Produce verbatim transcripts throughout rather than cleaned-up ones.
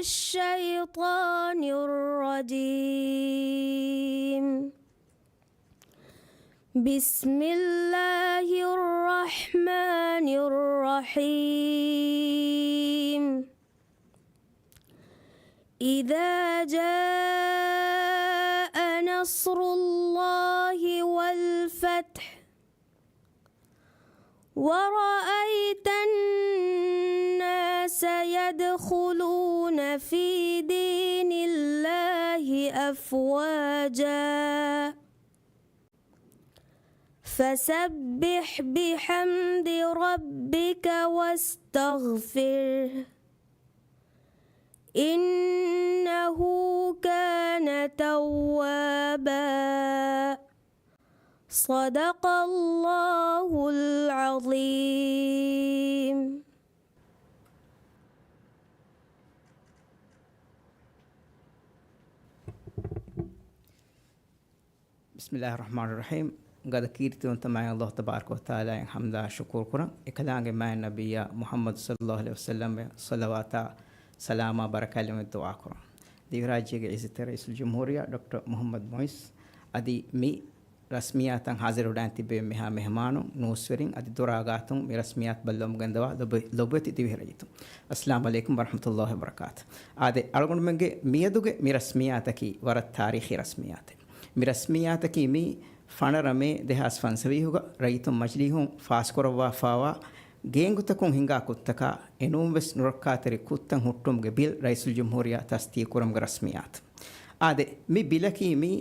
الشيطان الرجيم. بسم الله الرحمن الرحيم. إذا جاء نصر الله والفتح ورأيت الناس يدخلون في دين الله أفواجا فسبح بحمد ربك واستغفره إنه كان توابا. صدق الله العظيم. بسم الله الرحمن الرحيم. ގަދަ ކީރިތިވަންތަ މާތް ﷲ ތަބާރަކަ ވަތަޢާލާއަށް ޙަމްދާ ޝުކުރު ކުރަން. އެކަލާނގެ މާތް ނަބިއްޔާ މުޙައްމަދު ޞައްލަﷲ ޢަލައިހި ވަސައްލަމަށް ޞަލަވާތާ ސަލާމާ ބަރަކާތް ލެއްވުމަށް ދުޢާ ކުރަން. ދިވެހިރާއްޖޭގެ ޢިއްޒަތްތެރި ރައީސުލްޖުމްހޫރިއްޔާ ޑޮކްޓަރ މުޙައްމަދު މުޢިއްޒު އަދި މި ރަސްމިއްޔާތަށް ޙާޟިރުވެޑާން ތިއްބެވި މިހާ މެހެމާނުން، ނޫސްވެރިން އަދި ދޮރާ ގާތުން މި ރަސްމިއްޔާތު ބައްލަވަމުން ގެންދަވާ ލޮބު-، ލޮބުވެތި ދިވެހި ރައްޔިތުން. އައްސަލާމު ޢަލައިކުމް ވަރަޙްމަތުﷲ ވަބަރަކާތު. އާދެ، އަޅުގަނޑުމެންގެ މިއަދުގެ މި ރަސްމިއްޔާތަކީ ވަރަށް ތާރީޚީ ރަސްމިއްޔާތެއް. މި ރަސްމިއްޔާތަކީ މި ފަނަރަ މޭ ދެހާސް ފަންސަވީހުގަ ރައްޔިތުން މަޖިލީހުން ފާސްކުރައްވާފާވާ ގޭންގުތަކުން ހިނގާ ކުށްތަކާ އެނޫންވެސް ނުރައްކާތެރި ކުށްތައް ހުއްޓުމުގެ ބިލް ރައީސުލްޖުމްހޫރިއްޔާ ތަސްދީޤުކުރުމުގެ ރަސްމިއްޔާތު. އާދެ، މި ބިލަކީ މި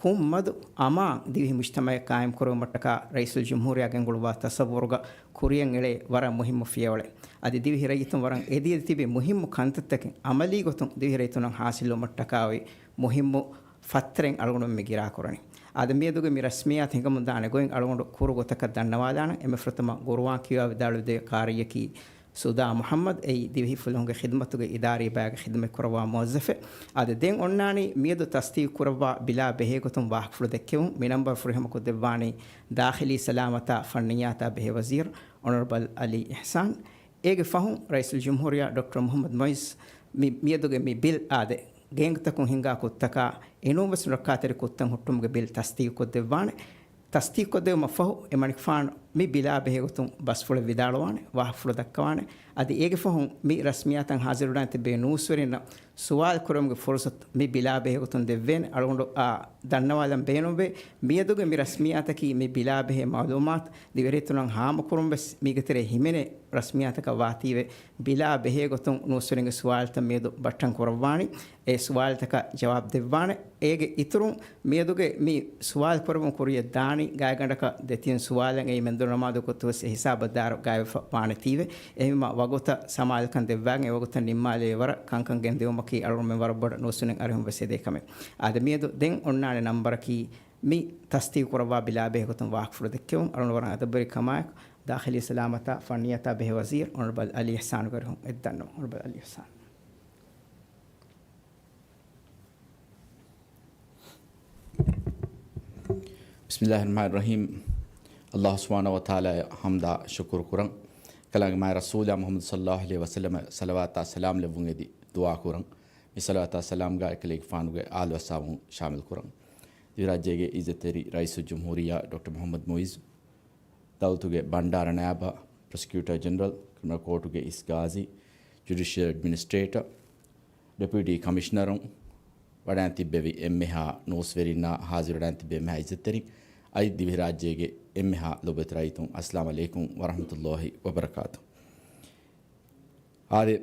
ކުށްމަދު އަމާން ދިވެހި މުޖްތަމަޢެއް ޤާއިމްކުރުމަށްޓަކާ ރައީސުލްޖުމްހޫރިއްޔާ ގެންގުޅުއްވާ ތަޞައްވުރުގަ ކުރިއަށް އެޅޭ ވަރަށް މުހިއްމު ފިޔަވަޅެއް. އަދި ދިވެހި ރައްޔިތުން ވަރަށް އެދިއެދި ތިބި މުހިއްމު ކަންތައްތަކެއް ޢަމަލީ ގޮތުން ދިވެހި ރައްޔިތުންނަށް ޙާޞިލުވުމަށްޓަކާ އޮތް މުހިއްމު ފަތްތަރެއް އަޅުގަނޑު މި ގިރާކުރަނީ. އާދެ، މިއަދުގެ މި ރަސްމިއްޔާތު ހިނގަމުންދާނެ ގޮތް އަޅުގަނޑު ކުރު ގޮތަކަށް ދަންނަވާލާނަން. އެންމެ ފުރަތަމަ ޤުރުއާން ކިޔަވާ ވިދާޅުވެދޭ ޤާރީއަކީ ސުދާ މުޙައްމަދު، އެއީ ދިވެހި ފުލުހުންގެ ޚިދުމަތުގެ އިދާރީ ބައިގެ ޚިދުމަތް ކުރައްވާ މުވައްޒަފެއް. އާދެ، ދެން އޮންނާނީ މިއަދު ތަސްދީޤު ކުރައްވާ ބިލާ ބެހޭ ގޮތުން ވާހަކަފުޅު ދެއްކެވުން. މި ނަންބަރު ފުރިހަމަ ކޮށްދެއްވާނީ ދާޚިލީ ސަލާމަތާ ފަންނިއްޔާތާ ބެހޭ ވަޒީރު އޮނަރަބަލް އަލީ އިޙްސާން. އޭގެ ފަހުން ރައީސުލްޖުމްހޫރިއްޔާ ޑޮކްޓަރ މުޙައްމަދު މުޢިއްޒު މި، މިއަދުގެ މި ބިލް އާދެ، ގޭންގުތަކުން ހިނގާ ކުށްތަކާ އެނޫންވެސް ނުރައްކާތެރި ކުށްތައް ހުއްޓުމުގެ ބިލް ތަސްދީޤުކޮށްދެއްވާނެ. ތަސްދީޤުކޮށްދެއްވުމަށްފަހު، އެމަނިކުފާނު މި ބިލާ ބެހޭގޮތުން ބަސްފުޅެއް ވިދާޅުވާނެ، ވާހަކަފުޅު ދައްކަވާނެ. އަދި އޭގެ ފަހުން މި ރަސްމިއްޔާތަށް ޙާޟިރުވެޑާން ތިއްބެވި ނޫސްވެރިންނަށް ސުވާލު ކުރެވުމުގެ ފުރުޞަތު މި ބިލާ ބެހޭގޮތުން ދެއްވޭނެ. އަޅުގަނޑު އާ ދަންނަވާލަން ބޭނުންވޭ. މިއަދުގެ މި ރަސްމިއްޔާތަކީ މި ބިލާ ބެހޭ މަޢުލޫމާތު ދިވެހިރައްޔިތުންނަށް ހާމަކުރުން ވެސް މީގެ ތެރޭ ހިމެނޭ ރަސްމިއްޔާތަކަށް ވާތީވެ، ބިލާ ބެހޭގޮތުން ނޫސްވެރިންގެ ސުވާލުތައް މިއަދު ބައްޓަން ކުރައްވާނީ. އެ ސުވާލުތަކަށް ޖަވާބު ދެއްވާނެ. އޭގެ އިތުރުން މިއަދުގެ މި ސުވާލު ކުރެވުން ކުރިޔަށް ދާނީ ގާތްގަނޑަކަށް ދެތިން ސުވާލެއް. އެއީ މެންދުރު ނަމާދު ގޮތު ވެސް އެ ހިސާބަށް ދާއިރު ގާތްވެފަ ވާނެތީވެ. އެހެންވީމާ ވަގުތަށް ސަމާލުކަން ދެއްވާގެން އެ ވަގުތަށް ނިންމާލެވޭ ވަރަށް ކަންކަން ގެންދިއުމަކީ އަޅުގަނޑުމެން ވަރަށް ބޮޑަށް ނޫސްވެރިން އަރިހުން ވެސް އެދޭ ކަމެއް. އާދެ، މިއަދު ދެން އޮންނާނެ ނަންބަރަކީ މި ތަސްދީޤު ކުރައްވާ ބިލާ ބެހޭގޮތުން ވާހަކަފުޅު ދެއްކެވުން. އަޅުގަނޑު ވަރަށް އަދަބުވެރި ކަމާއެކު، ދާޚިލީ ސަލާމަތާ ފަންނިއްޔާތާ ބެހޭ ވަޒީރު އޮނަރަބަލް އަލީ އިޙްސާނުގެ އަރިހުން އެއްދަންނަވަން. އޮނަރަބަލް އަލީ އިޙްސާން. ބިސްމިއްލާހި ރަޙްމާނި ރަޙީމް. ﷲ ސުބްޙާނަހޫ ވަތަޢާލާއަށް ޙަމްދާ ޝުކުރު ކުރަން. ކަލާނގެ މާތް ރަސޫލާ މުޙައްމަދު ޞައްލަﷲ ޢަލައިހި ވަސައްލަމަށް ޞަލަވާތާ ސަލާމް ލެއްވުން އެދި ދުޢާ ކުރަން. މި ޞަލަވާތާ ސަލާމްގާ އެކަލޭގެފާނުގެ އާލު އަޞްޙާބުން ޝާމިލް ކުރަން. ދިވެހިރާއްޖޭގެ ޢިއްޒަތްތެރި ރައީސުލްޖުމްހޫރިއްޔާ ޑޮކްޓަރ މުޙައްމަދު މުޢިއްޒު، ދައުލަތުގެ ބަންޑާރަ ނައިބާ، ޕްރޮސިކިއުޓަރ ޖެނެރަލް، ކްރިމިނަލް ކޯޓުގެ އިސް ގާޒީ، ޖުޑިޝަލް އެޑްމިނިސްޓްރޭޓަރ، ޑެޕިއުޓީ ކަމިޝަނަރުން، ވަޑައިން ތިއްބެވި އެންމެހާ ނޫސްވެރިންނާ، ޙާޟިރުވެޑައިން ތިއްބެވި އެންމެހާ ޢިއްޒަތްތެރިން، އަދި ދިވެހިރާއްޖޭގެ އެންމެހާ ލޮބުވެތި ރައްޔިތުން، އައްސަލާމް ޢަލައިކުމް ވަރަޙްމަތުﷲ ވަބަރަކާތު. އާދެ،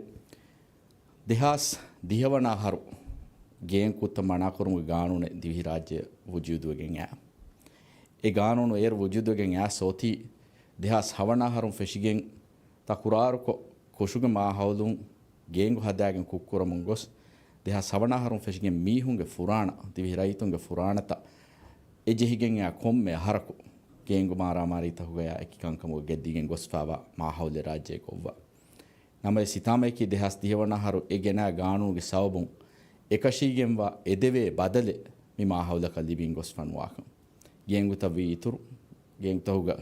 ދެހާސް ދިހަވަނަ އަހަރު ގޭންގުތައް މަނާކުރުމުގެ ގާނޫނެއް ދިވެހިރާއްޖެ ވުޖޫދުވެގެން އައި. އެ ގާނޫނު އޭރު ވުޖޫދުވެގެން އައިސް އޮތީ ދެހާސް ހަވަނަ އަހަރުން ފެށިގެން ތަކުރާރުކޮށް، ކުށުގެ މާހައުލުން ގޭންގު ހަދާގެން ކުށްކުރަމުން ގޮސް، ދެހާސް ހަވަނަ އަހަރުން ފެށިގެން މީހުންގެ ފުރާނަ، ދިވެހި ރައްޔިތުންގެ ފުރާނަތައް އެ ޖެހިގެން އައި ކޮންމެ އަހަރަކު ގޭންގު މާރާމާރީތަކުގަޔާ އެކި ކަންކަމުގަ ގެއްލިގެން ގޮސްފާވާ މާހައުލެއް ރާއްޖޭގަ އޮއްވާ. ނަމަވެސް، ހިތާމައަކީ ދެހާސް ދިހަވަނަ އަހަރު އެ ގެނައި ގާނޫނުގެ ސަބަބުން އެކަށީގެންވާ އެދެވޭ ބަދަލެއް މި މާހައުލަކަށް ލިބިން ގޮސްފަ ނުވާކަން. ގޭންގުތައް ވީ އިތުރު، ގޭންގުތަކުގަ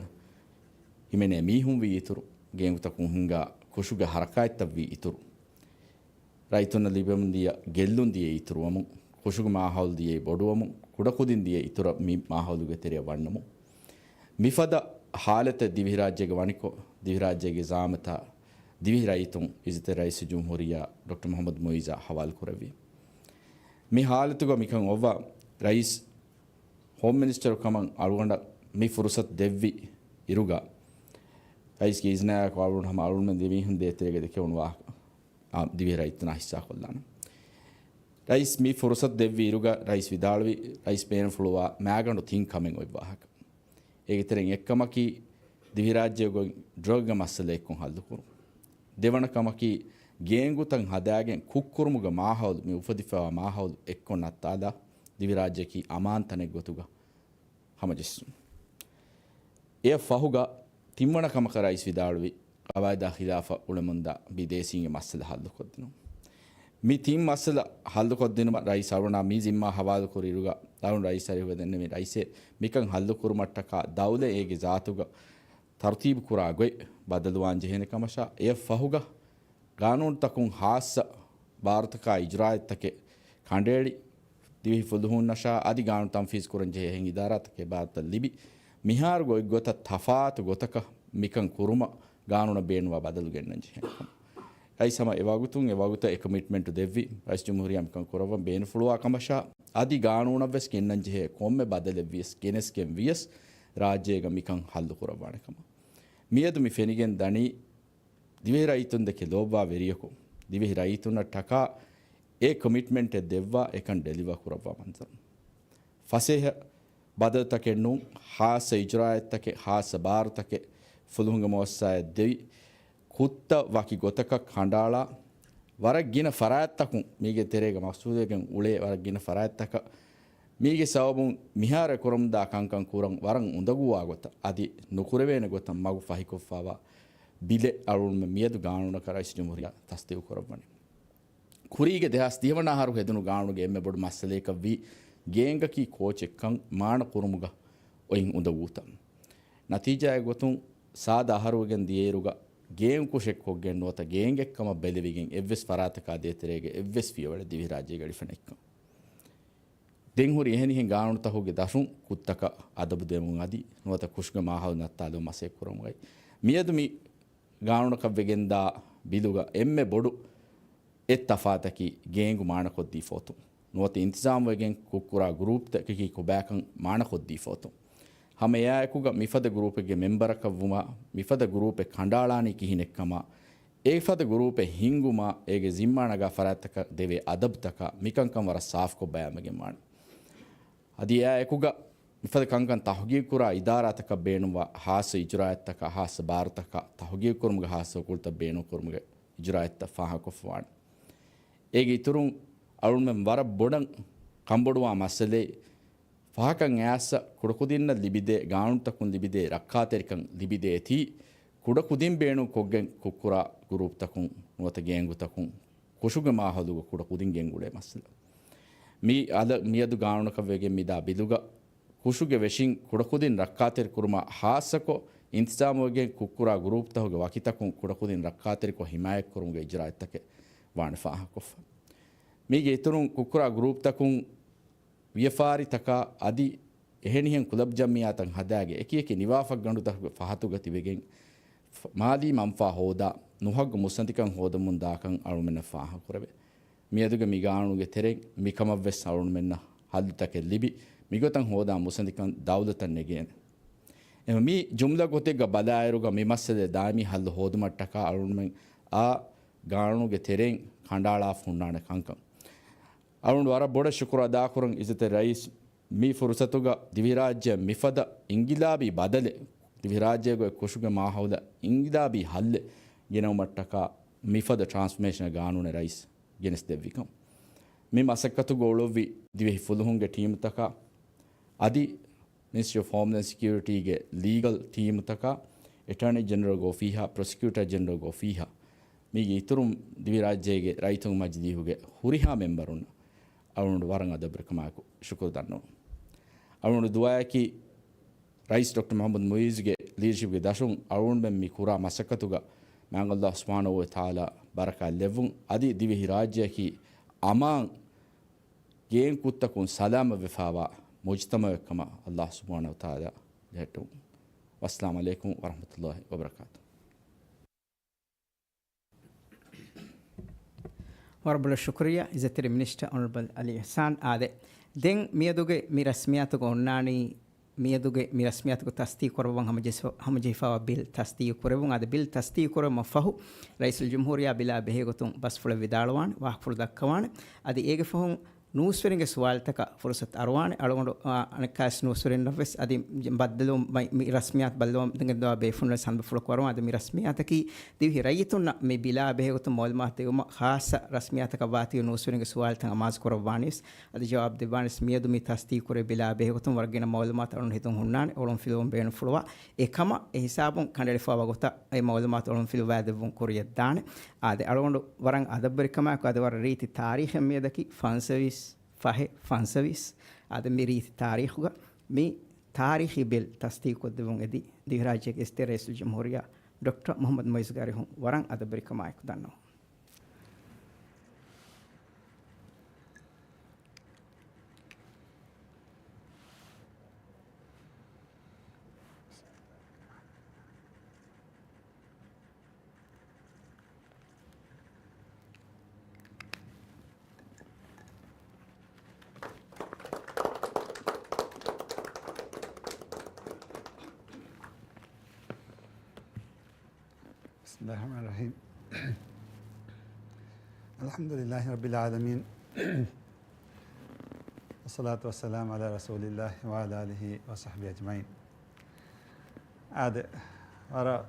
ހިމެނޭ މީހުން ވީ އިތުރު، ގޭންގުތަކުން ހިންގާ ކުށުގެ ހަރަކާތްތައް ވީ އިތުރު. ރައްޔިތުންނަށް ލިބެމުންދިޔަ ގެއްލުން ދިޔައީ އިތުރުވަމުން، ކުށުގެ މާހައުލު ދިޔައީ ބޮޑުވަމުން، ކުޑަކުދިން ދިޔައީ އިތުރަށް މި މާހައުލުގެ ތެރެއަށް ވަންނަމުން، މިފަދަ ހާލަތެއް ދިވެހިރާއްޖޭގަ ވަނިކޮށް، ދިވެހިރާއްޖޭގެ ޒައާމަތާ ދިވެހި ރައްޔިތުން އިއްޒަތްތެރި ރައީސުލްޖުމްހޫރިއްޔާ ޑޮކްޓަރ މުޙައްމަދު މުޢިއްޒާ ހަވާލުކުރެއްވި. މި ހާލަތުގަ މިކަން އޮއްވާ ރައީސް ހޯމް މިނިސްޓަރު ކަމަށް އަޅުގަނޑަށް މި ފުރުސަތު ދެއްވި އިރުގަ، ރައީސްގެ އިޒްނާއެކު އަޅުގަނޑު ހަމަ އަޅުގަނޑުމެން ދެމީހުން ދޭތެރޭގަ ދެކެވުނު ވާހަކަ، އާ، ދިވެހި ރައްޔިތުންނާ ހިއްސާކޮށްލާނަން. ރައީސް މި ފުރުސަތު ދެއްވި އިރުގަ ރައީސް ވިދާޅުވި، ރައީސް ބޭނުންފުޅުވާ މައިގަނޑު ތިން ކަމެއް އޮތް ވާހަކަ. އޭގެ ތެރެއިން އެއްކަމަކީ، ދިވެހިރާއްޖޭގައި ޑްރަގްގެ މައްސަލަ އެއްކޮށް ހައްލުކުރުން. ދެވަނަ ކަމަކީ، ގޭންގުތައް ހަދާގެން ކުށްކުރުމުގެ މާހައުލު، މި އުފެދިފައިވާ މާހައުލު އެއްކޮށް ނައްތާލާ، ދިވެހިރާއްޖެއަކީ އަމާން ތަނެއް ގޮތުގަ ހަމަޖެއްސުން. އެއަށް ފަހުގަ ތިންވަނަ ކަމަކަށް ރައީސް ވިދާޅުވި، ޤަވާއިދާ ޚިލާފަށް އުޅެމުންދާ ބިދޭސީންގެ މައްސަލަ ހައްލުކޮށްދިނުން. މި ތިން މައްސަލަ ހައްލުކޮށްދިނުމަށް ރައީސް އަޅުގަނޑާ މި ޒިންމާ ހަވާލުކުރި އިރުގަ، އަޅުގަނޑު ރައީސް އަރިހުގަ ދެންނެވި، ރައީސޭ، މިކަން ހައްލުކުރުމަށްޓަކާ ދައުލަތް އޭގެ ޒާތުގަ ތަރުތީބު ކުރާ ގޮތް ބަދަލުވާން ޖެހޭނެ ކަމަށާ، އެއަށް ފަހުގަ ގާނޫނުތަކުން ހާއްސަ ބާރުތަކާ އިޖުރާއަތްތަކެއް ކަނޑައެޅި، ދިވެހި ފުލުހުންނަށާ އަދި ގާނޫނު ތަންފީޒު ކުރަން ޖެހޭ އެހެން އިދާރާތަކެއް ބާރުތައް ލިބި، މިހާރު ގޮތްގޮތަށް ތަފާތު ގޮތަކަށް މިކަން ކުރުމަށް ގާނޫނަށް ބޭނުންވާ ބަދަލު ގެންނަން ޖެހޭ ކަމަށް. ރައީސް ހަމަ އެވަގުތުން އެވަގުތަށް އެ ކޮމިޓްމަންޓު ދެއްވި، ރައީސް ޖުމްހޫރިއްޔާ މިކަން ކުރައްވަން ބޭނުންފުޅުވާ ކަމަށާ، އަދި ގާނޫނަށްވެސް ގެންނަން ޖެހޭ ކޮންމެ ބަދަލެއްވިޔަސް ގެނެސްގެން ވިޔަސް ރާއްޖޭގަ މިކަން ހައްލު ކުރައްވާނެ ކަމަށް. މިއަދު މި ފެނިގެން ދަނީ، ދިވެހި ރައްޔިތުންދެކެ ލޯބިވާ ވެރިޔަކު، ދިވެހި ރައްޔިތުންނަށް ޓަކާ އެ ކޮމިޓްމަންޓެއް ދެއްވާ އެކަން ޑެލިވާ ކުރައްވާ މަންޒަރު. ފަސޭހަ ބަދަލުތަކެއް ނޫން، ހާއްސަ އިޖުރާއަތްތަކެއް، ހާއްސަ ބާރުތަކެއް ފުލުހުންގެ މުއައްސަސާއަށް ދެވި، ކުށްތައް ވަކި ގޮތަކަށް ކަނޑައަޅާ، ވަރަށް ގިނަ ފަރާތްތަކުން މީގެ ތެރޭގަ މަޤްޞޫދުވެގެން އުޅޭ ވަރަށް ގިނަ ފަރާތްތަކަށް މީގެ ސަބަބުން މިހާރު އެކުރަމުންދާ ކަންކަން ކުރަން ވަރަށް އުނދަގޫވާ ގޮތަށް އަދި ނުކުރެވޭނެ ގޮތަށް މަގު ފަހިކޮށްފައިވާ ބިލެއް އަޅުގަނޑުމެން މިއަދު ގާނޫނަކަށް ރައީސް ޖުމްހޫރިއްޔާ ތަސްދީގު ކުރައްވަނީ. ކުރީގެ ދެހާސް ދިހަ ވަނަ އަހަރު ހެދުނު ގާނޫނުގެ އެންމެ ބޮޑު މައްސަލަޔަކަށްވީ ގޭންގަކީ ކޯޗެއްކަން މާނަ ކުރުމުގަ އޮތް އުނދަގޫތައް. ނަތީޖާއެއް ގޮތުން ސާދަ އަހަރުވެގެން ދިޔައިރުގަ ގޭން ކުށެއް ކޮށްގެން ނުވަތަ ގޭންގެއްކަމަށް ބެލެވިގެން އެއްވެސް ފަރާތަކާ ދޭތެރޭގެ އެއްވެސް ފިޔަވަޅެއް ދިވެހިރާއްޖޭގަ އެޅިފަ ނެތްކަން. ދެން ހުރި އެހެނިހެން ގާނޫނުތަކުގެ ދަށުން ކުށްތަކަށް އަދަބު ދެމުން އަދި ނުވަތަ ކުށުގެ މާހައުލު ނައްތާލުމަށް މަސައްކަތް ކުރަމުގައި މިއަދު މި ގާނޫނަކަށް ވެގެންދާ ބިލުގަ އެންމެ ބޮޑު އެއް ތަފާތަކީ ގޭންގު މާނަކޮށްދީފަ އޮތުން. ނުވަތަ އިންތިޒާމްވެގެން ކުށްކުރާ ގްރޫޕްތަކަކީ ކޮބާކަން މާނަކޮށްދީފަ އޮތުން. ހަމަ އެއާއެކުގަ މިފަދަ ގްރޫޕެއްގެ މެމްބަރަކަށްވުމާ، މިފަދަ ގްރޫޕެއް ކަނޑައަޅާނީ ކިހިނެއްކަމާ، އެފަދަ ގްރޫޕެއް ހިންގުމާ، އޭގެ ޒިންމާ ނަގާ ފަރާތްތަކަށް ދެވޭ އަދަބުތަކާ، މިކަންކަން ވަރަށް ސާފުކޮށް ބަޔާންވެގެންވާނެ. އަދި އެއާއެކުގަ މިފަދަ ކަންކަން ތަހުގީގުކުރާ އިދާރާތަކަށް ބޭނުންވާ ހާއްސަ އިޖުރާއަތްތަކާ، ހާއްސަ ބާރުތަކާ، ތަހުގީގުކުރުމުގެ ހާއްސަ އުކުޅުތައް ބޭނުންކުރުމުގެ އިޖުރާއަތްތައް ފާހަގަކޮށްފަވާނެ. އޭގެ އިތުރުން އަޅުގަނޑުމެން ވަރަށް ބޮޑަށް ކަންބޮޑުވާ މައްސަލައެއް ފަހަކަށް އައިސް ކުޑަކުދިންނަށް ލިބިދޭ، ގާނޫނުތަކުން ލިބިދޭ ރައްކާތެރިކަން ލިބިދޭތީ، ކުޑަކުދިން ބޭނުންކޮށްގެން ކުށްކުރާ ގުރޫޕްތަކުން ނުވަތަ ގޭންގުތަކުން ކުށުގެ މާހައުލުގަ ކުޑަކުދިން ގެންގުޅޭ މައްސަލަ. މި އަދަ-، މިއަދު ގާނޫނަކަށް ވެގެން މިދާ ބިލުގަ ކުށުގެ ވެށިން ކުޑަކުދިން ރައްކާތެރިކުރުމަށް ހާއްސަކޮށް، އިންތިޒާމުވެގެން ކުށްކުރާ ގުރޫޕްތަކުގެ ވަކިތަކުން ކުޑަކުދިން ރައްކާތެރިކޮށް ހިމާޔަތްކުރުމުގެ އިޖުރާއަތްތަކެއް ވާނެ ފާހަގަކޮށްފަ. މީގެ އިތުރުން ކުށްކުރާ ގުރޫޕްތަކުން ވިޔަފާރިތަކާ އަދި އެހެނިހެން ކުލަބް ޖަމްޢިއްޔާތައް ހަދާގެ އެކިއެކި ނިވާފަށްގަނޑުތަކުގެ ފަހަތުގަ ތިބެގެން ފަ-، މާލީ މަންފާ ހޯދާ ނުހައްގު މުއްސަނދިކަން ހޯދަމުން ދާކަން އަޅުމެންނަށް ފާހަގަކުރެވޭ. މިއަދުގެ މި ގާނޫނުގެ ތެރެއިން މިކަމަށްވެސް އަޅުމެންނަށް ހައްލުތަކެއް ލިބި، މިގޮތަށް ހޯދާ މުއްސަނދިކަން ދައުލަތަށް ނެގޭނެ. އެހެން މި ޖުމްލަ ގޮތެއްގަ ބަލާއިރުގަ މި މައްސަލައެއް ދާއިމީ ހައްލު ހޯދުމަށްޓަކާ އަޅުމެން އާ ގާނޫނުގެ ތެރެއިން ކަނޑައަޅާފަ ހުންނާނެ ކަންކަން. އަޅުގަނޑު ވަރަށް ބޮޑަށް ޝުކުރު އަދާކުރަން އިއްޒަތްތެރި ރައީސް މި ފުރުސަތުގަ ދިވެހިރާއްޖެއަށް މިފަދަ އިންގިލާބީ ބަދަލެއް، ދިވެހިރާއްޖޭގެ ކުށުގެ މާހައުލަށް އިންގިލާބީ ހައްލެއް ގެނައުމަށްޓަކާ މިފަދަ ޓްރާންސްފޯމޭޝަން ގާނޫނެއް ރައީސް ގެނެސްދެއްވިކަން. މި މަސައްކަތުގަ އުޅުއްވި ދިވެހި ފުލުހުންގެ ޓީމުތަކާ އަދި މިނިސްޓްރީ އޮފް ހޯމްލޭންޑް ސެކިއުރިޓީގެ ލީގަލް ޓީމުތަކާ، އެޓާނީ ޖެނެރަލްގެ އޮފީހާ، ޕްރޮސިކިއުޓާ ޖެނެރަލްގެ އޮފީހާ، މީގެ އިތުރުން ދިވެހިރާއްޖޭގެ ރައްޔިތުންގެ މަޖިލީހުގެ ހުރިހާ މެމްބަރުންނަށް އަޅުގަނޑު ވަރަށް އަދަބުވެރިކަމާއެކު ޝުކުރު ދަންނަވަން. އަޅުގަނޑު ދުޢާއަކީ ރައީސް ޑޮކްޓަރ މުޙައްމަދު މުޢިއްޒުގެ ލީޑަޝިޕްގެ ދަށުން އަޅުގަނޑުމެން މި ކުރާ މަސައްކަތުގަ މާތް ﷲ ސުބްޙާނަހޫ ވަތަޢާލާ ބަރަކާތް ލެއްވުން، އަދި ދިވެހި ރާއްޖެއަކީ އަމާން ގޭން ކުށްތަކުން ސަލާމަތްވެފައިވާ މުޖުތަމަޢެއްކަމަށް ﷲ ސުބްޙާނަހޫ ވަތަޢާލާ ލެއްޓުން. ވައްސަލާމު ޢަލައިކުމް ވަރަޙްމަތުﷲ ވަބަރަކާތުހު. ވަރަށް ބޮޑަށް ޝުކުރިއްޔާ، އިއްޒަތްތެރި މިނިސްޓަރ އޮނަރަބަލް އަލީ އިޙްސާން. އާދެ، ދެން މިއަދުގެ މި ރަސްމިއްޔާތުގަ އޮންނާނީ، މިއަދުގެ މި ރަސްމިއްޔާތުގަ ތަޞްދީޤު ކުރައްވަން ހަމަޖެހިފަ-، ހަމަޖެހިފައިވާ ބިލް ތަޞްދީޤު ކުރެވުން. އާދެ، ބިލް ތަޞްދީޤު ކުރުމަށް ފަހު، ރައީސުލްޖުމްހޫރިއްޔާ ބިލާ ބެހޭގޮތުން ބަސްފުޅެއް ވިދާޅުވާނެ، ވާހަކަފުޅު ދައްކަވާނެ. އަދި އޭގެ ފަހުން ނޫސްވެރިންގެ ސުވާލުތަކަށް ފުރުޞަތު އަރުވާނެ. އަޅުގަނޑު، އާ، އަނެއްކާވެސް ނޫސްވެރިންނަށްވެސް އަދި ބައްދަލުވުން މައި-، މި ރަސްމިއްޔާތު ބައްދަލުވަމުން ގެންދަވާ ބޭފުޅުންނަށް ހަނދުފުޅު ކުރުވާނެ. އަދި މި ރަސްމިއްޔާތަކީ ދިވެހި ރައްޔިތުންނަށް މި ބިލާ ބެހޭގޮތުން މައުލޫމާތު ދެއްވުމަށް ޚާއްޞަ ރަސްމިއްޔާތަކަށް ވާތީ ނޫސްވެރިންގެ ސުވާލުތައް އަމާޒު ކުރައްވާނީސް. އަދި ޖަވާބު ދެއްވާނެސް މިއަދު މި ތަޞްދީޤު ކުރެވޭ ބިލާ ބެހޭގޮތުން ވަރަށް ގިނަ މައުލޫމާތު އަޅުގަނޑު ހިތުން ހުންނާނެ. އޮޅުން ފިލުވަން ބޭނުންފުޅުވާ އެކަމަށް އެ ހިސާބުން ކަނޑައެޅިފައިވާ ގޮތަށް އެ މައުލޫމާތު އޮޅުން ފިލުވާ ދެއްވުން ކުރިޔަށް ދާނެ. އާދެ، އަޅުގަނޑު ވަރަށް އަދަބުވެރިކަމާއެކު އަދި ވަރަށް ރީތި ތާރީޚެއް މިއަދަކީ ފަންސަވީސް ފަހެއް ފަންސަވީސް. އާދެ، މި ރީތި ތާރީޚުގަ މި ތާރީޚީ ބިލް ތަޞްދީޤު ކޮށްދެއްވުން އެދި ދިވެހިރާއްޖޭގެ އިއްޒަތްތެރި ރައީސުލްޖުމްހޫރިއްޔާ ޑޮކްޓަރ މުޙައްމަދު މުޢިއްޒުގެ އަރިހުން ވަރަށް އަދަބުވެރިކަމާއެކު ދަންނަވަން. بسم الله الرحمن الرحيم. الحمد لله رب العالمين. والصلاة والسلام على رسول الله وعلى آله وصحبه أجمعين. އާދެ، ވަރަށް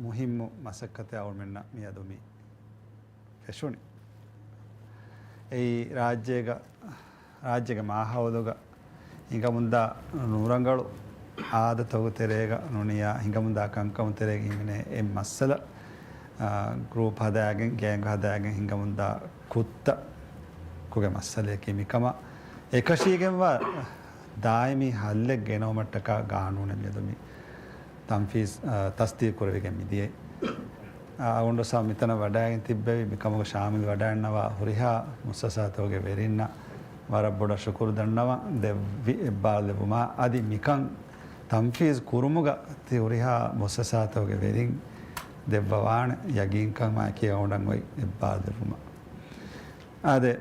މުހިއްމު މަސައްކަތެއް އަޅުމެންނަށް މިއަދު މި ފެށުނީ. އެއީ ރާއްޖޭގަ، ރާއްޖޭގެ މާހައުލުގަ ހިނގަމުންދާ ނުރަނގަޅު އާދަތަކުގެ ތެރޭގަ ނޫނިއްޔާ ހިނގަމުންދާ ކަންކަމުގެ ތެރޭގަ ހިމެނޭ އެއް މައްސަލަ، އާ، ގްރޫޕް ހަދާގެން، ގޭންގް ހަދާގެން ހިނގަމުންދާ ކުށްތަކުގެ މައްސަލަޔަކީ މިކަމަށް އެކަށީގެންވާ ދާއިމީ ހައްލެއް ގެނައުމަށްޓަކާ ގާނޫނެއް މިއަދު މި ތަންފީޒް، އާ، ތަޞްދީޤު ކުރެވިގެން މިދިޔައީ. އާ، އަޅުގަނޑު ސާ މިތަނަށް ވަޑައިގެން ތިއްބެވި މިކަމުގަ ޝާމިލް ވަޑައިގަންނަވާ ހުރިހާ މުއައްސަސާތަކުގެ ވެރިންނަށް ވަރަށް ބޮޑަށް ޝުކުރު ދަންނަވަން ދެއްވި އެއްބާރުލެއްވުމާ، އަދި މިކަން ތަންފީޒް ކުރުމުގަ ތި ހުރިހާ މުއައްސަސާތަކުގެ ވެރިން ދެއްވަވާނެ ޔަގީންކަމާއެކީ އަޅުގަނޑަށް އޮތް އެއްބާރުލެއްވުމަށް. އާދެ،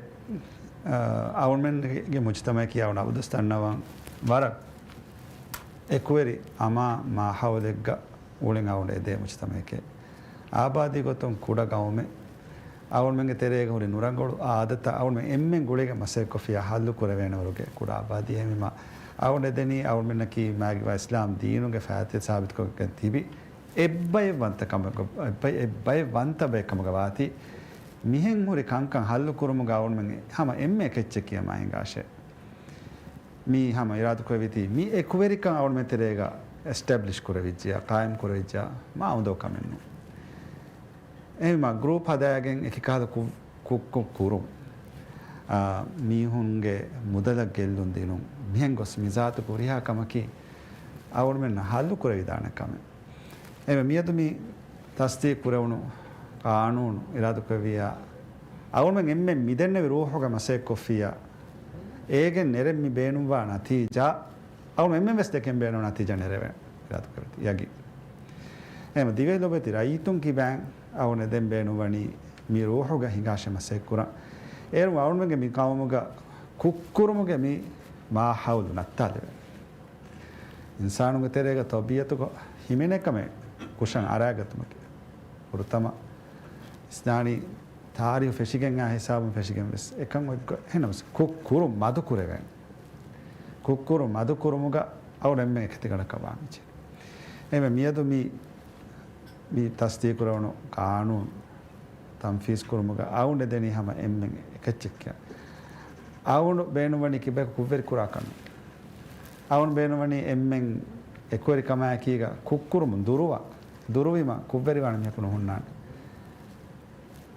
އަ، އަޅުމެންގެ މުޖުތަމަޢަކީ އަޅުގަނޑު އަބަދުވެސް ދަންނަވަން ވަރަށް އެކުވެރި އަމާން މާހައުލެއްގަ އުޅެން އަޅުގަނޑު އެދޭ މުޖުތަމަޢެކޭ. އާބާދީ ގޮތުން ކުޑަ ގައުމެއް. އަޅުމެންގެ ތެރޭގަ ހުރި ނުރަނގަޅު އާދަތައް އަޅުމެން އެންމެން ގުޅިގެން މަސައްކަތްކޮށްފިއްޔާ ހައްލު ކުރެވޭނެ ވަރުގެ ކުޑަ އާބާދީ. އެހެންވީމާ އަޅުގަނޑު އެދެނީ އަޅުމެންނަކީ މާތްވާ އިސްލާމް ދީނުގެ ފައިތި ސާބިތުކޮށްގެން ތިބި އެއްބައެއްވަންތަ ކަމެއް، އެއްބައި-، އެއްބައެއްވަންތަ ބައެއް ކަމުގަ ވާތީ، މިހެން ހުރި ކަންކަން ހައްލު ކުރުމުގަ އަޅުމެން ހަމަ އެންމެ އެކެއްޗެއް ކިޔަމާ ހިނގާށޭ. މީ ހަމަ އިރާދަކުރެވިތީ، މި އެކުވެރިކަން އަޅުމެން ތެރޭގަ އެސްޓެބްލިޝް ކުރެވިއްޖެޔާ، ޤާއިމް ކުރެވިއްޖެޔާ، މާ އުނދަގޫ ކަމެއް ނޫން. އެހެންވީމާ ގްރޫޕް ހަދާގެން އެކި ކަހަލަ ކުށް، ކުށް، ކުށް ކުރުން، އާ، މީހުންގެ މުދަލަށް ގެއްލުން ދިނުން، މިހެން ގޮސް މިޒާތު ހުރިހާ ކަމަކީ އަޅުމެންނަށް ހައްލު ކުރެވިދާނެ ކަމެއް. އެހެންވެ، މިއަދު މި ތަޞްދީޤު ކުރެވުނު ޤާނޫނު އިރާދަކުރެއްވިއްޔާ، އަޅުމެން އެންމެން މިދެންނެވި ރޫޙުގަ މަސައްކަތްކޮށްފިއްޔާ، އޭގެން ނެރެން މި ބޭނުންވާ ނަތީޖާ، އަޅުމެން އެންމެން ވެސް ދެކެން ބޭނުން ނަތީޖާ ނެރެވޭނެ އިރާދަކުރެއްވިއްޔާ. އެހެންވެ، ދިވެހި ލޮބުވެތި ރައްޔިތުން ކިބައިން އަޅުގަނޑު ދެން ބޭނުންވަނީ މި ރޫޙުގަ ހިނގާށޭ މަސައްކަތްކުރަން. އޭރު އަޅުމެންގެ މި ޤައުމުގަ ކުށްކުރުމުގެ މި މާހައުލު ނައްތާލެވޭނެ. އިންސާނުންގެ ތެރޭގަ ޠަބީޢަތުގަ ހިމެނޭ ކަމެއް ކުށަށް އަރާގަތުމަކީ. ފުރަތަމަ އިސްނާނީ ތާރީޚު ފެށިގެން އާ ހިސާބުން ފެށިގެން ވެސް އެކަން އޮތް ގޮތް. އެހެންނަމަވެސް ކުށް ކުރުން މަދު ކުރެވޭނެ. ކުށް ކުރުން މަދު ކުރުމުގަ އަޅުގަނޑު އެންމެން އެކަތިގަނޑަކަށް ވާން ވެއްޖެ. އެހެންވެ، މިއަދު މި، މި ތަޞްދީޤު ކުރެވުނު ޤާނޫނު ތަންފީޒު ކުރުމުގަ އަޅުގަނޑު އެދެނީ ހަމަ އެންމެން އެކައްޗެއް ކިޔަން. އަޅުގަނޑު ބޭނުންވަނީ ކިބައިކު ކުށްވެރި ކުރާ ކަމެއް. އަޅުގަނޑު ބޭނުންވަނީ އެންމެން އެކުވެރިކަމާއެކީގަ ކުށްކުރުމުން ދުރުވާ، ދުރުވީމަ ކުށްވެރިވާނެ މީހަކު ނުހުންނާނެ.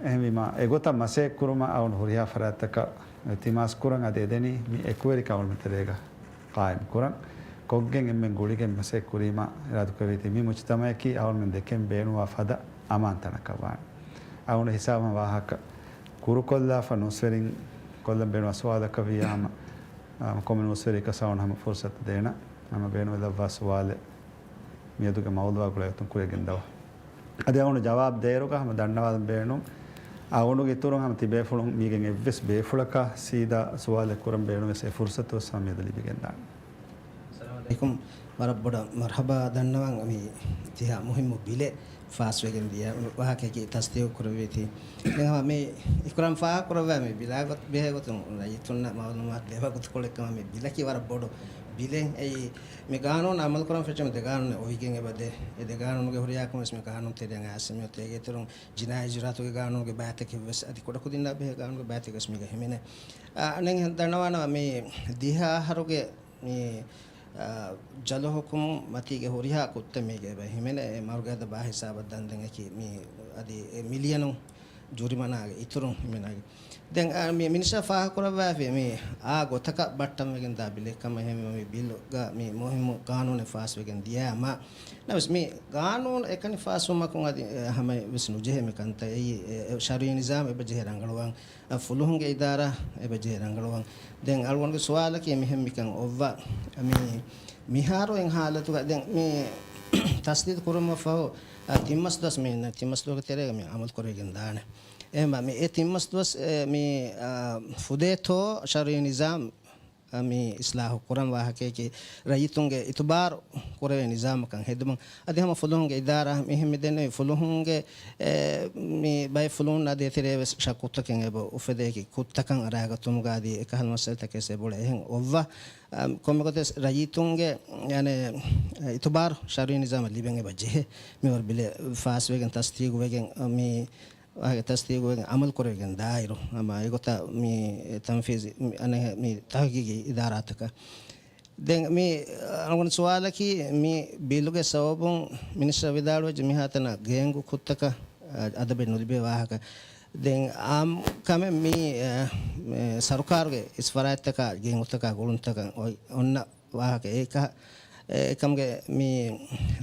އެހެންވީމަ، އެގޮތަށް މަސައްކަތްކުރުމަށް އަޅުގަނޑު ހުރިހާ ފަރާތްތަކަށް އިލްތިމާސް ކުރަން އަދި އެދެނީ މި އެކުވެރިކަން އަޅުގަނޑު ތެރޭގަ ޤާއިމް ކުރަން. ކޮށްގެން އެންމެން ގުޅިގެން މަސައްކަތް ކުރީމަ، އިރާދަކުރެވިތީ މި މުޖްތަމަޢަކީ އަޅުގަނޑުމެން ދެކެން ބޭނުންވާ ފަދަ އަމާންތަނަކަށް ވާނެ. އަޅުގަނޑު ހިސާބުން ވާހަކަ ކުރުކޮށްލާފަ ނޫސްވެރިން ކޮށްލަން ބޭނުން ސުވާލަކަށް ވިއްޔާ ހަމަ، އާ، ކޮންމެ ނޫސްވެރިއަކަސް އަޅުގަނޑު ހަމަ ފުރުސަތު ދޭނަން. ހަމަ ބޭނުންވެލައްވާ ސުވާލެއް މިއަދުގެ މައުޟޫޢާ ގުޅޭގޮތުން ކުރިއަށް ގެންދަވާ. އަދި އަޅުގަނޑު ޖަވާބު ދޭއިރުގަ ހަމަ ދަންނަވާލަން ބޭނުން، އަޅުގަނޑުގެ އިތުރުން ހަމަ ތިބޭފުޅުން މީގެން އެއްވެސް ބޭފުޅަކަށް ސީދާ ސުވާލެއް ކުރަން ބޭނުންވެސް އެ ފުރުސަތުވެސް ހަމަ މިއަދު ލިބިގެންދާނެ. އައްސަލާމު ޢަލައިކުމް. ވަރަށް ބޮޑަށް މަރްޙަބާ ދަންނަވަން މި ތިހާ މުހިއްމު ބިލެއް ފާސްވެގެން ދިޔަ ވާހަކައަކީ ތަޞްދީޤު ކުރެއްވީތީ. ދެން ހަމަ މި އިކްރާމް ފާހަގަކުރައްވާ މި ބިލާ ގޮތް ބެހޭ ގޮތުން ރައްޔިތުންނަށް މަޢުލޫމާތު ދެވޭ ގޮތުކޮޅެއް ކަމަށް މި ބިލަކީ ވަރަށް ބޮޑު ބިލެއް. އެއީ މި ގާނޫނު އަމަލުކުރަން ފެށީމަ ދެ ގާނޫނެއް އޮވިގެން އެބަ ދޭ. އެ ދެ ގާނޫނުގެ ހުރިހާ ކަމެއް ވެސް މި ގާނޫނު ތެރެއަށް އައިސް މިއޮތީ. އޭގެ އިތުރުން ޖިނާއީ އިޖުރާތުގެ ގާނޫނުގެ ބައިތަކެއް ވެސް އަދި ކުޑަކުދިންނާ ބެހޭ ގާނޫނުގެ ބައިތަކެއް ވެސް މީގަ ހިމެނޭ. އަ، ދެން ދަންނަވާނަމަ މި ދިހަ އަހަރުގެ މި، އާ، ޖަލު ހުކުމް މަތީގެ ހުރިހާ ކުށްތައް މީގެ އެބަ ހިމެނޭ. އެ މަރުގަދަ ބާ ހިސާބަށް ދަންދެން އެކި މި އަދި އެ މިލިޔަނު ޖުރިމަނާގެ އިތުރުން ހިމެނާގެ. ދެން، އާ، މި މިނިސްޓަރ ފާހަގަކުރައްވާފި މި އާ ގޮތަކަށް ބައްޓަންވެގެން ދާ ބިލެއް ކަމަށް އެހެންވީމަ މި ބިލުގަ މި މުހިއްމު ގާނޫނެއް ފާސްވެގެން ދިޔައިމަ. ނަމަވެސް މި ގާނޫނު އެކަނި ފާސްވުމަކުން އަދި، އެ، ހަމަ ވެސް ނުޖެހޭ މި ކަންތައް. އެއީ، އެ، އެ، ޝަރުޢީ ނިޒާމް އެބަ ޖެހޭ ރަނގަޅުވާން. އަ، ފުލުހުންގެ އިދާރާ އެބަ ޖެހޭ ރަނގަޅުވަން. ދެން އަޅުގަނޑުގެ ސުވާލަކީ މިހެން މިކަން އޮއްވާ. މި، މިހާރު އިން ހާލަތުގަ ދެން މި ތަސްދީޤު ކުރުމަށް ފަހު، އަ، ތިން މަސް ދުވަސް މި ތިން މަސް ދުވަހުގެ ތެރޭގަ މި އަމަލު ކުރެވިގެން ދާނެ. އެހެންވީމަ މި އެ ތިން މަސް ދުވަސް، އެ، މި، އަ، ފުދޭތޯ ޝަރުޢީ ނިޒާމް މި އިސްލާހު ކުރަން ވާހަކައަކީ، ރައްޔިތުންގެ އިތުބާރު ކުރެވޭ ނިޒާމަކަށް ހެދުމަށް. އަދި ހަމަ ފުލުހުންގެ އިދާރާ މިހެން މިދެންނެވި ފުލުހުންގެ، އެ، މި ބައެއް ފުލުހުން އަދި އެތެރޭ ވެސް ޝައްކުތަކެއް އެބަ އުފެދޭކީ ކުށްތަކަށް އަރާގަތުމުގަ އަދި އެކަހަލަ މައްސަލަތަކެއް އެބޮޅަ އެހެން އޮއްވާ. އަ، ކޮންމެ ގޮތެއް ރައްޔިތުންގެ، އަނެ، އިތުބާރު ޝަރުޢީ ނިޒާމަށް ލިބެން އެބަ ޖެހޭ. މިވަރު ބިލެއް ފާސްވެގެން ތަސްދީގުވެގެން، މި ވާހަކަ ތަސްދީގުވެގެން އަމަލު ކުރެވިގެން ދާއިރު، ހަމަ އެގޮތަށް މި ތަންފީޒު، މި އަނެއް މި ތަހުގީގީ އިދާރާތަކަށް. ދެން މި އަޅުގަނޑު ސުވާލަކީ، މި ބިލުގެ ސަބަބުން މިނިސްޓަރ ވިދާޅުވެއްޖެ މިހާތަނަށް ގޭންގު ކުށްތަކަށް އަ، އަދަބެއް ނުލިބޭ ވާހަކަ. ދެން އާއްމު ކަމެއް މި، އަ، މި ސަރުކާރުގެ އިސް ފަރާތްތަކާ ގޭންގުތަކާ ގުޅުންތަކަށް އޮތް އޮންނަ ވާހަކަ އެކަ-، އެކަމުގެ މި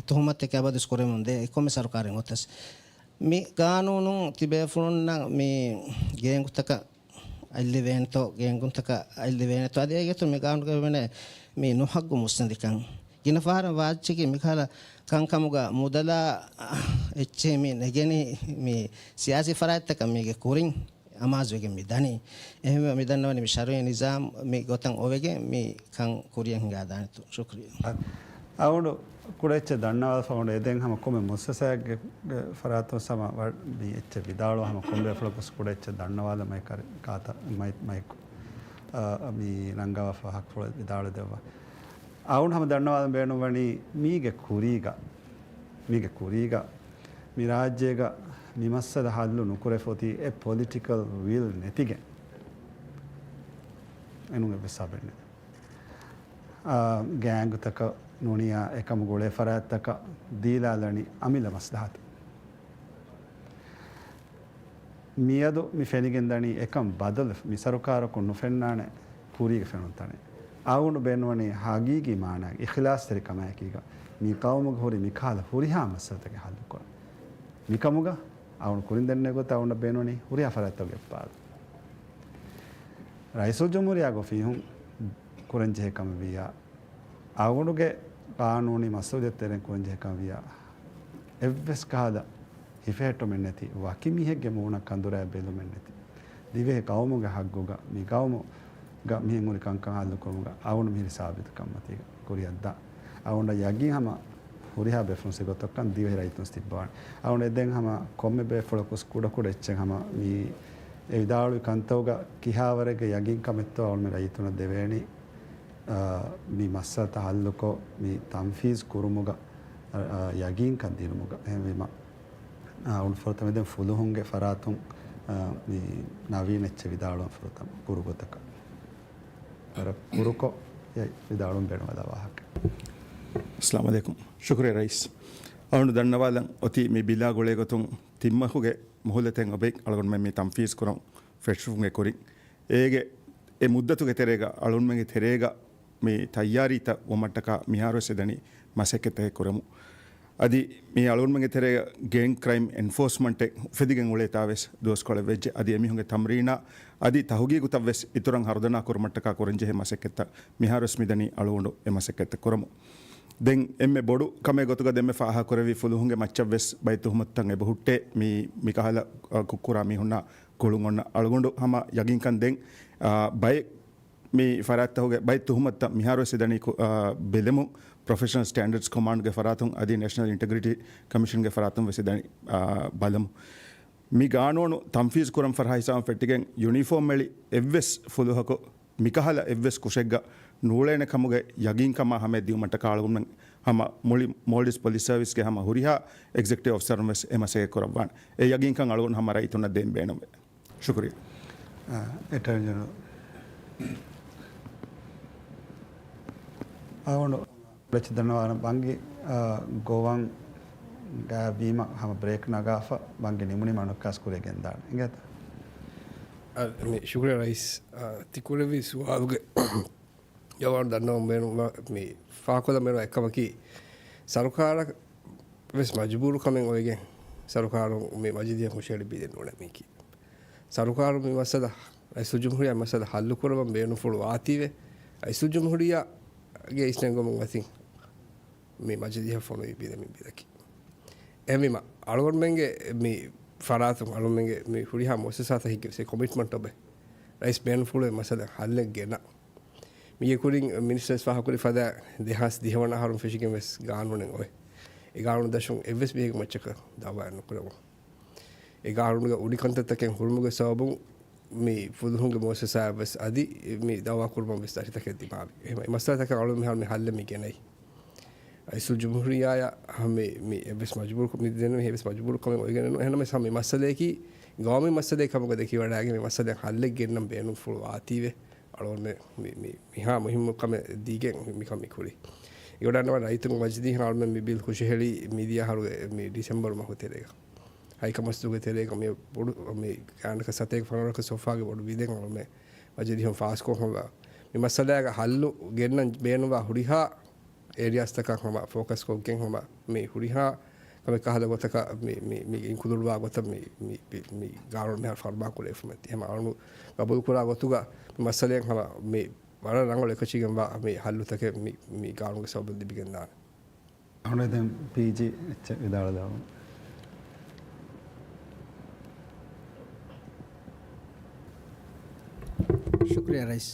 ތުހުމަތެއް އަބަދުވެސް ކުރެވެމުން ދޭ ކޮންމެ ސަރުކާރެއް އޮތަސް. މި ގާނޫނުން ތިބޭފުޅުންނަށް މި ގޭންގުތަކަށް އަތްލެވޭނެތޯ، ގޭންގުންތަކަށް އަތްލެވޭނެތޯ، އަދި އޭގެއަތުން މި ގާނޫނުގައި ވެނެ މި ނުހައްގު މުއްސަނދިކަން. ގިނަ ފަހަރަށް ވާއްޗަކީ މިކަހަލަ ކަންކަމުގަ މުދަލާ އެއްޗެހި މި ނެގެނީ މި ސިޔާސީ ފަރާތްތަކަށް މީގެ ކުރިން އަމާޒުވެގެން މި ދަނީ. އެހެންވެ މި ދަންނަވަނީ މި ޝަރުޢީ ނިޒާމް މި ގޮތަށް އޮވެގެން މި ކަން ކުރިއަށް ހިނގާދާނެތޯ. ޝުކުރިއްޔާ. އަ-، އަޅުގަނޑު ކުޑައެއްޗެއް ދަންނަވާފަ އޮންނަ އެދެން ހަމަ ކޮންމެ މުއައްސަސާއެއްގެ، ގެ ފަރާތުން ސަމަ ވަ-، މި އެއްޗެއް ވިދާޅުވާ ހަމަ ކޮންބޭފުޅަކު ކުޑައެއްޗެއް ދަންނަވާލަ މައިކަރި ކާތަ-، މައި-، މައިކު، އަ، މި ރަނގަވާފަ ހައްގުފުޅެއް ވިދާޅު ދެއްވާ. އަޅުގަނޑު ހަމަ ދަންނަވާލަން ބޭނުންވަނީ މީގެ ކުރީގަ، މީގެ ކުރީގަ މި ރާއްޖޭގަ މި މައްސަލަ ހައްލު ނުކުރެފަ އޮތީ އެ ޕޮލިޓިކަލް ވިލް ނެތިގެން. އެނޫން އެއްވެސް ސަބަބެއް ނެތް. އާ، ގޭންގުތަކަށް ނޫނިޔާ އެކަމު ގުޅޭ ފަރާތްތަކަށް ދީލާލަނީ އަމިއްލަ މަސްލަހަތު. މިއަދު މި ފެނިގެން ދަނީ އެކަން ބަދަލު މި ސަރުކާރަކުން ނުފެންނާނެ ކުރީގެ ފެނުން ތަނެއް. އަޅުގަނޑު ބޭނުންވަނީ ހަގީގީ މާނައިގެ އިޚްލާޞްތެރިކަމާއެކީގަ މި ޤައުމުގެ ހުރި މިކަހަލަ ހުރިހާ މައްސަލަތަކެއް ހައްލުކުރަން. މިކަމުގަ އަޅުގަނޑު ކުރިން ދެންނެވި ގޮތަށް އަޅުގަނޑަށް ބޭނުންވަނީ ހުރިހާ ފަރާތްތަކުގެ އެއްބާރު. ރައީސުލްޖުމްހޫރިއްޔާގެ އޮފީހުން ކުރަންޖެހޭ ކަމެއް ވިއްޔާ، އަޅުގަނޑުގެ ޤާނޫނީ މަސްއޫލިއްޔަތު ތެރެއިން ކުރަންޖެހޭ ކަމެއް ވިއްޔާ، އެއްވެސް ކަހަލަ ހިފެހެއްޓުމެއް ނެތި، ވަކި މީހެއްގެ މޫނަށް ކަނދުރާ ބެލުމެއް ނެތި، ދިވެހި ޤައުމުގެ ހައްގުގަ، މި ޤައުމުގަ މިހެން ހުރި ކަންކަން ހައްލުކުރުމުގަ އަޅުގަނޑު މިހިރީ ސާބިތުކަން މަތީގަ ކުރިއަށްދާ. އަޅުގަނޑަށް ޔަގީން ހަމަ ހުރިހާ ބޭފުޅުން އެގޮތަކަށް ދިވެހި ރައްޔިތުން ތިއްބަވާނެ. އަޅުގަނޑު އެދެން ހަމަ ކޮންމެ ބޭފުޅަކުސް ކުޑަކުޑަ އެއްޗެއް ހަމަ މި އެ ވިދާޅުވި ކަންތައުގަ ކިހާވަރެއްގެ ޔަގީންކަމެއްތޯ އަޅުގަނޑުމެން ރައްޔިތުންނަށް ދެވޭނީ، އާ، މި މައްސަލަތައް ހައްލުކޮށް މި ތަންފީޒް ކުރުމުގަ، އާ، އާ، ޔަގީންކަން ދިނުމުގަ. އެހެންވީމަ، އާ، އަޅުގަނޑު ފުރަތަމަ ދެން ފުލުހުންގެ ފަރާތުން، އާ، މި ނަވީން އެއްޗެއް ވިދާޅުވަން ފުރަތަމަ ކުރު ގޮތަކަށް. ވަރަށް ކުރުކޮށް އެ ވިދާޅުވަން ބޭނުންވާ ވާހަކަ. އައްސަލާމު ޢަލައިކުމް. ޝުކުރިއްޔާ ރައީސް. އަޅުގަނޑު ދަންނަވާލަން އޮތީ މި ބިލާ ގުޅޭގޮތުން ތިންމަހުގެ މުހުލަތެއް އޮބެއް އަޅުގަނޑުމެން މި ތަންފީޒް ކުރަން ފެށުމުގެ ކުރިން. އޭގެ އެ މުއްދަތުގެ ތެރޭގަ އަޅުންމެންގެ ތެރޭގަ މި ތައްޔާރީތައް ވުމަށްޓަކާ މިހާރުވެސް އެދަނީ މަސައްކަތްތަކެއް ކުރަމު. އަދި މި އަޅުގަނޑުމެންގެ ތެރޭގަ ގޭންގް ކްރައިމް އެންފޯސްމަންޓެއް އުފެދިގެން އުޅޭ ތާވެސް ދުވަސްކޮޅެއް ވެއްޖެ. އަދި އެމީހުންގެ ތަމްރީނާ އަދި ތަހުގީގުތައްވެސް އިތުރަށް ހަރުދަނާ ކުރުމަށްޓަކާ ކުރަންޖެހޭ މަސައްކަތްތައް މިހާރުވެސް މިދަނީ އަޅުގަނޑު އެ މަސައްކަތްތައް ކުރަމުން. ދެން އެންމެ ބޮޑު ކަމެއް ގޮތުގަ ދެންމެ ފާހަގަކުރެއްވި ފުލުހުންގެ މައްޗަށްވެސް ބައެއް ތުހުމަތުތައް އެބަހުއްޓޭ. މި، މިކަހަލަ، އަ، ކުށްކުރާ މީހުންނާ ކޮޅުން އޮންނަ އަޅުގަނޑު ހަމަ ޔަގީންކަން ދެން، އާ، ބައެއް މި ފަރާތްތަކުގެ ބައެއް ތުހުމަތުތައް މިހާރުވެސް އެދަނީ ކު-، އާ، ބެލެމުން ޕްރޮފެޝަނަލް ސްޓޭންޑަޑްސް ކޮމާންޑްގެ ފަރާތުން އަދި ނޭޝަނަލް އިންޓެގްރިޓީ ކަމިޝަންގެ ފަރާތުން ވެސް އެދަނީ، އާ، ބަލަމުން. މި ގާނޫނު ތަންފީޒް ކުރަން ފަރަހާ ހިސާބުން ފެއްޓިގެން ޔުނީފޯމް އެޅި އެއްވެސް ފުލުހަކު މިކަހަލަ އެއްވެސް ކުށެއްގަ ނޫޅޭނެ ކަމުގެ ޔަގީންކަމާ ހަމަޔަށް ދިއުމަށްޓަކާ އަޅުގަނޑުމެން ހަމަ މުޅި މޯލްޑިވްސް ޕޮލިސް ސަރވިސްގެ ހަމަ ހުރިހާ އެގްޒެކެޓިވް އޮފިސަރުން ވެސް އެ މަސައްކަތް ކުރައްވާނެ. އެ ޔަގީންކަން އަޅުގަނޑު ހަމަ ރައްޔިތުންނަށް ދޭން ބޭނުންވޭ. ޝުކުރިއްޔާ. އެޓަރނީ ޖެނެރަލް. އަޅުގަނޑު ލެކްޗަ ދަންނަވާނަ ބަންގި، އާ، ގޮވަން ގާތްވީމަ ހަމަ ބްރޭކް ނަގާފަ ބަންގި ނިމުނީމަ ނުކާސް ކުރިޔަށް ގެންދާނެ. އިނގޭތަ؟ އަ، މި ޝުކުރިއްޔާ ރައީސް، އާ، ތި ކުރެއްވި ސުވާލުގެ ޖަވާބު ދަންނަވަން ބޭނުންވާ، މި ފާހަގަކޮށްލަން ބޭނުން އެއްކަމަކީ، ސަރުކާރަށް ވެސް މަޖުބޫރު ކަމެއް އޮވެގެން، ސަރުކާރުން މި މަޖިލީހަށް ހުށަހެޅި ބިލެއް ނޫޅެމީކީ. ސަރުކާރު މި މައްސަލަ، ރައީސުލްޖުމްހޫރިއްޔާ މައްސަލަ ހައްލުކުރަވަން ބޭނުންފުޅު ވާތީވެ، ރައީސުލްޖުމްހޫރިއްޔާގެ އިސްނެންގުމުން އަތިން މި މަޖިލީހަށް ފޮނުވި ބިލެއް މި ބިލަކީ. އެހެންވީމަ، އަޅުގަނޑުމެންގެ މި ފަރާތުން، އަޅުގަނޑުމެންގެ މި ހުރިހާ މުއައްސަސާތަކެއްގެ ކޮމިޓްމަންޓް އޮބެ، ރައީސް ބޭނުންފުޅުވެ މައްސަލަ ހައްލެއް ގެނަ. މީގެ ކުރިން މިނިސްޓަރ ވެސް ފާހަގަކުރި ފަދަ ދެހާސް ދިހަ ވަނަ އަހަރުން ފެށިގެން ވެސް ގާނޫނެއް އޮވެ. އެ ގާނޫނު ދަށުން އެއްވެސް މީހެއްގެ މައްޗަކަށް ދައުވާއެއް ނުކުރެވުން. އެ ގާނޫނުގެ އުނި ކަންތައްތަކެއް ހުރުމުގެ ސަބަބުން މި ފުލުހުންގެ މުއައްސަސާއަށް ވެސް އަދި މި ދައުވާ ކުރުމަށް ވެސް ދަށިތަކެއް ދިމާވި. އެހެން އެ މައްސަލަތަކަށް އަޅު މިހާރު މި ހައްލެއް މި ގެނައީ. ރައީސުލްޖުމްހޫރިއްޔާއަށް ހަމަ މި، މި އެއްވެސް މަޖުބޫރު ކަ-، މި ދެން މި އެއްވެސް މަޖުބޫރު ކަމެއް އޮވެގެނެއް ނޫން. އެހެންނަމަވެސް ހަމަ މި މައްސަލަޔަކީ ގައުމީ މައްސަލައެއް ކަމުގަ ދެކިވަޑައިގެން މި މައްސަލައިން ހައްލެއް ގެންނަން ބޭނުންފުޅު ވާތީވެ. އަޅުގަނޑުމެން މި، މި، މިހާ މުހިއްމު ކަމެއް ދީގެން މިކަން މި ކުރީ. އެ ވަޑައިގަންނަވާ ރައްޔިތުންގެ މަޖިލީހަށް އަޅުމެން މި ބިލް ހުށަހެޅީ މިދިޔަ އަހަރުގެ މި ޑިސެމްބަރު މަހު ތެރޭގަ. ހައިކަމަސްދޫގެ ތެރޭގަ މި ބޮޑު، މި ގާނަކަށް ސަތޭކަ ފަނަރަކަށް ސޮފާގެ ބޮޑު ބިލެއް އަޅުމެން މަޖިލީހުން ފާސްކޮށް ހަމަ މި މައްސަލާގެ ހައްލު ގެންނަން ބޭނުންވާ ހުރިހާ އޭރިއާސްތަކަށް ހަމަ ފޯކަސް ކޮށްގެން ހަމަ މި ހުރިހާ ކަމެއް ކަހަލަ ގޮތަކަށް މި، މި، މި އިންކްލޫޑްވާ ގޮތަށް މި، މި، މި، މި ގާނޫނު މިހާރު ފަރުމާ ކުރެވިފަ މެތި. ހަމަ އަޅުނު ގަބޫލު ކުރާ ގޮތުގަ މި މައްސަލައިން ހަމަ މި ވަރަށް ރަނގަޅު އެކަށީގެންވާ މި ހައްލުތަކެއް މި، މި ގާނޫނުގެ ސަބަބުން ލިބިގެންދާނެ. އަޅުގަނޑު ދެން ޕީޖީ އެއްޗެއް ވިދާޅުވާލަމުން. ޝުކުރިއްޔާ ރައީސް.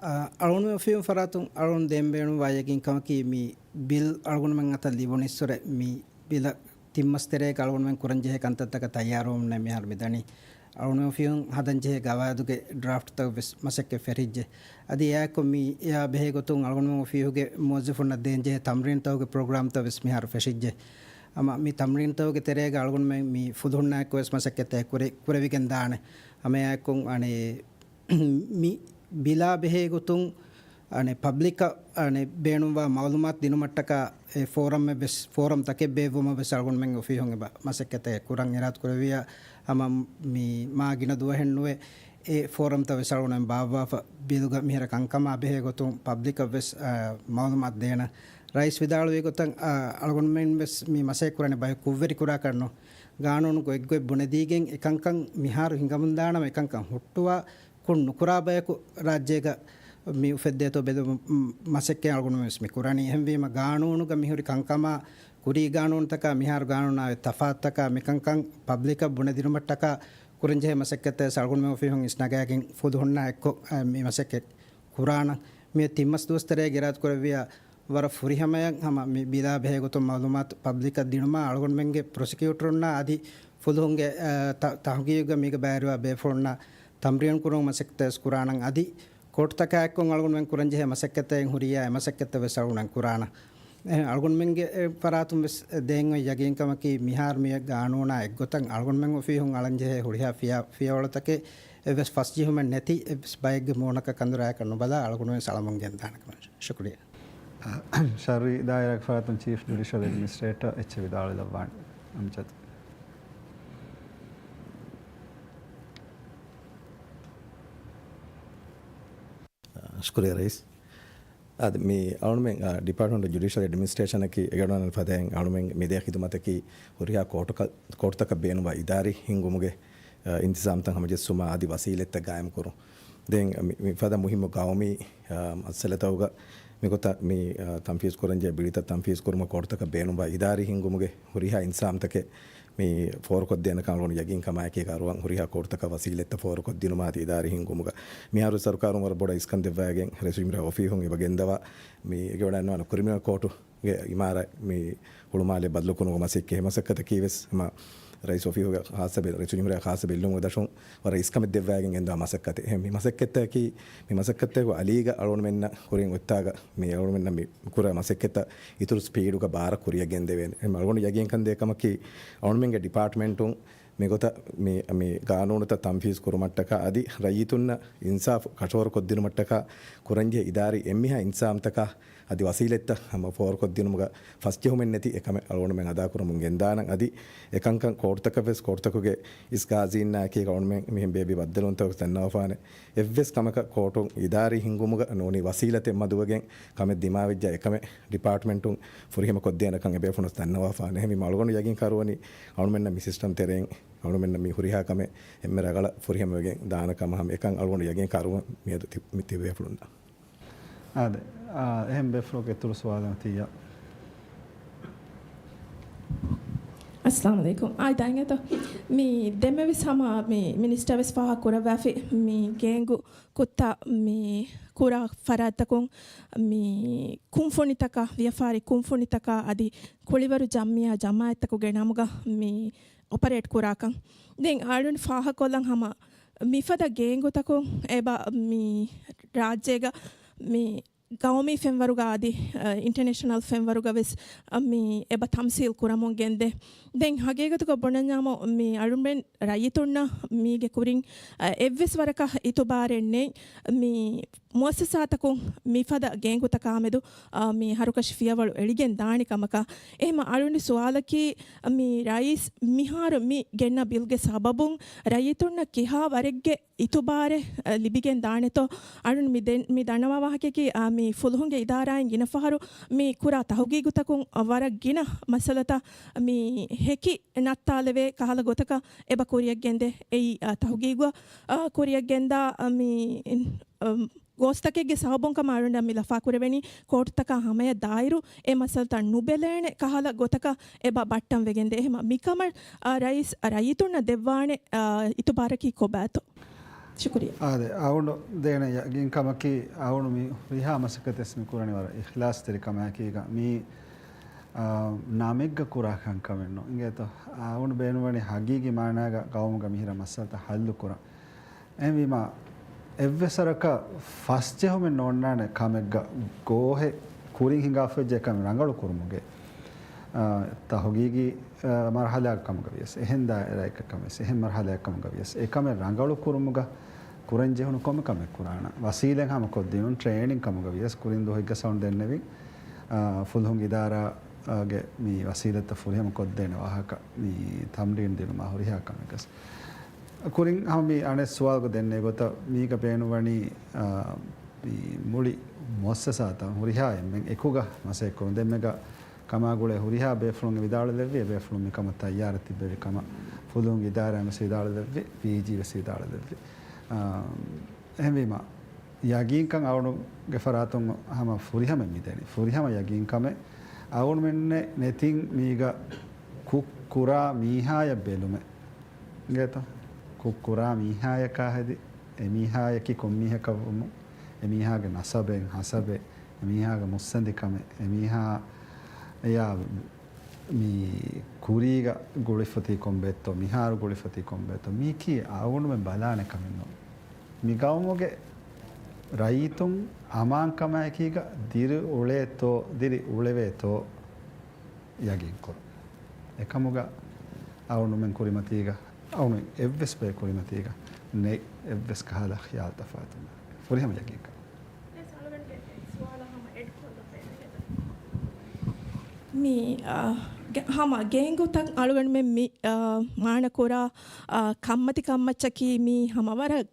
އަ، އަޅުގަނޑުމެން އޮފީހުން ފަރާތުން އަޅުގަނޑު ދޭން ބޭނުންވާ ޔަގީންކަމަކީ މި ބިލް އަޅުގަނޑުމެން އަތަށް ލިބުނީއްސުރެ މި ބިލަށް ތިން މަސް ތެރޭގަ އަޅުގަނޑުމެން ކުރަންޖެހޭ ކަންތައްތަކަށް ތައްޔާރުވަމުންނޭ މިހާރު މިދަނީ. އަޅުގަނޑުމެން އޮފީހުން ހަދަންޖެހޭ ގަވާއިދުގެ ޑްރާފްޓްތައް ވެސް މަސައްކަތް ފެށިއްޖެ. އަދި އެއާއެކު މި އެއާ ބެހޭގޮތުން އަޅުގަނޑުމެން އޮފީހުގެ މުވައްޒަފުންނަށް ދޭންޖެހޭ ތަމްރީންތަކުގެ ޕްރޮގްރާމްތައް ވެސް މިހާރު ފެށިއްޖެ. ހަމަ މި ތަމްރީންތަކުގެ ތެރޭގަ އަޅުގަނޑުމެން މި ފުލުހުންނާއެކު ވެސް މަސައްކަތްތައް ކުރެ-، ކުރެވިގެން ދާނެ. ހަމައެއާއެކު އަނެއް މި ބިލާ ބެހޭގޮތުން، އަނެއް ޕަބްލިކަށް، އަނެއް ބޭނުންވާ މައުލޫމާތު ދިނުމަށްޓަކާ އެ ފޯރަމްއެއް ވެސް، ފޯރަމް ތަކެއް ބޭއްވުމަށް ވެސް އަޅުގަނޑުމެން އޮފީހުން އެބަ މަސައްކަތެއް ކުރަން އިރާދަކުރެއްވިއްޔާ، ހަމަ މި މާ ގިނަ ދުވަހެއް ނުވެ އެ ފޯރަމްތައް ވެސް އަޅުގަނޑުމެން ބާއްވާފަ ބިލުގަ މިހިރަ ކަންކަމާ ބެހޭގޮތުން ޕަބްލިކަށް ވެސް، އަ، މައުލޫމާތު ދޭނަން. ރައީސް ވިދާޅުވި ގޮތަށް، އަ، އަޅުގަނޑުމެން ވެސް މި މަސައްކަތް ކުރާނެ ބަހެއް ކުށްވެރިކުރާކަށް ނޫން. ގާނޫނު ގޮތްގޮތް ބުނެދީގެން އެކަންކަން މިހާރު ހިނގަމުންދާނަމަ އެކަންކަން ހުއްޓުވާ ކުށް ނުކުރާ ބަޔަކު ރާއްޖޭގަ މި އުފެއްދޭތޯ ބެލުމަށް މަސައްކަތް އަޅުގަނޑުމެން ވެސް މި ކުރަނީ. އެހެންވީމަ ގާނޫނުގަ މިހުރި ކަންކަމާ ކުރީ ގާނޫނުތަކާ މިހާރު ގާނޫނާ ތަފާތުތަކާ މިކަންކަން ޕަބްލިކަށް ބުނެދިނުމަށްޓަކާ ކުރަންޖެހޭ މަސައްކަތްތައް ވެސް އަޅުގަނޑުމެން އޮފީހުން އިސްނަގާގެން ފުލުހުންނާ އެއްކޮށް، އަ، މި މަސައްކަތް ކުރާނަން. މި ތިން މަސް ދުވަސް ތެރޭގަ އިރާދަކުރެއްވިއްޔާ ވަރަށް ފުރިހަމަޔަށް ހަމަ މި ބިލާ ބެހޭގޮތުން މައުލޫމާތު ޕަބްލިކަށް ދިނުމާ އަޅުގަނޑުމެންގެ ޕްރޮސިކިއުޓަރުންނާ އަދި ފުލުހުންގެ، އަ، ތަ-، ތަހުގީގުގަ މީގަ ބައިވެރިވާ ބޭފުޅުންނާ ތަމްރީނު ކުރުމުގެ މަސައްކަތް ވެސް ކުރާނަން. އަދި ކޯޓުތަކާ އެއްކޮށް އަޅުގަނޑުމެން ކުރަންޖެހޭ މަސައްކަތެއް ހުރިއްޔާ އެ މަސައްކަތްތައް ވެސް އަޅުގަނޑުމެން ކުރާނަން. އެ، އަޅުގަނޑުމެންގެ، އެ، ފަރާތުން ވެސް ދޭން އޮތް ޔަގީންކަމަކީ މިހާރު މި ގާނޫނާ އެއްގޮތަށް އަޅުގަނޑުމެން އޮފީހުން އަޅަންޖެހޭ ހުރިހާ ފިޔާ-، ފިޔަވަޅުތަކެއް އެއްވެސް ފަސްޖެހުމެއް ނެތި، އެއްވެސް ބައެއްގެ މޫނަކަށް ކަނދުރާއަކަށް ނުބަލާ އަޅުގަނޑުމެން ސަލަމުން ގެންދާނެ ކަމަށް. ޝުކުރިއްޔާ. ޝަރުއީ ދާއިރާގެ ފަރާތުން ޗީފް ޖުޑިޝަލް އެޑްމިނިސްޓްރޭޓަރ އެޗް އެ ވިދާޅުވެލައްވާނެ. އަމްޖަދް. ޝުކުރިއްޔާ ރައީސް. އަދި މި އަޅުމެން، އާ، ޑިޕާޓްމަންޓް އޮފް ޖުޑިޝަލް އެޑްމިނިސްޓްރޭޝަނަކީ އެގަޑުމަން ފަދައިން އަޅުމެން މިދޭ ޚިދުމަތަކީ ހުރިހާ ކޯޓަކަށް، ކޯޓުތަކަށް ބޭނުންވާ އިދާރީ ހިންގުމުގެ، އާ، އިންތިޒާމްތައް ހަމަޖެއްސުމާ އަދި ވަސީލަތްތައް ގާއިމްކުރުން. ދެން މި، މި ފަދަ މުހިއްމު ގައުމީ، އާ، މައްސަލަތަކުގަ މިގޮތަށް މި، އާ، ތަންފީޒު ކުރަންޖެހޭ ބިޑިތައް ތަންފީޒު ކުރުމަށް ކޯޓުތަކަށް ބޭނުންވާ އިދާރީ ހިންގުމުގެ ހުރިހާ އިންތިޒާމްތަކެއް މި ފޯރުކޮށްދޭނެކަން އަޅުގަނޑު ޔަގީންކަމާއެކީގަ އަރުވަން ހުރިހާ ކޯޓުތަކަށް ވަސީލަތްތައް ފޯރުކޮށްދިނުމާ އަދި އިދާރީ ހިންގުމުގަ މިހާރު ސަރުކާރުން ވަރަށް ބޮޑަށް އިސްކަން ދެއްވައިގެން ރައީސުލްޖުމްހޫރިއްޔާ އޮފީހުން އެބަ ގެންދަވާ މި އެގެ ވަޑައިންނަވާނެ ކްރިމިނަލް ކޯޓުގެ އިމާރާތް މި ހުޅުމާލެ ބަދަލުކުރުމުގެ މަސައްކަތް، އެ މަސައްކަތަކީ ވެސް ހަމަ ރައީސް އޮފީހުގެ ޚާއްޞަ ބެލުން، ރައީސުލްޖުމްހޫރިއްޔާ ޚާއްޞަ ބެލުމުގެ ދަށުން ވަރަށް އިސްކަމެއް ދެއްވައިގެން ގެންދަވާ މަސައްކަތެއް. އެހެން މި މަސައްކަތަކީ، މި މަސައްކަތްތަކުގެ އަލީގަ އަޅުގަނޑުމެންނަށް ކުރިން އޮތްތާގަ މި އަޅުގަނޑުމެންނަށް މި ކުރާ މަސައްކަތްތައް އިތުރު ސްޕީޑުގަ ބާރަށް ކުރިއަށް ގެންދެވޭނެ. އެހެން އަޅުގަނޑު ޔަގީންކަން ދޭ ކަމަކީ، އަޅުގަނޑުމެންގެ ޑިޕާޓްމަންޓުން މިގޮތަށް މި، މި ގާނޫނުތައް ތަންފީޒު ކުރުމަށްޓަކާ އަދި ރައްޔިތުންނަށް އިންސާފު ކަށަވަރު ކޮށްދިނުމަށްޓަކާ ކުރަންޖެހޭ އިދާރީ އެންމެހާ އިންތިޒާމްތަކާ އަދި ވަސީލަތްތައް ހަމަ ފޯރުކޮށްދިނުމުގަ ފަސްޖެހުމެއްނެތި އެކަމެއް އަޅުގަނޑުމެން އަދާކުރަމުން ގެންދާނަން. އަދި އެކަންކަން ކޯޓުތަކަށް ވެސް، ކޯޓުތަކުގެ އިސް ގާޒީންނާއެކީގަ އަޅުގަނޑުމެން މިހެން ބޭއްވި ބައްދަލުވުންތަކަށް ދަންނަވާފާނެ. އެއްވެސް ކަމަކަށް ކޯޓުން އިދާރީ ހިންގުމުގަ ނޫނީ ވަސީލަތެއް މަދުވެގެން ކަމެއް ދިމާވެއްޖާ އެކަމެއް ޑިޕާޓްމަންޓުން ފުރިހަމަ ކޮށްދޭނެކަން އެބޭފުޅުން ދަންނަވާފާނެ. އެހެންވީމަ އަޅުގަނޑު ޔަގީން ކަރުވަނީ އަޅުމެންނަށް މި ސިސްޓަމް ތެރެއިން އަޅުމެންނަށް މި ހުރިހާ ކަމެއް އެންމެ ރަގަޅަށް ފުރިހަމަވެގެން ދާނެ ކަމަށް ހަމަ އެކަން އަޅުގަނޑު ޔަގީން ކަރުވަން މިއަދު ތި-، މި ތިބޭފުޅުންނަށް. އާދެ، އާ، އެހެން ބޭފުޅުންގެ އިތުރު ސުވާލެއް ތިއްޔާ. އައްސަލާމު އަލައިކުމް. އާ، ދާއިން އެތޯ. މި ދެންމެ ވެސް ހަމަ މި މިނިސްޓަރ ވެސް ފާހަގަ ކުރައްވާފި މި ގޭންގު ކުށްތައް މި ކުރާ ފަރާތްތަކުން މި ކުންފުނިތަކާ، ވިޔަފާރި ކުންފުނިތަކާ އަދި ކުޅިވަރު ޖަމްޢިއްޔާ ޖަމާޢަތްތަކުގެ ނަމުގަ މި އޮޕަރޭޓް ކުރާކަން. ދެން އަޅުން ފާހަގަކޮށްލަން ހަމަ މިފަދަ ގޭންގުތަކުން އެބަ މި ރާއްޖޭގަ މި ގައުމީ ފެންވަރުގަ އަދި، އަ، އިންޓަރނޭޝަނަލް ފެންވަރުގަ ވެސް، އަ، މި އެބަ ތަމްސީލް ކުރަމުން ގެންދޭ. ދެން ހަގީގަތުގަ ބުނަންޏާމު މި އަޅުމެން ރައްޔިތުންނަށް މީގެ ކުރިން، އަ، އެއްވެސް ވަރަކަށް އިތުބާރެއް ނެތް. މި މުއައްސަސާތަކުން މިފަދަ ގޭންގުތަކާމެދު، އާ، މި ހަރުކަށި ފިޔަވަޅު އެޅިގެން ދާނެ ކަމަކަށް. އެހެމަ އަޅުގަނޑު ސުވާލަކީ، މި ރައީސް މިހާރު މި ގެންނަ ބިލްގެ ސަބަބުން ރައްޔިތުންނަށް ކިހާ ވަރެއްގެ އިތުބާރެއް، އަ، ލިބިގެން ދާނެތޯ؟ އަޅުން މި ދެން، މި ދަންނަވާ ވާހަކައަކީ، އާ، މި ފުލުހުންގެ އިދާރާއިން ގިނަ ފަހަރު މި ކުރާ ތަހުގީގުތަކުން، އަ، ވަރަށް ގިނަ މައްސަލަތައް މި ހެކި ނައްތާލެވޭ ކަހަލަ ގޮތަކަށް އެބަ ކުރިއަށް ގެންދޭ. އެއީ، އާ، ތަހުގީގު، އާ، ކުރިއަށް ގެންދާ، އާ، މި، އަ، ގޯސްތަކެއްގެ ސަބަބުން ކަމަށް އަޅުގަނޑަށް މި ލަފާކުރެވެނީ ކޯޓުތަކާ ހަމަޔަށް ދާއިރު އެ މައްސަލަތައް ނުބެލޭނެ ކަހަލަ ގޮތަކަށް އެބަ ބައްޓަން ވެގެންދޭ. އެހެމަ މިކަމަށް، އާ، ރައީސް ރައްޔިތުންނަށް ދެއްވާނެ، އާ، އިތުބާރަކީ ކޮބާތޯ؟ ޝުކުރިއްޔާ. އާދެ، އަޅުގަނޑު ދޭނެ ޔަގީންކަމަކީ، އަޅުގަނޑު މި ހުރިހާ މަސައްކަތެއް މި ކުރަނީ ވަރަށް އިޚްލާޞްތެރިކަމާއެކީގަ، މީ، އާ، ނަމެއްގަ ކުރާ ކަންކަމެއް ނޫން. އިނގޭތޯ؟ އަޅުގަނޑު ބޭނުންވަނީ ހަގީގީ މާނާގަ ގައުމުގަ މިހިރަ މައްސަލަތައް ހައްލު ކުރަން. އެހެންވީމަ، އެއްވެސް ވަރަކަށް ފަސްޖެހުމެއް ނޯންނާނެ ކަމެއްގަ ގޯހެއް ކުރިން ހިނގާފައްޖެ ކަމެއް ރަނގަޅު ކުރުމުގެ، އާ، ތަހުގީގީ، އާ، މަރުހަލާގެ ކަމުގަ ވިޔަސް، އެހެން ދާއިރާއެއްގަ ކަމެއް ވިޔަސް، އެހެން މަރުހަލާގެ ކަމުގަ ވިޔަސް، އެ ކަމެއް ރަނގަޅު ކުރުމުގަ ކުރަން ޖެހުނު ކޮންމެ ކަމެއް ކުރާނަން. ވަސީލަތް ހަމަ ކޮށްދިނުން، ޓްރޭނިން ކަމުގަ ވިޔަސް، ކުރިން ދުވަހެއްގަ ސައުން ދެންނެވިން، އާ، ފުލުހުން އިދާރާގެ މި ވަސީލަތްތައް ފުރިހަމަ ކޮށްދޭނެ ވާހަކަ، މި ތަމްރީން ދިނުމާ ހުރިހާ ކަމެއްގަސް. ކުރިން ހަމަ މި އަނެއް ސުވާލުގަ ދެންނެވި ގޮތަށް މީގަ ބޭނުންވަނީ، އާ، މި މުޅި މުއައްސަސާތައް ހުރިހާ އެންމެން އެކުގަ މަސައްކަތް ކުރުން. ދެންމެގަ ކަމާ ގުޅޭ ހުރިހާ ބޭފުޅުން ވިދާޅުލެއްވި، އެ ބޭފުޅުން މިކަމަށް ތައްޔާރަށް ތިއްބެވި ކަމަށް ފުލުހުން އިދާރާ ވެސް ވިދާޅުލެއްވި، ވީޖީ ވެސް ވިދާޅުލެއްވި. އާ، އެހެންވީމަ، ޔަގީންކަން އަޅުގަނޑުގެ ފަރާތުން ހަމަ ފުރިހަމަ މިދެނީ. ފުރިހަމަ ޔަގީންކަމެއް އަޅުގަނޑުމެންނެއް ނެތިން މީގަ ކުށް ކުރާ މީހާޔަށް ބެލުމެއް. އިނގޭތޯ؟ ކުށް ކުރާ މީހާޔަކާ ހެދި، އެ މީހާޔަކީ ކޮން މީހަކަށް ވުމުން، އެ މީހާގެ ނަސަބެއް، ހަސަބެއް، އެ މީހާގެ މުއްސަނދިކަމެއް، އެ މީހާ އެޔާ މި ކުރީގަ ގުޅިފަތީ ކޮންބައެއްތޯ، މިހާރު ގުޅިފަތީ ކޮންބައެއްތޯ، މީކީ އަޅުގަނޑުމެން ބަލާނެ ކަމެއް ނޫން. މި ގައުމުގެ ރައްޔިތުން އަމާންކަމާއެކީގަ ދިރި އުޅޭތޯ، ދިރި އުޅެވޭތޯ ޔަގީންކުރުން. އެކަމުގަ އަޅުގަނޑުމެން ކުރިމަތީގަ، އަޅުގަނޑު އެއްވެސް ބަޔެއް ކުރިމަތީގަ ނެތް އެއްވެސް ކަހަލަ ޚިޔާލު ތަފާތު. ފުރިހަމަ ޔަގީންކަން. މި، އާ، ގެ-، ހަމަ ގޭންގުތައް އަޅުގަނޑުމެން މި، އާ، މާނަކުރާ، އާ، ކަންމަތި ކަންމައްޗަކީ މީ ހަމަ ވަރަށް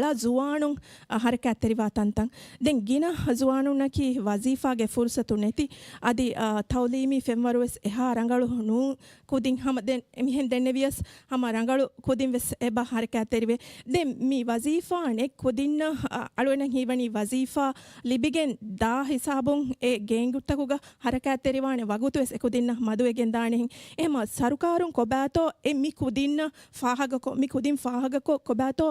ޅަ ޒުވާނުން، އަ، ހަރަކާތްތެރިވާ ތަންތަން. ދެން ގިނަ ޒުވާނުންނަކީ ވަޒީފާގެ ފުރުސަތު ނެތި، އަދި، އަ، ތައުލީމީ ފެންވަރުވެސް އެހާ ރަނގަޅު ނޫން. ކުދިން ހަމަ ދެން މިހެން ދެންނެވިޔަސް ހަމަ ރަނގަޅު ކުދިން ވެސް އެބަ ހަރަކާތްތެރިވޭ. ދެން މި ވަޒީފާ ނެތް ކުދިންނަށް، އަ، އަޅުގަނޑަށް ހީވަނީ ވަޒީފާ ލިބިގެން ދާ ހިސާބުން އެ ގޭންގުތަކުގަ ހަރަކާތްތެރިވާނެ ވަގުތު ވެސް އެ ކުދިންނަށް މަދުވެގެން ދާނެހެން. އެހެމަ ސަރުކާރުން ކޮބާތޯ އެ މި ކުދިންނަށް ފާހަގަކޮށް، މި ކުދިން ފާހަގަކޮށް ކޮބާތޯ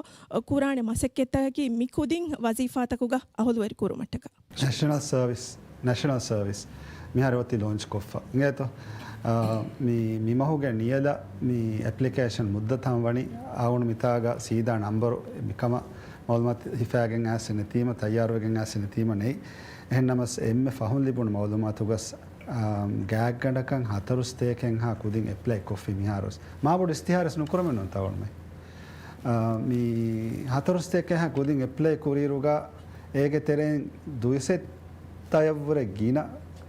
ކުރާނެ މަސައްކަތްތަކަކީ މި ކުދިން ވަޒީފާތަކުގަ އަހުލުވެރި ކުރުމަށްޓަކާ. ނެޝަނަލް ސަރވިސް، ނެޝަނަލް ސަރވިސް މިހާރު އޮތީ ލޯންޗް ކޮށްފަ. އިނގޭތޯ؟ އާ، މި، މި މަހުގެ ނިޔަލަށް މި އެޕްލިކޭޝަން މުއްދަތަށް ވަނީ އަޅުގަނޑު މިތާގަ ސީދާ ނަންބަރު މިކަމަށް މައުލޫމާތު ހިފާގެން އައިސް ނެތީމަ، ތައްޔާރުވެގެން އައިސް ނެތީމަ ނެތް. އެހެންނަމަސް އެންމެ ފަހުން ލިބުނު މައުލޫމާތުގަސް، އާ، ގާތްގަނޑަކަށް ހަތަރު ސަތޭކައެއްހާ ކުދިން އެޕްލައި ކޮށްފި މިހާރުވެސް. މާބޮޑު އިސްތިހާރެއް ނުކުރަމެއް ނޫން ތައުޅުމެއް. އާ، މި ހަތަރު ސަތޭކައެއްހާ ކުދިން އެޕްލައި ކުރިއިރުގަ އޭގެ ތެރެއިން ދުއިސައްތަޔަށްވުރެ ގިނަ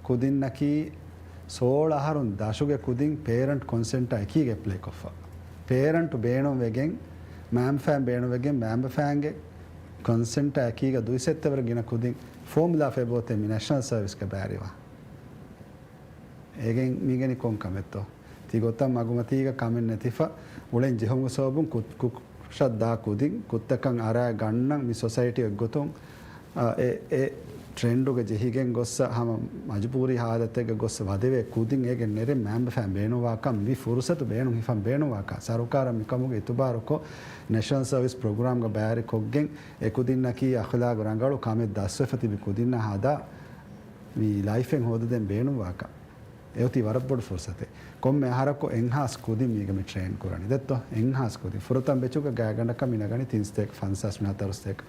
ކުދިންނަކީ ސޯޅަ އަހަރުން ދަށުގެ ކުދިން ޕޭރެންޓް ކޮންސެންޓާ އެކީގަ އެޕްލައި ކޮށްފަ. ޕޭރެންޓް ބޭނުންވެގެން، މައިންބަފައިން ބޭނުންވެގެން، މައިންބަފައިންގެ ކޮންސެންޓާ އެކީގަ ދުއިސައްތަޔަށްވުރެ ގިނަ ކުދިން ފޯމުލާ ފެބޯތެ މި ނެޝަނަލް ސަރވިސްގަ ބައިވެރިވާ. އޭގެން މީގެނި ކޮން ކަމެއްތޯ؟ ތިގޮތަށް މަގުމަތީގަ ކަމެއް ނެތިފަ، އުޅެން ޖެހުން ސަބަބުން ކު-، ކުށަށް ދާ ކުދިން، ކުށްތަކަށް އަރާ ގަންނަން މި ސޮސައިޓީ އެއްގޮތުން، އާ، އެ، އެ ޓްރެންޑުގަ ޖެހިގެން ގޮއްސަ ހަމަ މަޖުބޫރީ ހާލަތެއްގަ ގޮއްސަ ވަދެވޭ ކުދިން އޭގެ ނެރެން މައިންބަފައިން ބޭނުންވާކަން، މި ފުރުސަތު ބޭނުން ހިފަން ބޭނުންވާކަން، ސަރުކާރަށް މިކަމުގެ އިތުބާރުކޮށް، ނެޝަނަލް ސަރވިސް ޕްރޮގްރާމްގަ ބައިވެރިކޮށްގެން، އެ ކުދިންނަކީ އަޚްލާގު ރަނގަޅު ކަމެއް ދަސްވެފަ ތިބި ކުދިންނަށް ހަދާ، މި ލައިފެއް ހޯދަދޭން ބޭނުންވާކަން. އެއޮތީ ވަރަށް ބޮޑު ފުރުސަތެއް. ކޮންމެ އަހަރަކު އެއްހާސް ކުދިން މީގަ މި ޓްރޭން ކުރަނީ. ދެއްތޯ؟ އެއްހާސް ކުދިން. ފުރަތަމަ ބެޗުގަ ގާތްގަނޑަކަށް މި ނަގަނީ ތިން ސަތޭކަ ފަންސާސް މި ހަތަރު ސަތޭކަ.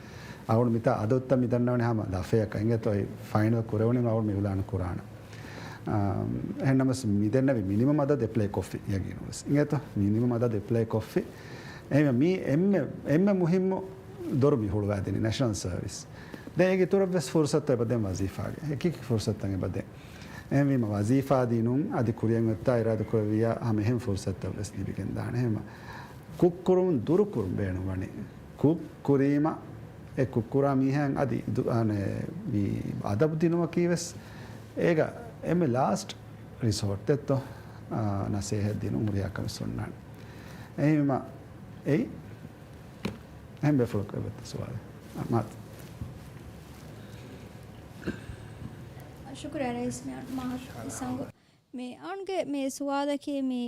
އަޅުގަނޑު މިތާ އަދަދުތައް މި ދަންނަވަނީ ހަމަ ލަފަޔަކަށް. އިނގޭތޯ އެ ފައިނަލް ކުރެވުނީމަ އަޅުގަނޑު މި އިއުލާނު ކުރާނަން. އާ، އެހެންނަމަސް މި ދެންނެވި މިނިމަމް އަދަދު އެޕްލައި ކޮށްފި ޔަގީނުވެސް. އިނގޭތޯ؟ މިނިމަމް އަދަދު އެޕްލައި ކޮށްފި. އެހެންވެ މީ އެންމެ، އެންމެ މުހިއްމު ދޮރު މި ހުޅުވައިދިނީ ނެޝަނަލް ސަރވިސް. ދެން އޭގެ އިތުރަށްވެސް ފުރުސަތު އެބަ ދެން ވަޒީފާގެ. އެކި ފުރުސަތުތައް އެބަ ދެން. އެހެންވީމަ ވަޒީފާ ދިނުން އަދި ކުރިއަށް އޮތްތާ އިރާދަކުރެއްވިއްޔާ ހަމަ އެހެން ފުރުސަތުތައް ވެސް ލިބިގެން ދާނެ. އެހެންވީމަ ކުށްކުރުމުން ދުރުކުރުން ބޭނުންވަނީ. ކުށް ކުރީމަ އެ ކުށްކުރާ މީހާއަށް އަދި ދު-، އަނެ، މި އަދަބު ދިނުމަކީ ވެސް އޭގަ އެންމެ ލާސްޓް ރިސޯޓް ދެއްތޯ، އާ، ނަސޭހަތް ދިނުން ހުރިހާ ކަމެއް އޮންނާނެ. އެހެންވީމަ އެއީ އެހެން ބޭފުޅަކު އެބައޮތް ސުވާލެއް. މާތް. ޝުކުރިއްޔާ ރައީސް މި މާ ސަނގު. މި އަޅުގަނޑުގެ މި ސުވާލަކީ މި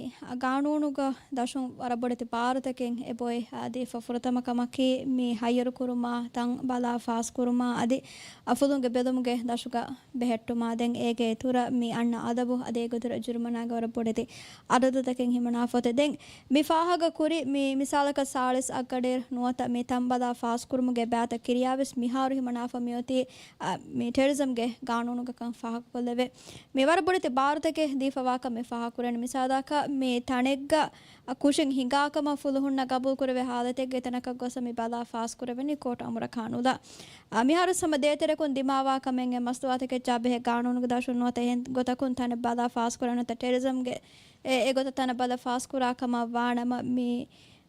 ގާނޫނުގަ ދަށުން ވަރަށް ބޮޑެތި ބާރުތަކެއް އެބައޮތް ދީފަ. ފުރަތަމަ ކަމަކީ މި ހައްޔަރު ކުރުމާ، ތަން ބަލާ ފާސް ކުރުމާ އަދި އަ، ފުލުހުންގެ ބެލުމުގެ ދަށުގަ ބެހެއްޓުމާ. ދެން އޭގެ އިތުރަށް މި އަންނަ އަދަބު އަދި އޭގެ އިތުރަށް ޖުރުމަނާގެ ވަރަށް ބޮޑެތި އަދަދުތަކެއް ހިމަނާފަ އޮތެ. ދެން މި ފާހަގަ ކުރި މި މިސާލަކަށް ސާޅީސް އަށްގަޑިއިރު ނުވަތަ މި ތަން ބަލާ ފާސްކުރުމުގެ ބައިތައް ކިރިޔާވެސް މިހާރު ހިމަނާފަ މިއޮތީ، އަ، މި ޓެރަރިޒަމްގެ ގާނޫނުގަކަން ފާހަގަކޮށްލެވޭ. މި ވަރަށް ބޮޑެތި ބާރުތަކެއް ދީފަވާކަން މި ފާހަގަކުރަނީ. މިސާލަކަށް މި ތަނެއްގަ އަ، ކުށެއް ހިނގާކަމަށް ފުލުހުންނަށް ގަބޫލުކުރެވޭ ހާލަތެއްގެ ތަނަކަށް ގޮސް މި ބަލާ ފާސްކުރެވެނީ ކޯޓު އަމުރަކާ ނުލާ. އަ، މިހާރު ހަމަ ދޭތެރެކުން ދިމާވާ ކަމެއް އެ މަސްތުވާތަކެއްޗާ ބެހޭ ގާނޫނުގެ ދަށުން ނުވަތަ އެހެން ގޮތަކުން ތަނެއް ބަލާ ފާސްކުރާ ނުވަތަ ޓެރަރިޒަމްގެ އެ، އެ ގޮތަށް ތަނަށް ބަލާ ފާސްކުރާ ކަމަށް ވާނަމަ މި،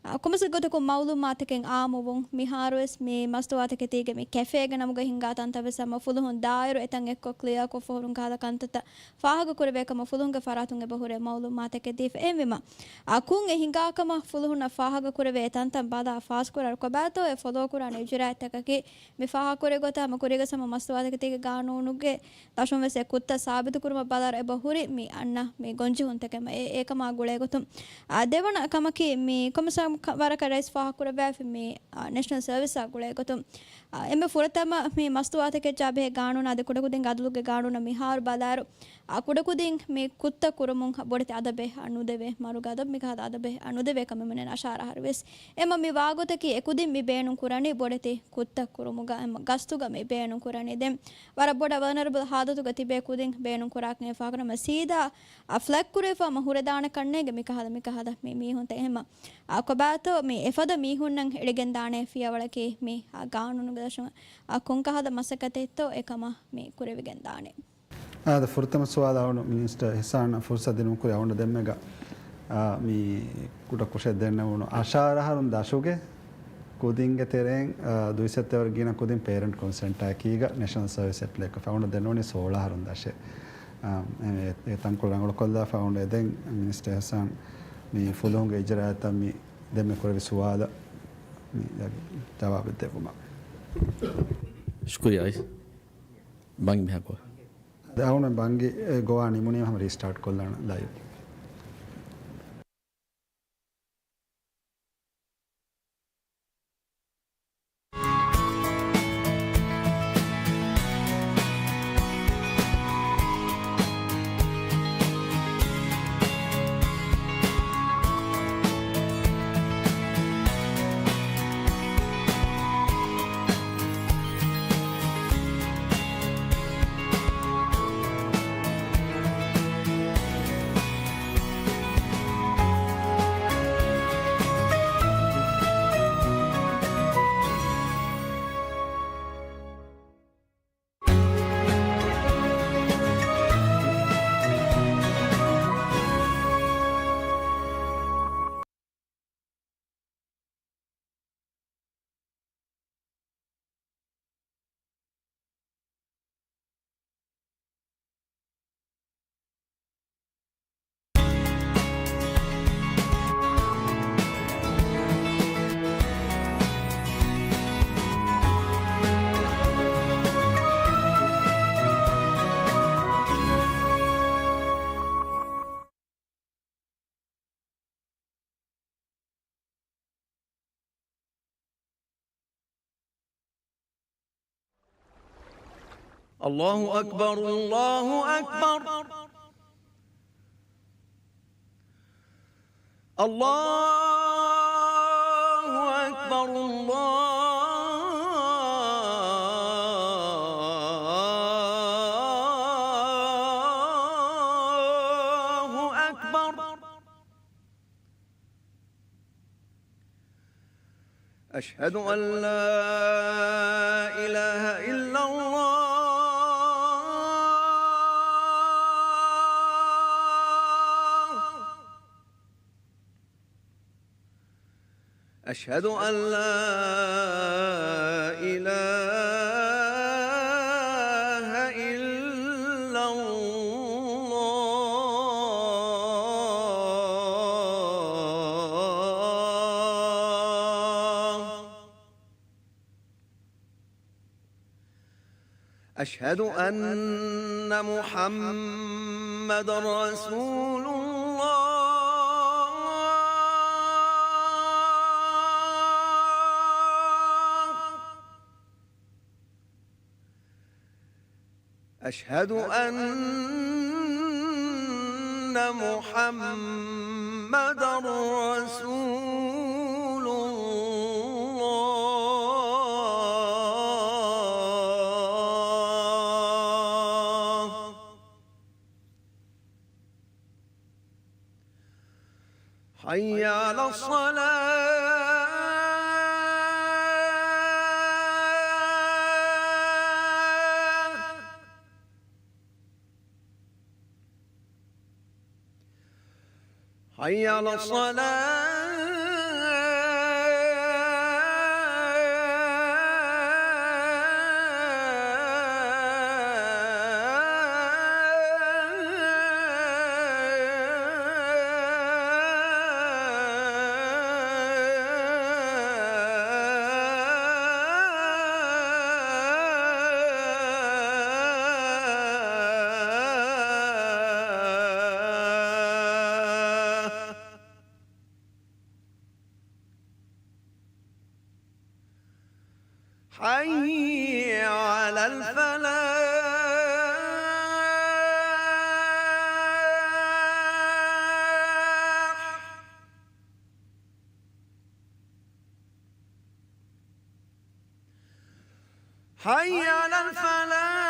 އަ، ކޮންމެސް ގޮތަކުން މައުލޫމާތަކެއް އާއްމުވުން. މިހާރުވެސް މި މަސްތުވާތަކެތީގެ މި ކެފޭގެ ނަމުގަ ހިނގާ ތަންތަން ވެސް ހަމަ ފުލުހުން ދާއިރު އެތަން އެއްކޮށް ކްލިއާ ކޮށްފަ ހުރުން ކަހަލަ ކަންތައްތައް ފާހަގަކުރެވޭ ކަމަށް ފުލުހުންގެ ފަރާތުން އެބަ ހުރޭ މައުލޫމާތެކެއް ދީފަ. އެހެންވީމަ، އަ، ކުށް އެ ހިނގާ ކަމަށް ފުލުހުންނަށް ފާހަގަކުރެވޭ ތަންތަން ބަލާ ފާސްކުރާއިރު ކޮބާތޯ އެ ފޮލޯކުރާނެ އިޖުރާއަތްތަކަކީ މި ފާހަގަކުރި ގޮތަށް ހަމަ ކުރީގަ ހަމަ މަސްތުވާތަކެތީގެ ގާނޫނުގެ ދަށުން ވެސް އެ ކުށްތައް ސާބިތުކުރުމަށް ބަލާއިރު އެބަ ހުރި މި އަންނަ މި ގޮންޖެހުންތަކެއް އެ، އެކަމާ ގުޅޭ ގޮތުން. އާ، ދެވަނަ ކަމަކީ މި ކޮންމެސް ވަރަކަށް ރައީސް ފާހަގަކުރެއްވާފި މި އާ، ނެޝަނަލް ސަރވިސްއާ ގުޅޭ ގޮތުން، އާ، އެންމެ ފުރަތަމަ މި މަސްތުވާތަކެއްޗާ ބެހޭ ގާނޫނާ އަދި ކުޑަކުދިން އަދުލުގެ ގާނޫނަށް މިހާރު ބަލާއިރު، އާ، ކުޑަކުދިން މި ކުށްތައް ކުރުމުން ބޮޑެތި އަދަބެއް ނުދެވޭ، މަރުގެ އަދަބު މިކަހަލަ އަދަބެއް ނުދެވޭ ކަމެއް މިނެން އަށާރަ އަހަރު ވެސް. އެމަ މި ވާގޮތަކީ އެކުދިން މި ބޭނުން ކުރަނީ ބޮޑެތި ކުށްތައް ކުރުމުގަ އެމަ ގަސްތުގަ މި ބޭނުން ކުރަނީ. ދެން ވަރަށް ބޮޑަށް ވަލްނަރަބަލް ހާލަތުގަ ތިބޭ ކުދިން ބޭނުން ކުރާކަން އެ ފާހަގަކުރަމަ ސީދާ އަ، ފްލެގް ކުރެވިފަ ހަމަ ހުރެދާނެ ކަންނޭނގެ މިކަހަލަ، މިކަހަލަ މި މީހުންތައް އެހެމަ، އަ، ކޮބާތޯ މި އެފަދަ މީހުންނަށް އެޅިގެން ދާނެ ފިޔަވަޅަކީ މި، އަ، ގާނޫނުގެ ދަށުން، އަ، ކޮންކަހަލަ މަސައްކަތެއްތޯ އެކަމަށް މި ކުރެވިގެން ދާނެ. އާދަ، ފުރަތަމަ ސުވާލަށް އަޅުގަނޑު މިނިސްޓަރ އިޙްސާނަށް ފުރުސަތު ދިނުން ކުރި އަޅުގަނޑަށް ދެންމެގަ، އާ، މި ކުޑަ ކުށެއް ދެންނެވުނު އަށާރަ އަހަރުން ދަށުގެ ކުދިންގެ ތެރެއިން، އާ، ދުއިސައްތަ ވަރުގެ ގިނަ ކުދިން ޕޭރެންޓް ކޮންސެންޓާއެކީގަ ނޭޝަނަލް ސަރވިސް އެޕްލައިކޮށްފަ އަޅުގަނޑު ދެންނެވުނީ ސޯޅަ އަހަރުން ދަށެއް. އާ، އެ، އެ ތަންކޮޅު ރަނގަޅުކޮށްލާފަ އަޅުގަނޑު އެދެން މިނިސްޓަރ އިޙްސާން މި ފުލުހުންގެ އިޖްރާއަތަށް މި ދެންމެ ކުރެވި ސުވާލަށް މި ޖަވާބެއް ދެއްވުމަށް. ޝުކުރިއްޔާ އައިސް. ބަންގި މިހާ ގޮވާ. އަދި އަޅުގަނޑު ބަންގި އެ ގޮވާ ނިމުނީމަ ހަމަ ރީސްޓާޓް ކޮށްލާނަން ލައިވް. الله أكبر، الله أكبر. الله أكبر، الله أكبر. أشهد أن لا إله إلا الله. أشهد أن لا إله إلا الله. أشهد أن محمدا رسول الله. أشهد أن محمدا رسول الله. حي على الصلاة. حي على الصلاة. حي على الفلاح. حي على الفلاح.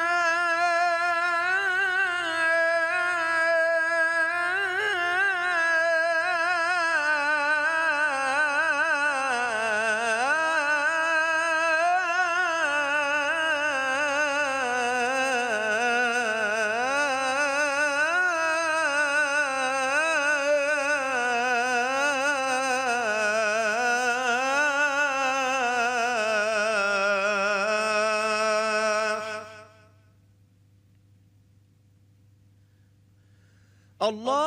الله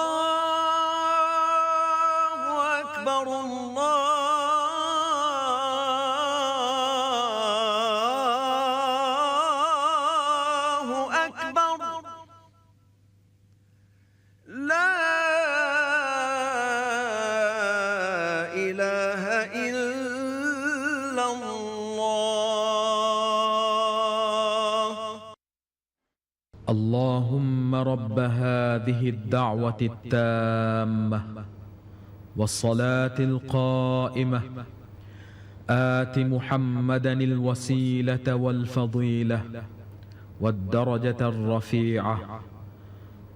أكبر، الله أكبر. لا إله إلا الله. اللهم رب هذه الدعوة التامة والصلاة القائمة، آت محمدا الوسيلة والفضيلة والدرجة الرفيعة،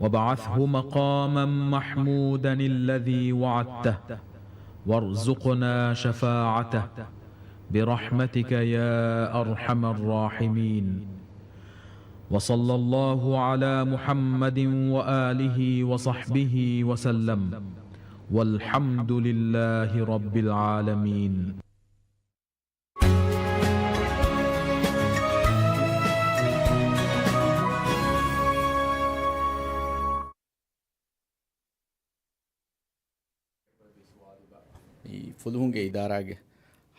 وابعثه مقاما محمودا الذي وعدته، وارزقنا شفاعته، برحمتك يا أرحم الراحمين. وصلى الله على محمد وآله وصحبه وسلم. والحمد لله رب العالمين. މި ފުލުހުންގެ އިދާރާގެ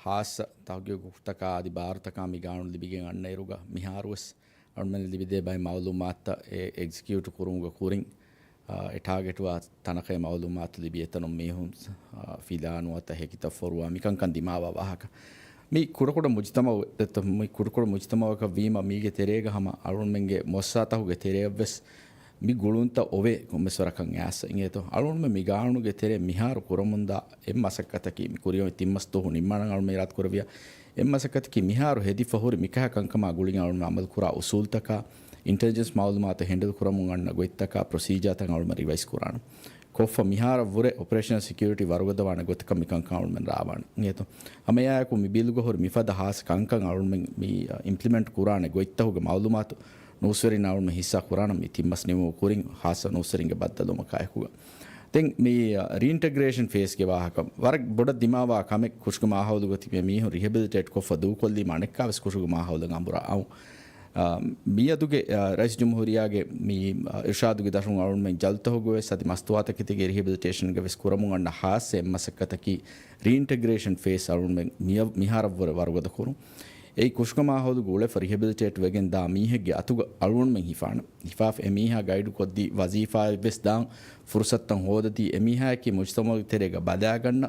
ހާއްސަ ތަހުގީގު ގުރުޕްތަކާ އަދި ބާރުތަކާ މި ގާނޫނު ލިބިގެން އަންނައިރުގަ މިހާރުވެސް އަޅުމެން ލިބިދޭ ބައެއް މައުލޫމާތުތައް އެ އެގްޒިކިއުޓް ކުރުމުގެ ކުރިން، އާ، އެ ޓާގެޓްވާ ތަނަކަށް މައުލޫމާތު ލިބި އެތަނުން މީހުން، އާ، ފިލާ ނުވަތަ ހެކިތައް ފޮރުވާ މިކަންކަން ދިމާވާ ވާހަކަ. މި ކުޑަކުޑަ މުޖުތަމަޢު، މި ކުޑަކުޑަ މުޖުތަމަޢަކަށް ވީމަ މީގެ ތެރޭގަ ހަމަ އަޅުމެންގެ މުއައްސަސާތަކުގެ ތެރެއަށްވެސް މި ގުޅުންތައް އޮވޭ ކޮންމެސް ވަރަކަށް އައިސް އިނގޭތޯ. އަޅުގަނޑުމެން މި ގާނޫނުގެ ތެރެއަށް މިހާރު ކުރަމުންދާ އެއް މަސައްކަތަކީ، މި ކުރިއަށް ތިން މަސް ދުވަހު ނިންމާނަން އަޅުގަނޑުމެން އިރާދަ ކުރެއްވިޔާ، އެއް މަސައްކަތަކީ މިހާރު ހެދިފަ ހުރި މިކަހަލަ ކަންކަމާ ގުޅިގެން އަޅުގަނޑުމެން އަމަލު ކުރާ އުސޫލުތަކާ، އިންޓެލިޖެންސް މައުލޫމާތު ހެންޑަލް ކުރަމުން އަންނަ ގޮތްތަކާ، ޕްރޮސީޖާތައް އަޅުގަނޑުމެން ރިވައިޒް ކުރާނަން. ކޮށްފަ މިހާރަށްވުރެ އޮޕަރޭޝަނަލް ސެކިއުރިޓީ ވަރުގަދަވާނެ ގޮތަކަށް މިކަންކަން އަޅުގަނޑުމެން ރާވާނެ. އިނގޭތޯ؟ ހަމައެއާއެކު މި ބިލުގަ ހުރި މިފަދަ ހާއްސަ ކަންކަން އަޅުގަނޑުމެން މި، އަ، އިމްޕްލިމެންޓް ކުރާނެ ގޮތްތަކުގެ މައުލޫމާތު ނޫސްވެރިންނާ އަޅުގަނޑުމެން ހިއްސާ ކުރާނަން މި ތިން މަސް ނިމުމުގެ ކުރިން ހާއްސަ ނޫސްވެރިންގެ ބައްދަލުވުމަކާއެކުގަ. ދެން މި، އަ، ރީއިންޓަގްރޭޝަން ފޭސްގެ ވާހަކަ ވަރަށް ބޮޑަށް ދިމާވާ ކަމެއް ކުށުގެ މާހައުލުގަ ތިބި މީހުން ރިހެބިލިޓޭޓް ކޮށްފަ ދޫކޮށްލީމަ އަނެއްކާވެސް ކުށުގެ މާހައުލަށް އަނބުރާ އައުން. އާ، މިއަދުގެ، އާ، ރައީސް ޖުމްހޫރިއްޔާގެ މި، އާ، އިރްޝާދުގެ ދަށުން އަޅުގަނޑުމެން ޖަލުތަކުގަވެސް އަދި މަސްތުވާތަކެތީގެ ރިހެބިލިޓޭޝަންގަވެސް ކުރަމުން އަންނަ ހާއްސަ އެއް މަސައްކަތަކީ ރީއިންޓަގްރޭޝަން ފޭސް އަޅުގަނޑުމެން މިއަ-، މިހާރަށްވުރެ ވަރުގަދަ ކުރުން. އެއީ ކުށުގެ މާހައުލުގަ އުޅެފަ ރިހެބިލިޓޭޓް ވެގެން ދާ މީހެއްގެ އަތުގަ އަޅުގަނޑުމެން ހިފާނަން. ހިފާފަ އެ މީހާ ގައިޑު ކޮށްދީ ވަޒީފާއެއްވެސް ދާން ފުރުސަތުތައް ހޯދަދީ އެ މީހާޔަކީ މުޖްތަމަޢުގެ ތެރޭގަ ބަލާގަންނަ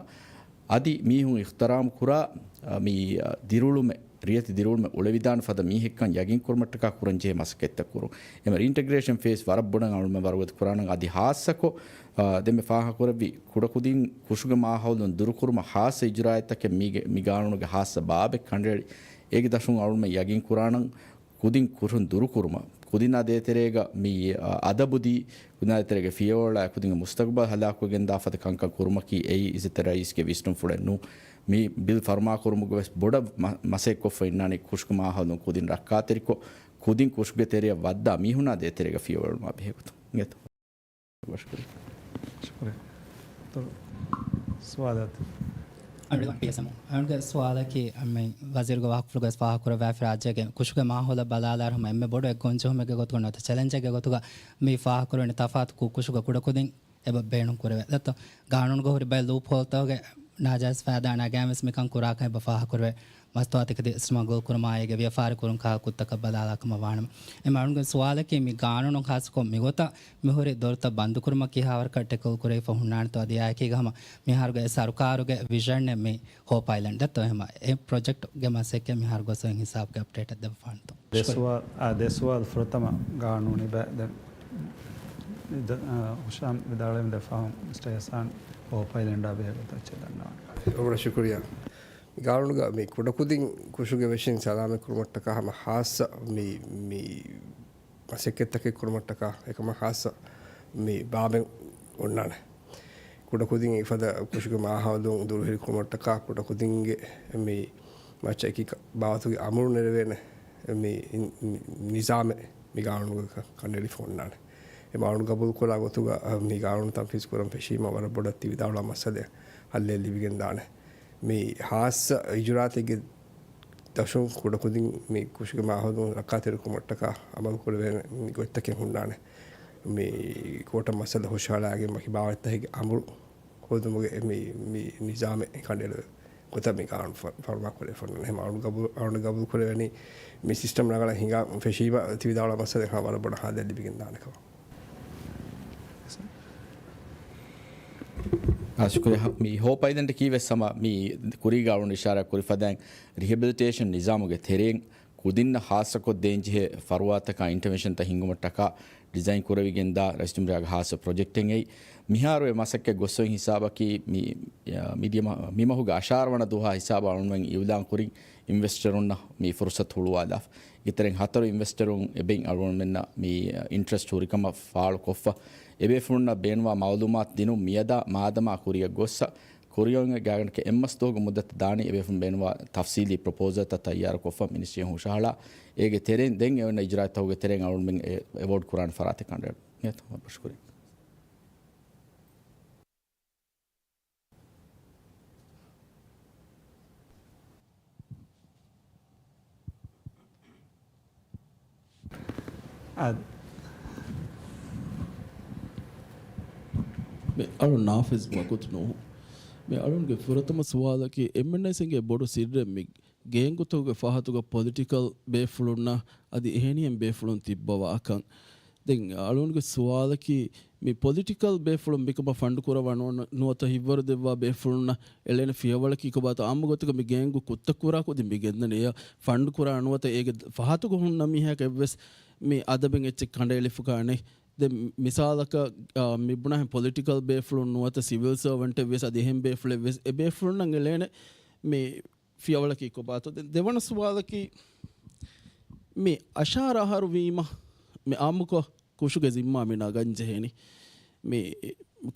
އަދި މީހުން އިޙްތިރާމް ކުރާ، އަ، މި، އަ، ދިރިއުޅުމެއް، ރިޔަތި ދިރިއުޅުމެއް އުޅެވިދާނެ ފަދަ މީހެއްކަން ޔަގީން ކުރުމަށްޓަކާ ކުރަންޖެހޭ މަސައްކަތްތައް ކުރުން. އެމަ ރީއިންޓަގްރޭޝަން ފޭސް ވަރަށް ބޮޑަށް އަޅުމެން ވަރުގަދަ ކުރާނަން އަދި ހާއްސަކޮށް، އަ، ދެންމެ ފާހަގަކުރެއްވި ކުޑަކުދިން ކުށުގެ މާހައުލުން ދުރުކުރުމަށް ހާއްސަ އިޖުރާއަތްތަކެއް މީގެ، މި ގާނޫނުގެ ހާއްސަ ބާބެއް ކަނޑައެޅި. އޭގެ ދަށުން އަޅުމެން ޔަގީން ކުރާނަން ކުދިން ކުށުން ދުރުކުރުމަށް، ކުދިންނާ ދޭތެރޭގަ މި، އަ، އަދަބުދީ، ކުދިންނާ ދޭތެރޭގެ ފިޔަވަޅާ ކުދިންގެ މުސްތަގުބަލް ހަލާކުވެގެންދާ ފަދަ ކަންކަން ކުރުމަކީ އެއީ އިއްޒަތްތެރި ރައީސްގެ ވިސްނުންފުޅެއް ނޫން. މި ބިލް ފަރުމާކުރުމުގަވެސް ބޮޑަށް މަ-، މަސައްކަތްކޮށްފަ އިންނާނީ ކުށުގެ މާހައުލުން ކުދިން ރައްކާތެރިކޮށް، ކުދިން ކުށުގެ ތެރެއަށް ވައްދާ މީހުންނާ ދޭތެރޭގަ ފިޔަވަޅުމާ ބެހޭގޮތުން. ޝުކުރިއްޔާ. ޝުކުރިއްޔާ. ތޮ، ސުވާލާތި. އަޅުގަނޑު ޕީއެސްއެމް. އަޅުގަނޑުގެ ސުވާލަކީ، އަމެ ވަޒީރުގެ ވާހަކަފުޅުގަވެސް ފާހަގަކުރެއްވިއްޔާ ރާއްޖޭގެ ކުށުގެ މާހައުލަށް ބަލާލާއިރު ހަމަ އެންމެ ބޮޑު އެއްގޮންޖެހުމެއްގެ ގޮތުގަ ނުވަތަ ޗެލެންޖެއްގެ ގޮތުގަ މި ފާހަގަކުރެވެނީ ތަފާތު ކު-، ކުށުގެ ކުޑަކުދިން އެބަ ބޭނުން ކުރެވޭ. ދެއްތޯ، ގާނޫނުގަ ހުރި ބައެއް ލޫޕް ހޯލްތަކުގެ ނާޖާއިޒް ފައިދާ ނަގާން ވެސް މިކަން ކުރާކަން އެބަ ފާހަގަކުރެވޭ. މަސްތުވާތަކެތި ސްމަގްލް ކުރުމާއި އޭގެ ވިޔަފާރި ކުރުން ކަހަލަ ކުށްތަކަށް ބަލާލާ ކަމަށް ވާނަމަ، އެމަ އަޅުގަނޑުގެ ސުވާލަކީ މި ގާނޫނުން ޚާއްޞަކޮށް މިގޮތަށް މިހުރި ދޮރުތައް ބަންދުކުރުމަށް ކިހާވަރަކަށް ޓެކްލް ކުރެވިފަ ހުންނާނެތޯ އަދި އާއެކީގަ ހަމަ މިހާރުގެ އެ ސަރުކާރުގެ ވިޝަންއެއް މި ހޯ ޕައިލަން ދެއްތޯ އެހެމަ އެ ޕްރޮޖެކްޓްގެ މަސައްކަތް މިހާރު ގޮސް އޮތް ހިސާބުގެ އަޕްޑޭޓް ދެއްވަފާނެތޯ؟ ދެ ސުވާ-، އާ، ދެ ސުވާލު ފުރަތަމަ ގާނޫނީ ބައި ދެން ދ-، އާ، ހުޝާމް ވިދާޅުވެމުން ދެ ފަހުން މިސްޓަ އިޙްސާން ހޯ ޕައިލަންޑާ ބެހޭ ގޮތަށް އެއްޗެއް ދަންނަވަން. ވަރަށް ޝުކުރިއްޔާ. ގާނޫނުގަ މި ކުޑަކުދިން ކުށުގެ ވެށިން ސަލާމަތް ކުރުމަށްޓަކާ ހަމަ ހާއްސަ މި، މި މަސައްކަތްތަކެއް ކުރުމަށްޓަކާ އެކަމަށް ހާއްސަ މި ބާބެއް އޮންނާނެ. ކުޑަކުދިން އެފަދަ ކުށުގެ މާހައުލުން ދުރުހެލި ކުރުމަށްޓަކާ ކުޑަކުދިންގެ މި މައްޗަށް އެކި ބާވަތުގެ އަމުރު ނެރެވޭނެ މި ނިޒާމެއް މި ގާނޫނުގަ ކަނޑައެޅިފަ އޮންނާނެ. އެ ގާނޫނު ގަބޫލުކުރާ ގޮތުގަ މި ގާނޫނު ތަންފީޒު ކުރަން ފެށީމަ ވަރަށް ބޮޑަށް ތި ވިދާޅުވާ މައްސަލައެއް ހައްލެއް ލިބިގެން ދާނެ. މި ހާއްސަ އިޖުރާތެއްގެ ދަށުން ކުޑަކުދިން މި ކުށުގެ މާހައުލުން ރައްކާތެރިކުރުމަށްޓަކާ އަމަލު ކުރެވޭނެ މި ގޮތްތަކެއް ހުންނާނެ. މި ކޯޓަށް މައްސަލަ ހުށަހަޅާގެން ވަކި ބާވަތްތަކެއްގެ އަމުރު ހޯދުމުގެ މި، މި ނިޒާމެއް ކަނޑައެޅު ގޮތަށް މި ގާނޫނު ފަ-، ފަރުމާ ކުރެވިފަ އޮންނަ. އެހެން އަޅުން ގަބޫ-، އަޅުން ގަބޫލު ކުރެވެނީ މި ސިސްޓަމް ރަނގަޅަށް ހިނގާ ފެށީމަ ތި ވިދާޅުވާ މައްސަލަ ހަމަ ވަރަށް ބޮޑަށް ހާލެއް ލިބިގެން ދާނެ ކަމަށް. އާ، ޝުކުރިއްޔާ. މި ހޯޕް އައިލެންޑަކީ ވެސް ހަމަ މި ކުރީގަ އަޅުން އިޝާރާތް ކުރި ފަދައިން ރިހެބިލިޓޭޝަން ނިޒާމުގެ ތެރެއިން ކުދިންނަށް ހާއްސަކޮށް ދޭންޖެހޭ ފަރުވާތަކާ އިންޓަވެންޝަންތައް ހިންގުމަށްޓަކާ ޑިޒައިން ކުރެވިގެންދާ ރައީސްޖުމްހޫރިއްޔާގެ ހާއްސަ ޕްރޮޖެކްޓެއް އެއީ. މިހާރު އެ މަސައްކަތް ގޮސްފައި ހިސާބަކީ މި، މިދިޔަ މަ-، މި މަހުގެ އަށާރަ ވަނަ ދުވަހާ ހިސާބަށް އަޅުންމެން އިއުލާން ކުރިން އިންވެސްޓަރުންނަށް މި ފުރުސަތު ހުޅުވާލާފަ. އޭގެ ތެރެއިން ހަތަރު އިންވެސްޓަރުން އެބައިން އަޅުގަނޑުމެންނަށް މި އިންޓްރެސްޓް ހުރިކަމަށް ފާޅުކޮށްފަ. އެބޭފުޅުންނަށް ބޭނުންވާ މައުލޫމާތު ދިނުން މިއަދާ މާދަމާ ކުރިއަށް ގޮއްސަ، ކުރިއަށް ގާތްގަނޑަކަށް އެއްމަސް ދުވަހުގެ މުއްދަތު ދާނީ އެބޭފުޅުން ބޭނުންވާ ތަފްސީލީ ޕްރޮޕޯސަލްތައް ތައްޔާރުކޮށްފަ މިނިސްޓްރީއަށް ހުށަހަޅާ. އޭގެ ތެރެއިން ދެން އެ އޮންނަ އިޖުރާތަކުގެ ތެރެއިން އަޅުގަނޑުމެން އެ އެވޯޑް ކުރާނެ ފަރާތެއް ކަނޑައެޅުން. އެތަން ބަށުކުރިން. އާދެ. މި އަޅު ނާފިޒް ވަގުތު ނޫހު. މި އަޅުންގެ ފުރަތަމަ ސުވާލަކީ އެންމެންނަށް އެނގޭ ބޮޑު ސިއްރެއް މި ގޭންގޮތުގެ ފަހަތުގަ ޕޮލިޓިކަލް ބޭފުޅުންނަށް އަދި އެހެނިހެން ބޭފުޅުން ތިއްބަވާކަން. ދެން އަޅުންގެ ސުވާލަކީ، މި ޕޮލިޓިކަލް ބޭފުޅުން މިކަމަށް ފަންޑް ކުރައްވާ ނުވަ-، ނުވަތަ ހިތްވަރު ދެއްވާ ބޭފުޅުންނަށް އެޅޭނެ ފިޔަވަޅަކީ ކޮބާތޯ؟ އާއްމު ގޮތަކަށް މި ގޭންގު ކުށްތައް ކުރާ ކުދިން މި ގެންދަނީ އެޔަށް ފަންޑް ކުރާ ނުވަތަ އޭގެ ފަހަތުގަ ހުންނަ މީހަކަށް އެއްވެސް މި އަދަބެއް އެއްޗެއް ކަނޑައެޅިފަކާނެ. ދެން މިސާލަކަށް، އާ، މި ބުނާހެން ޕޮލިޓިކަލް ބޭފުޅުން ނުވަތަ ސިވިލް ސަރވަންޓެއް ވެސް އަދި އެހެން ބޭފުޅެއް ވެސް އެ ބޭފުޅުންނަށް އެޅޭނެ މި ފިޔަވަޅަކީ ކޮބާތޯ؟ ދެ-، ދެވަނަ ސުވާލަކީ، މި އަށާރަ އަހަރު ވީމަ، މި އާއްމުކޮށް ކުށުގެ ޒިންމާ މި ނަގަން ޖެހޭނީ. މި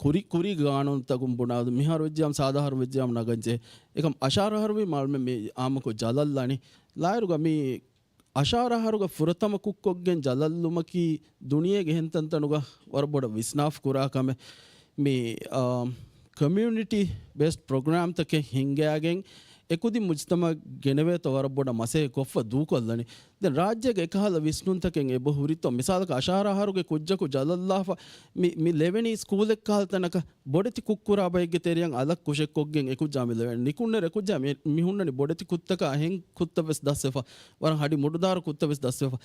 ކުރި، ކުރީ ގާނޫނުތަކުން ބުނާ، މިހާރު ވެއްޖިޔާމަ، ސާދަ އަހަރު ވެއްޖިޔާމަ ނަގަން ޖެހޭ. އެކަމް އަށާރަ އަހަރު ވީމަ އަޅުމެން މި އާއްމުކޮށް ޖަލަށް ލާނީ. ލާއިރުގަ މި އަށާރަ އަހަރުގަ ފުރަތަމަ ކުށްކޮށްގެން ޖަލަށްލުމަކީ ދުނިޔޭގެ އެހެން ތަންތަނުގަ ވަރަށް ބޮޑަށް ވިސްނާފަ ކުރާ ކަމެއް. މި، އާ، ކޮމިއުނިޓީ ބޭސްޑް ޕްރޮގްރާމްތަކެއް ހިންގައިގެން އެކުދިން މުޖްތަމަޢަށް ގެނެވޭތޯ ވަރަށް ބޮޑަށް މަސައްކަތް ކޮށްފަ ދޫކޮށްލަނީ. ދެން ރާއްޖޭގެ އެކަހަލަ ވިސްނުންތަކެއް އެބަ ހުރިތޯ؟ މިސާލަކަށް އަށާރަ އަހަރުގެ ކުއްޖަކު ޖަލަށްލާފަ މި، މި ލެވެނީ ސްކޫލެއް ކަހަލަ ތަނަކަށް ބޮޑެތި ކުށްކުރާ ބައެއްގެ ތެރެއަށް އަލަށް ކުށެއްކޮށްގެން އެކުއްޖާ މި ލެވެނީ. ނިކުންނެރު އެކުއްޖާ މި، މި ހުންނަނީ ބޮޑެތި ކުށްތަކާ އެހެން ކުށްތައް ވެސް ދަސްވެފަ، ވަރަށް ހަޑި މުޑުދާރު ކުށްތައް ވެސް ދަސްވެފަ.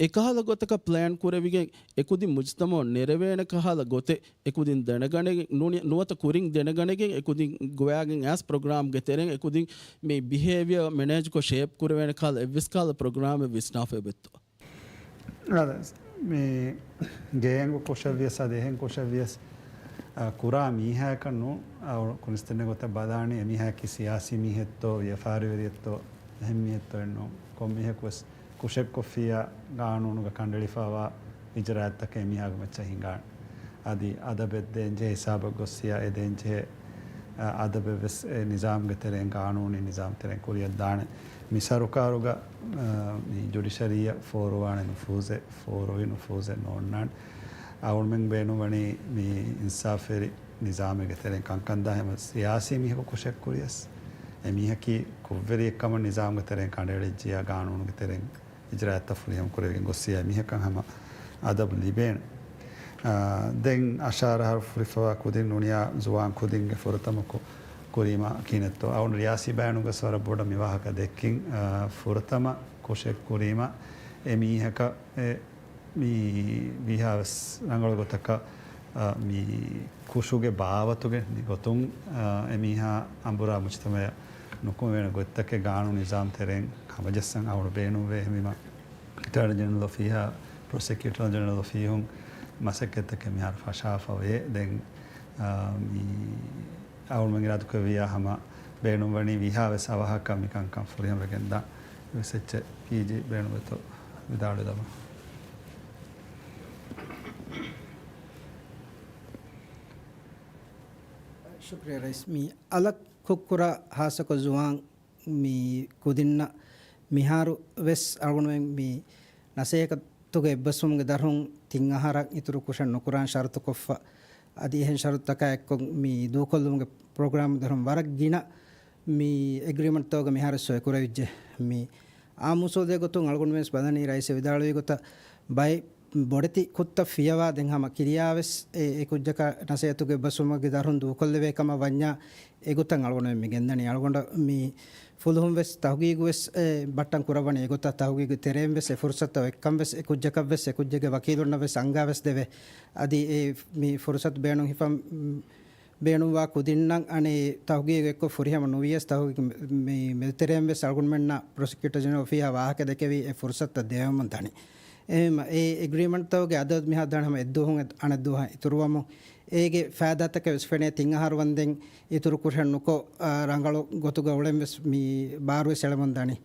އެކަހަލަ ގޮތަކަށް ޕްލޭން ކުރެވިގެން އެކުދިން މުޖްތަމަޢަށް ނެރެވޭނެ ކަހަލަ ގޮތެއް އެކުދިން ދެނެގަނެގެން ނޫނީ، ނުވަތަ ކުރިން ދެނެގަނެގެން އެކުދިން ގޮވާގެން އައިސް ޕްރޮގްރާމްގެ ތެރެއިން އެކުދިން މި ބިހޭވިއަރ މެނޭޖްކޮށް ޝޭޕް ކުރެވޭނެ ކަހަލަ އެއްވެސް ކަހަލަ ޕްރޮގްރާމެއް ވިސްނާފަ އެބައޮތްތޯ؟ އާދެ، މި ގޭންގު ކުށެއްވިޔަސް އަދި އެހެން ކުށެއްވިޔަސް، އާ، ކުރާ މީހާޔަކަށް ނޫން. އާ، ކުނިސްތެންނެ ގޮތަށް ބަލާނީ އެމީހާޔަކީ ސިޔާސީ މީހެއްތޯ، ވިޔަފާރިވެރިއެއްތޯ، އެހެން މީހެއްތޯ އެއްނޫން. ކޮންމީހަކުވެސް ކުށެއްކޮށްފިއްޔާ، ގާނޫނުގަ ކަނޑައެޅިފައިވާ އިޖުރާއަތްތަކެއް އެމީހާގެ މައްޗަށް ހިނގާނެ. އަދި އަދަބެއް ދޭންޖެހޭ ހިސާބަށް ގޮއްސިޔާ، އެ ދޭންޖެހޭ، އަ، އަދަބެއް ވެސް އެ ނިޒާމްގެ ތެރެއިން، ގާނޫނީ ނިޒާމް ތެރެއިން ކުރިއަށް ދާނެ. މި ސަރުކާރުގަ، އަ، މި ޖުޑިޝަރީއަށް ފޯރުވާނެ ނުފޫޒެއް، ފޯރުވި ނުފޫޒެއް ނޯންނާނެ. އަޅުމެން ބޭނުންވަނީ މި އިންސާފުވެރި ނިޒާމެއްގެ ތެރެއިން ކަންކަން ދާ ހަމަ ސިޔާސީ މީހަކު ކުށެއް ކުރިޔަސް، އެމީހަކީ ކުށްވެރިއެއް ކަމަށް ނިޒާމްގެ ތެރެއިން ކަނޑައެޅިއްޖިޔާ، ގާނޫނުގެ ތެރެއިން އިޖުރާއަތްތައް ފުރިހަމަ ކުރެވިގެން ގޮއްސިޔާ އެމީހަކަށް ހަމަ އަދަބު ލިބޭނެ. އާ، ދެން އަށާރަ އަހަރު ފުރިފަވާ ކުދިން ނޫނިޔާ ޒުވާން ކުދިންގެ ފުރަތަމަ ކުށް ކުރީމަ ކިހިނެއްތޯ؟ އަޅުން ރިޔާސީ ބަޔާނުގަސް ވަރަށް ބޮޑަށް މި ވާހަކަ ދެއްކިން، އާ، ފުރަތަމަ ކުށެއް ކުރީމަ އެ މީހަކަށް އެ މި ވީހާވެސް ރަނގަޅު ގޮތަކަށް، އާ، މި ކުށުގެ ބާވަތުގެ މި ގޮތުން، އާ، އެމީހާ އަނބުރާ މުޖްތަމަޢަށް ނުކުމެވޭނެ ގޮތްތަކެއް ގާނޫނު ނިޒާމް ތެރެއިން ހަމަޖައްސަން އަޅުން ބޭނުންވޭ. އެހެންވީމަ އެޓާނީ ޖެނެރަލް އޮފީހާ، ޕްރޮސެކިއުޓަރ ޖެނެރަލް އޮފީހުން މަސައްކަތްތަކެއް މިހާރު ފަށާފަވޭ. ދެން، އާ، މި އަޅުމެން އިރާދަކުރެއްވިޔާ ހަމަ ބޭނުންވަނީ ވީހާވެސް އަވަހަކަށް މިކަންކަން ފުރިހަމަވެގެންދާ. އެވެސް އެއްޗެއް ޕީޖީ ބޭނުންވޭތޯ ވިދާޅުވެލަމާ. ޝުކުރިއްޔާ ރައީސް. މި އަލަށް ކުށްކުރާ ހާއްސަކޮށް ޒުވާން މި ކުދިންނަށް މިހާރު ވެސް އަޅުގަނޑުމެން މި ނަސޭހަތުގެ އެއްބަސްވުމުގެ ދަށުން ތިން އަހަރަށް އިތުރު ކުށެއް ނުކުރާން ޝަރުތުކޮށްފަ، އަދި އެހެން ޝަރުތުތަކާ އެއްކޮށް މި ދޫކޮށްލުމުގެ ޕްރޮގްރާމް ދަށުން ވަރަށް ގިނަ މި އެގްރިމަންޓްތަކުގަ މިހާރު ސޮއިކުރެވިއްޖެ. މި އާ މުސޯދައިގެ ގޮތުން އަޅުގަނޑުމެން ވެސް ބަލަނީ ރައީސް ވިދާޅުވި ގޮތަށް ބައެއް ބޮޑެތި ކުށްތައް ފިޔަވާ ދެން ހަމަ ކިރިޔާވެސް އެ، އެ ކުއްޖަކަށް ނަސޭހަތުގެ އެއްބަސްވުމުގެ ދަށުން ދޫކޮށްލެވޭ ކަމަށް ވަންޏާ އެގޮތަށް އަޅުގަނޑުމެން މި ގެންދަނީ. އަޅުގަނޑަށް މި ފުލުހުން ވެސް ތަހުގީގު ވެސް އެ، ބައްޓަން ކުރައްވަނީ އެގޮތަށް. ތަހުގީގު ތެރެއިން ވެސް އެ ފުރުސަތު އޮތްކަން ވެސް އެ ކުއްޖަކަށް ވެސް އެ ކުއްޖެއްގެ ވަކީލުންނަށް ވެސް އަންގާ ވެސް ދެވޭ. އަދި އެ، މި ފުރުސަތު ބޭނުން ހިފަން، ބޭނުންވާ ކުދިންނަށް އަނެއް ތަހުގީގު އެއްކޮށް ފުރިހަމަ ނުވިޔަސް ތަހުގީގު މެ-، މި މެދުތެރެއިން ވެސް އަޅުގަނޑުމެންނަށް ޕްރޮސިކިއުޓަރ ޖެނެރަލް އޮފީހާ ވާހަކަ ދެކެވީ އެ ފުރުސަތުތައް ދެވެމުން ދަނީ. އެހެންވީމަ އެ އެގްރީމަންޓްތަކުގެ އަދަދު މިހާ ދާން ހަމަ އެއްދުވަހުން އަނެއްދުވަހަށް އިތުރުވަމުން އޭގެ ފައިދާތަކެއް ވެސް ފެނޭ ތިން އަހަރު ވަންދެން އިތުރު ކުރިހަމަ ނުކޮށް، އާ، ރަނގަޅު ގޮތުގަ އުޅެން ވެސް މި ބާރު ވެސް އެޅެމުން ދަނީ.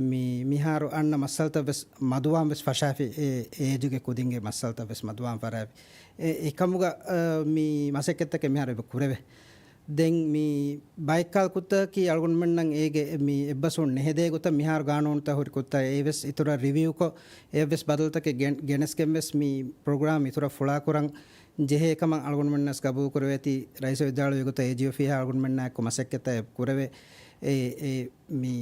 މި މިހާރު އަންނަ މައްސަލަތައް ވެސް މަދުވާން ވެސް ފަށާފި އެ އޭޖުގެ ކުދިންގެ މައްސަލަތައް ވެސް މަދުވާން ފަށާފި. އެ، އެކަމުގަ، އާ، މި މަސައްކަތްތަކެއް މިހާރު އެބަ ކުރެވޭ. ދެން މި ބައެއްކަހަލަ ކުށްތަކަކީ އަޅުގަނޑުމެންނަށް އޭގެ މި އެއްބަސްވުން ނެހެދޭ ގޮތަށް މިހާރު ގާނޫނުތައް ހުރި ކުށްތައް އެ ވެސް އިތުރަށް ރިވިއުކޮށް، އެ ވެސް ބަދަލުތަކެއް ގެން، ގެނެސްގެން ވެސް މި ޕްރޮގްރާމް އިތުރަށް ފުޅާކުރަން ޖެހޭ ކަމަށް އަޅުގަނޑުމެންނަސް ގަބޫލު ކުރެވޭތީ، ރައީސް ވިދާޅުވި ގޮތަށް އޭޖީ އޮފީހާ އަޅުގަނޑުމެންނާ އެއްކޮށް މަސައްކަތްތައް ކުރެވޭ. އެ، އެ، މި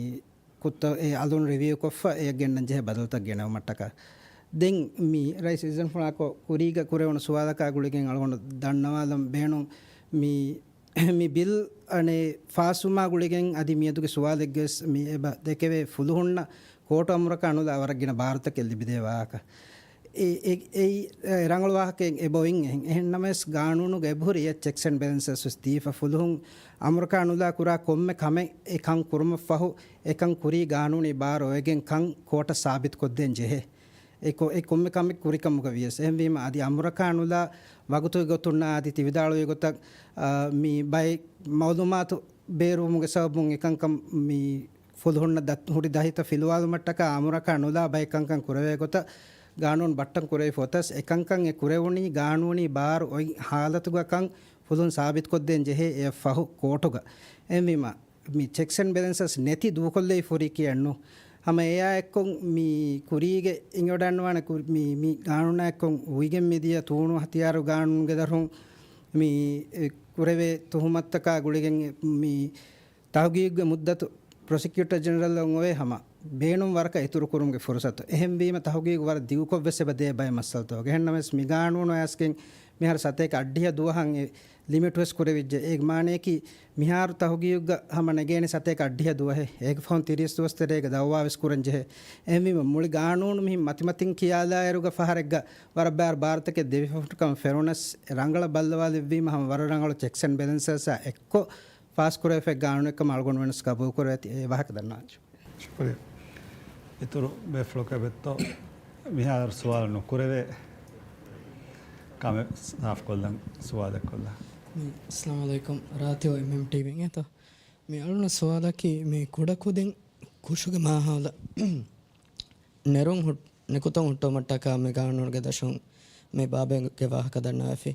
ކުށްތައް އެ އަލުން ރިވިއުކޮށްފަ އެ ގެންނަން ޖެހޭ ބަދަލުތައް ގެނެވުމަށްޓަކާ. ދެން މި ރައީސް އިޒަންފުޅާކޮށް ކުރީގަ ކުރެވުނު ސުވާލަކާ ގުޅިގެން އަޅުގަނޑު ދަންނަވާލަން ބޭނުން މި، މި ބިލް އަނެއް ފާސްވުމާ ގުޅިގެން އަދި މިއަދުގެ ސުވާލެއްގެ ވެސް މި އެބަ ދެކެވޭ ފުލުހުންނަށް ކޯޓު އަމުރަކާ ނުލާ ވަރަށް ގިނަ ބާރުތަކެއް ލިބިދޭ ވާހަކަ. އެ، އެ، އެއީ، އެ، ރަނގަޅު ވާހަކައެއް އެބަ އޮތް އެހެން. އެހެން ނަމަވެސް ގާނޫނުގަ އެބަހުރި އެ ޗެކްސް އެންޑް ބެލެންސަސް ވެސް ދީފަ ފުލުހުން އަމުރަކާ ނުލާ ކުރާ ކޮންމެ ކަމެއް އެ ކަން ކުރުމަށްފަހު އެކަން ކުރީ ގާނޫނީ ބާރު އޮވެގެން ކަން ކޯޓަށް ސާބިތުކޮށްދޭން ޖެހޭ. އެ ކޮ-، އެ ކޮންމެ ކަމެއް ކުރިކަމުގަ ވިޔަސް. އެހެންވީމަ އަދި އަމުރަކާ ނުލާ ވަގުތުގެ ގޮތުންނާ އަދި ތި ވިދާޅުވި ގޮތަށް، އާ، މި ބައެއް މައުލޫމާތު ބޭރުވުމުގެ ސަބަބުން އެކަންކަން މި ފުލުހުންނަށް ދަތް-، ހުރި ދަތިތައް ފިލުވާލުމަށްޓަކާ އަމުރަކާ ނުލާ ބައެއް ކަންކަން ކުރެވޭ ގޮތަށް ގާނޫނު ބައްޓަން ކުރެވިފަ އޮތަސް އެކަންކަން އެ ކުރެވުނީ ގާނޫނީ ބާރު އޮތް ހާލަތުގަ ކަން ފުލުހުން ސާބިތުކޮށްދޭން ޖެހޭ އެއަށް ފަހު ކޯޓުގަ. އެހެންވީމަ، މި ޗެކްސް އެންޑް ބެލެންސަސް ނެތި ދޫކޮށްލެވި ފުރި ކިޔަން ނޫން. ހަމަ އެއާ އެއްކޮށް މި ކުރީގެ އިނގިވަޑައިގަންނަވާނެ ކުރި-، މި، މި ގާނޫނާ އެއްކޮށް އުވިގެން މިދިޔަ ތޫނު ހަތިޔާރު ގާނޫނުގެ ދަށުން މި، އެ، ކުރެވޭ ތުހުމަތުތަކާ ގުޅިގެން މި ތަހުގީގުގެ މުއްދަތު ޕްރޮސިކިއުޓަރ ޖެނެރަލްއަށް އޮވޭ ހަމަ ބޭނުން ވަރަކަށް އިތުރުކުރުމުގެ ފުރުސަތު. އެހެންވީމަ ތަހުގީގު ވަރަށް ދިގުކޮށްވެސް އެބަ ދޭ ބައެއް މައްސަލަތަކުގަ. އެހެންނަމަވެސް މި ގާނޫނު އައިސްގެން މިހާރު ސަތޭކަ އަށްޑިހަ ދުވަހަށް އެ ލިމިޓް ވެސް ކުރެވިއްޖެ. އޭގެ މާނަޔަކީ މިހާރު ތަހުގީގުގަ ހަމަ ނެގޭނެ ސަތޭކަ އަށްޑިހަ ދުވަހެއް. އޭގެ ފަހުން ތިރީސް ދުވަސް ތެރޭގަ ދައުވާ ވެސް ކުރަން ޖެހޭ. އެހެންވީމަ މުޅި ގާނޫނު މިހިން މަތިމަތިން ކިޔާލާއިރުގަ ފަހަރެއްގަ ވަރަށް ބާރު ބާރުތަކެއް ދެވިފަހުން ކަމަށް ފެނުނަސް، ރަނގަޅަށް ބައްލަވާލެއްވީމަ ހަމަ ވަރަށް ރަނގަޅު ޗެކްސް އެންޑް ބެލެންސަސްއާ އެއްކޮށް ފާސްކުރެވިފައި ގާނޫނެއްކަމަށް އަޅުގަނޑުމެންވެސް ގަބޫލުކުރެވޭތީ އެ ވާހަކަ ދަންނަވަން. ޝުކުރިއްޔާ. އިތުރު ބޭފުޅަކު އެބައޮތްތޯ؟ މިހާރު ސުވާލު ނުކުރެވޭ. ކަމެއް ސާފުކޮށްލަން ސުވާލެއް ކޮށްލާ. އައްސަލާމު ޢަލައިކުމް. ރާތިވަ އެމްއެމް ޓީވީން އޭތޯ؟ މި އަޅުން ސުވާލަކީ މި ކުޑަކުދިން ކުށުގެ މާހައުލަށް ނެރުން ހު-، ނިކުތުން ހުއްޓުވުމަށްޓަކާ މި ގާނޫނުގެ ދަށުން މި ބާބެއްގެ ވާހަކަ ދަންނަވައިފި.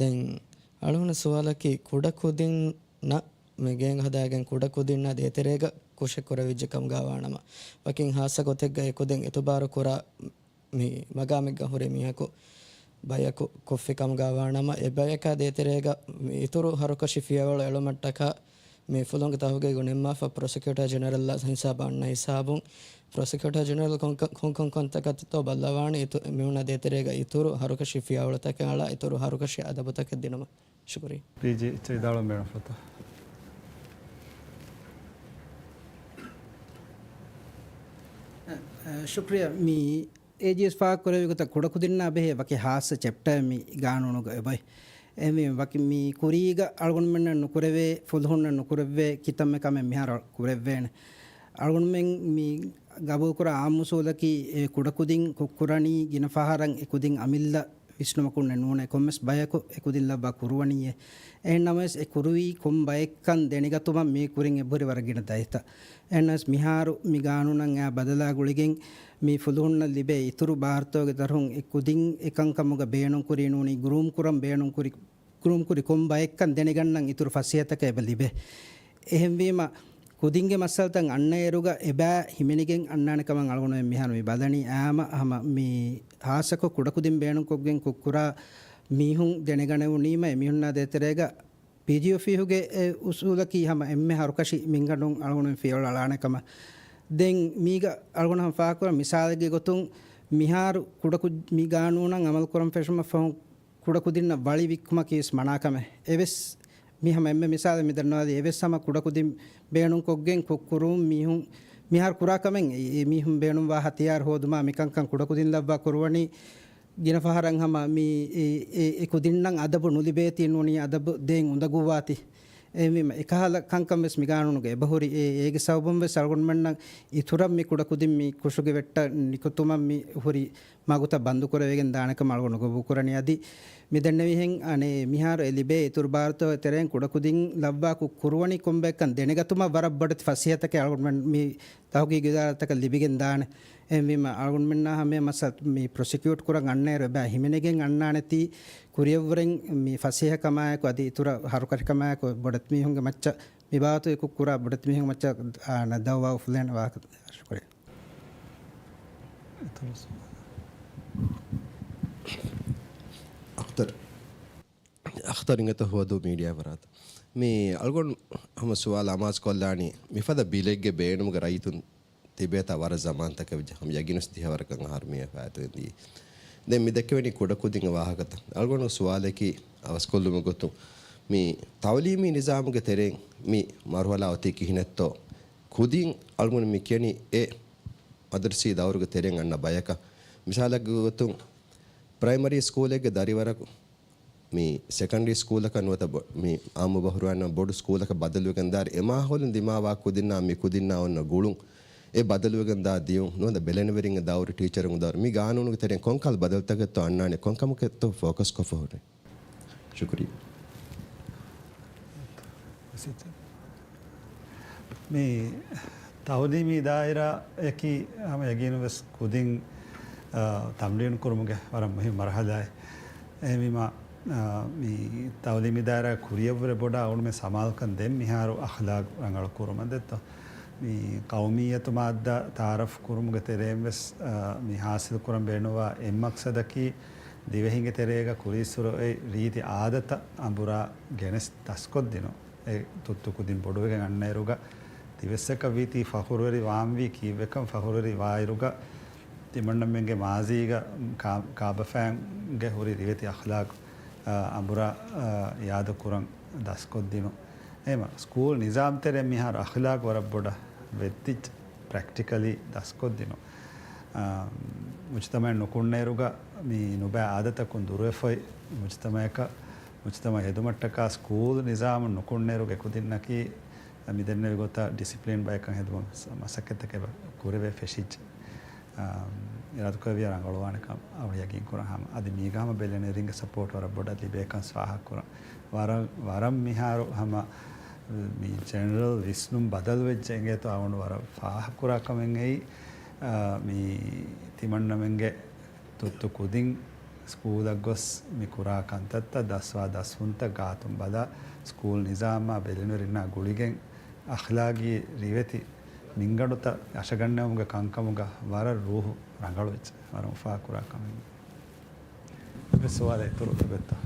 ދެން އަޅުގަނޑު ސުވާލަކީ ކުޑަކުދިންނަށް މި ގޭން ހަދާގެން ކުޑަކުދިންނާ ދޭތެރޭގަ ކުށެއް ކުރެވިއްޖެ ކަމުގަ ވާނަމަ، ވަކިން ހާއްސަ ގޮތެއްގަ އެ ކުދިން އިތުބާރު ކުރާ މި މަގާމެއްގަ ހުރި މީހަކު ބަޔަކު ކޮށްފި ކަމުގަ ވާނަމަ، އެ ބަޔަކާ ދޭތެރޭގަ މި އިތުރު ހަރުކަށި ފިޔަވަޅު އެޅުމަށްޓަކާ މި ފުލުންގެ ތަހުގީގު ނިންމާފަ ޕްރޮސިކިއުޓަރ ޖެނެރަލްއާ ހިސާބަށް އަންނަ ހިސާބުން، ޕްރޮސިކިއުޓަރ ޖެނެރަލް ކޮން، ކޮން، ކޮން ކަންތަކަށްތޯ ބައްލަވާނީ އިތު-، މީހުންނާ ދޭތެރޭގަ އިތުރު ހަރުކަށި ފިޔަވަޅުތަކެއް އަޅާ އިތުރު ހަރުކަށި އަދަބުތަކެއް ދިނުމަށް. ޝުކުރިއްޔާ. ޕީޖީ އެއްޗެއް ވިދާޅުވަން ބޭނުންފުޅުތަ؟ އަ، އަ، ޝުކުރިއްޔާ. މި އޭޖީއެސް ފާހަގަކުރެއްވި ގޮތަށް ކުޑަކުދިންނާ ބެހޭ ވަކި ހާއްސަ ޗެޕްޓަރެއް މި ގާނޫނުގަ އެބައޮތް. އެހެންވީމަ ވަކި މި ކުރީގަ އަޅުގަނޑުމެންނަށް ނުކުރެވޭ، ފުލުހުންނަށް ނުކުރެވޭ ކިތަންމެ ކަމެއް މިހާރު ކުރެވޭނެ. އަޅުގަނޑުމެން މި ގަބޫލުކުރާ އާއްމު އުސޫލަކީ އެ ކުޑަކުދިން ކުށްކުރަނީ ގިނަ ފަހަރަށް އެ ކުދިން އަމިއްލަ ވިސްނުމަކުންނެއް ނޫނޭ، ކޮންމެސް ބަޔަކު އެ ކުދިން ލައްވާ ކުރުވަނީއޭ. އެހެން ނަމަވެސް އެ ކުރުވީ ކޮން ބައެއްކަން ދެނެގަތުމަށް މި ކުރިން އެބަހުރި ވަރަށް ގިނަ ދަތިތައް. އެހެންނަމަވެސް މިހާރު މި ގާނޫނަށް އެއާ ބަދަލާ ގުޅިގެން މި ފުލުހުންނަށް ލިބޭ އިތުރު ބާރުތަކުގެ ދަށުން އެ ކުދިން އެކަންކަމުގަ ބޭނުންކުރީ ނޫނީ ގްރޫމް ކުރަން ބޭނުންކުރި، ގްރޫމް ކުރި ކޮން ބައެއްކަން ދެނެގަންނަން އިތުރު ފަސޭހަތަކެއް އެބަ ލިބޭ. އެހެންވީމަ، ކުދިންގެ މައްސަލަތައް އަންނައިރުގަ އެބަ ހިމެނިގެން އަންނާނެ ކަމަށް އަޅުގަނޑުމެން މިހާރު މި ބަލަނީ. އާމަ ހަމަ މި ހާއްސަކޮށް ކުޑަކުދިން ބޭނުންކޮށްގެން ކުށްކުރާ މީހުން ދެނެގަނެވުނީމަ އެމީހުންނާ ދޭތެރޭގަ ޕީޖީ އޮފީހުގެ އެ އުސޫލަކީ ހަމަ އެންމެ ހަރުކަށި މިންގަނޑުން އަޅުގަނޑުމެން ފިޔަވަޅު އަޅާނެ ކަމަށް. ދެން މީގަ އަޅުގަނޑު ހަމަ ފާހަގަކުރަން މިސާލެއްގެ ގޮތުން މިހާރު ކުޑަކު މި ގާނޫނަށް އަމަލުކުރަން ފެށުމަށް ފަހުން ކުޑަކުދިންނަށް ވަޅި ވިއްކުމަކީ ވެސް މަނާކަމެއް. އެވެސް މި ހަމަ އެންމެ މިސާލެއް މި ދަންނަވާލީ. އެވެސް ހަމަ ކުޑަކުދިން ބޭނުންކޮށްގެން ކުށްކުރުން މީހުން މިހާރު ކުރާ ކަމެއް. އެ، އެ މީހުން ބޭނުންވާ ހަތިޔާރު ހޯދުމާ މިކަންކަން ކުޑަކުދިން ލައްވާ ކުރުވަނީ ގިނަ ފަހަރަށް ހަމަ މި އެ، އެ، އެ ކުދިންނަށް އަދަބު ނުލިބޭތީ ނޫނީ އަދަބު ދޭން އުނދަގޫވާތީ. އެހެންވީމަ އެކަހަލަ ކަންކަން ވެސް މި ގާނޫނުގަ އެބަހުރި. އެ، އޭގެ ސަބަބުން ވެސް އަޅުގަނޑުމެންނަށް އިތުރަށް މި ކުޑަކުދިން މި ކުށުގެ ވެއްޓަށް ނިކުތުމަށް މި ހުރި މަގުތައް ބަންދުކުރެވިގެން ދާނެ ކަމަށް އަޅުގަނޑު ގަބޫލުކުރަނީ. އަދި މި ދެންނެވިހެން އަނެއް މިހާރު އެ ލިބޭ އިތުރު ބާރުތައް ތެރެއިން ކުޑަކުދިން ލައްވާ ކުށް ކުރުވަނީ ކޮންބައެއްކަން ދެނެގަތުމަށް ވަރަށް ބޮޑެތި ފަސޭހަތަކެއް އަޅުގަނޑުމެން މި ތަހުގީގު އިދާރާތަކަށް ލިބިގެން ދާނެ. އެހެންވީމަ އަޅުގަނޑުމެންނާ ހަމަ މައްސަލަ މި ޕްރޮސިކިއުޓް ކުރަން އަންނައިރު އެބަ ހިމެނިގެން އަންނާނެތީ ކުރިއަށްވުރެން މި ފަސޭހަކަމާއެކު އަދި އިތުރަށް ހަރުކަށިކަމާއެކު ބޮޑެތި މީހުންގެ މައްޗަށް މި ބާވަތު އެކު ކުރާ ބޮޑެތި މީހުންގެ މައްޗަށް އާ، ނަ ދައުވާ އުފުލޭނެ ވާހަކަ. ޝުކުރިއްޔާ. އަޚްތަރު. އަޚްތަރު އިނގޭތޯ ހުވަދޫ މީޑިއާ ފަރާތަށް. މި އަޅުގަނޑު ހަމަ ސުވާލު އަމާޒު ކޮށްލާނީ މިފަދަ ބިލެއްގެ ބޭނުމުގެ ރައްޔިތުން ތިބޭތާ ވަރަށް ޒަމާންތަކެއް ވެއްޖެ. ހަމަ ޔަގީނުވެސް ދިހަވަރަކަށް އަހަރު މިއަށް ފާއިތުވެން ދިޔަ. ދެން މި ދެއްކެވެނީ ކުޑަކުދިންގެ ވާހަކަތައް. އަޅުގަނޑު ސުވާލަކީ އަވަސްކޮށްލުމުގެ ގޮތުން މި ތައުލީމީ ނިޒާމުގެ ތެރެއިން މި މަރުހަލާ އޮތީ ކިހިނެއްތޯ؟ ކުދިން އަޅުގަނޑު މި ކިޔަނީ އެ މަދަރުސީ ދައުރުގެ ތެރެއިން އަންނަ ބަޔަކަށް. މިސާލަކަށް ގޮތުން ޕްރައިމަރީ ސްކޫލެއްގެ ދަރިވަރަކު މި ސެކަންޑްރީ ސްކޫލަކަށް ނުވަތަ ބޮ-، މި އާއްމު ބަހުރުވާން ބޮޑު ސްކޫލަކަށް ބަދަލުވެގެން ދާއިރު އެ މާހައުލުން ދިމާވާ ކުދިންނާ މި ކުދިންނާ އޮންނަ ގުޅުން އެ ބަދަލުވެގެން ދާ ދިޔުން ނުވަތަ ބެލެނިވެރިންގެ ދައުރު ޓީޗަރުންގެ ދައުރު މި ގާނޫނުގެ ތެރެއިން ކޮންކަހަލަ ބަދަލުތަކެއްތޯ އަންނާނެ ކޮންކަމަކެއްތޯ ފޯކަސް ކޮށްފަ ހުރޭ؟ ޝުކުރިއްޔާ. މި ތައުލީމީ ދާއިރާއަކީ ހަމަ ޔަގީނުން ވެސް ކުދިން، އާ، ތަމްރީނު ކުރުމުގެ ވަރަށް މުހިންމު މަރުހަލާއެއް. އެހެންވީމާ، އާ، މި ތައުލީމީ ދާއިރާ ކުރިއަށްވުރެ ބޮޑަށް އަޅުގަނޑުމެން ސަމާލުކަން ދޭން މިހާރު އަޚްލާގު ރަނގަޅު ކުރުމަށް ދެއްތޯ. މި ޤައުމިއްޔަތު މާއްދާ ތަޢާރަފް ކުރުމުގެ ތެރެއިން ވެސް، އާ، މި ޙާޞިލު ކުރަން ބޭނުންވާ އެއް މަޤްޞަދަކީ ދިވެހިންގެ ތެރޭގަ ކުރީއްސުރެ އޮތް ރީތި އާދަތައް އަނބުރާ ގެނެސް ދަސްކޮށްދިނުން. އެ ތުއްތު ކުދިން ބޮޑުވެގެން އަންނައިރުގަ ތިވެސް އެކަށްވީތީ ފަޚުރުވެރި ވާންވީ ކީއްވެކަން ފަޚުރުވެރި ވާއިރުގަ ތިމަންނަމެންގެ މާޒީގަ ކާ-، ކާބަފައިންގެ ހުރި ރިވެތި އަޚްލާޤު، އަ، އަނބުރާ، އަ، އިޢާދަ ކުރަން ދަސްކޮށްދިނުން. އެހެމަ ސްކޫލް ނިޒާމް ތެރޭ މިހާރު އަޚްލާޤު ވަރަށް ބޮޑަށް ވެއްދިއްޖެ. ޕްރެކްޓިކަލީ ދަސްކޮށްދިނުން. އާ، މުޖްތަމަޢެއް ނުކުންނައިރުގަ މި ނުބައި އާދަތަކުން ދުރުވެފައި މުޖްތަމަޢަކަށް، މުޖްތަމަޢު ހެދުމަށްޓަކާ ސްކޫލް ނިޒާމު ނުކުންނައިރު ގެ ކުދިންނަކީ މި ދެންނެވި ގޮތަށް ޑިސިޕްލިން ބަޔަކަށް ހެދުމަށް މަސައްކަތްތަކެއް ކުރެވޭ ފެށިއްޖެ. އާ، އިރާދަކުރެއްވިޔާ ރަނގަޅުވާނެކަން އަޅުގަނޑު ޔަގީން ކުރަން ހަމަ. އަދި މީގަ ހަމަ ބެލެނިވެރިންގެ ސަޕޯޓް ވަރަށް ބޮޑަށް ލިބޭކަން ފާހަގަކުރަން. ވަރަށް، ވަރަށް މިހާރު ހަމަ މި ޖެނެރަލް ވިސްނުން ބަދަލުވެއްޖެ އިނގޭތޯ އަޅުގަނޑު ވަރަށް ފާހަގަކުރާ ކަމެއް އެއީ، އާ، މި ތިމަންނަމެންގެ ތުއްތު ކުދިން ސްކޫލަށް ގޮސް މި ކުރާ ކަންތައްތައް ދަސްވާ ދަސްވުންތައް ގާތުން ބަލާ، ސްކޫލް ނިޒާމާ ބެލެނިވެރިންނާ ގުޅިގެން އަޚްލާގީ ރިވެތި މިންގަނޑުތައް އަށަގަންނެވުމުގެ ކަންކަމުގަ ވަރަށް ރޫހު ރަނގަޅުވެއްޖެ. ވަރަށް އުފާކުރާ ކަމެއް. އެއްވެސް ސުވާލެއް އިތުރު އެބައޮތްތަ؟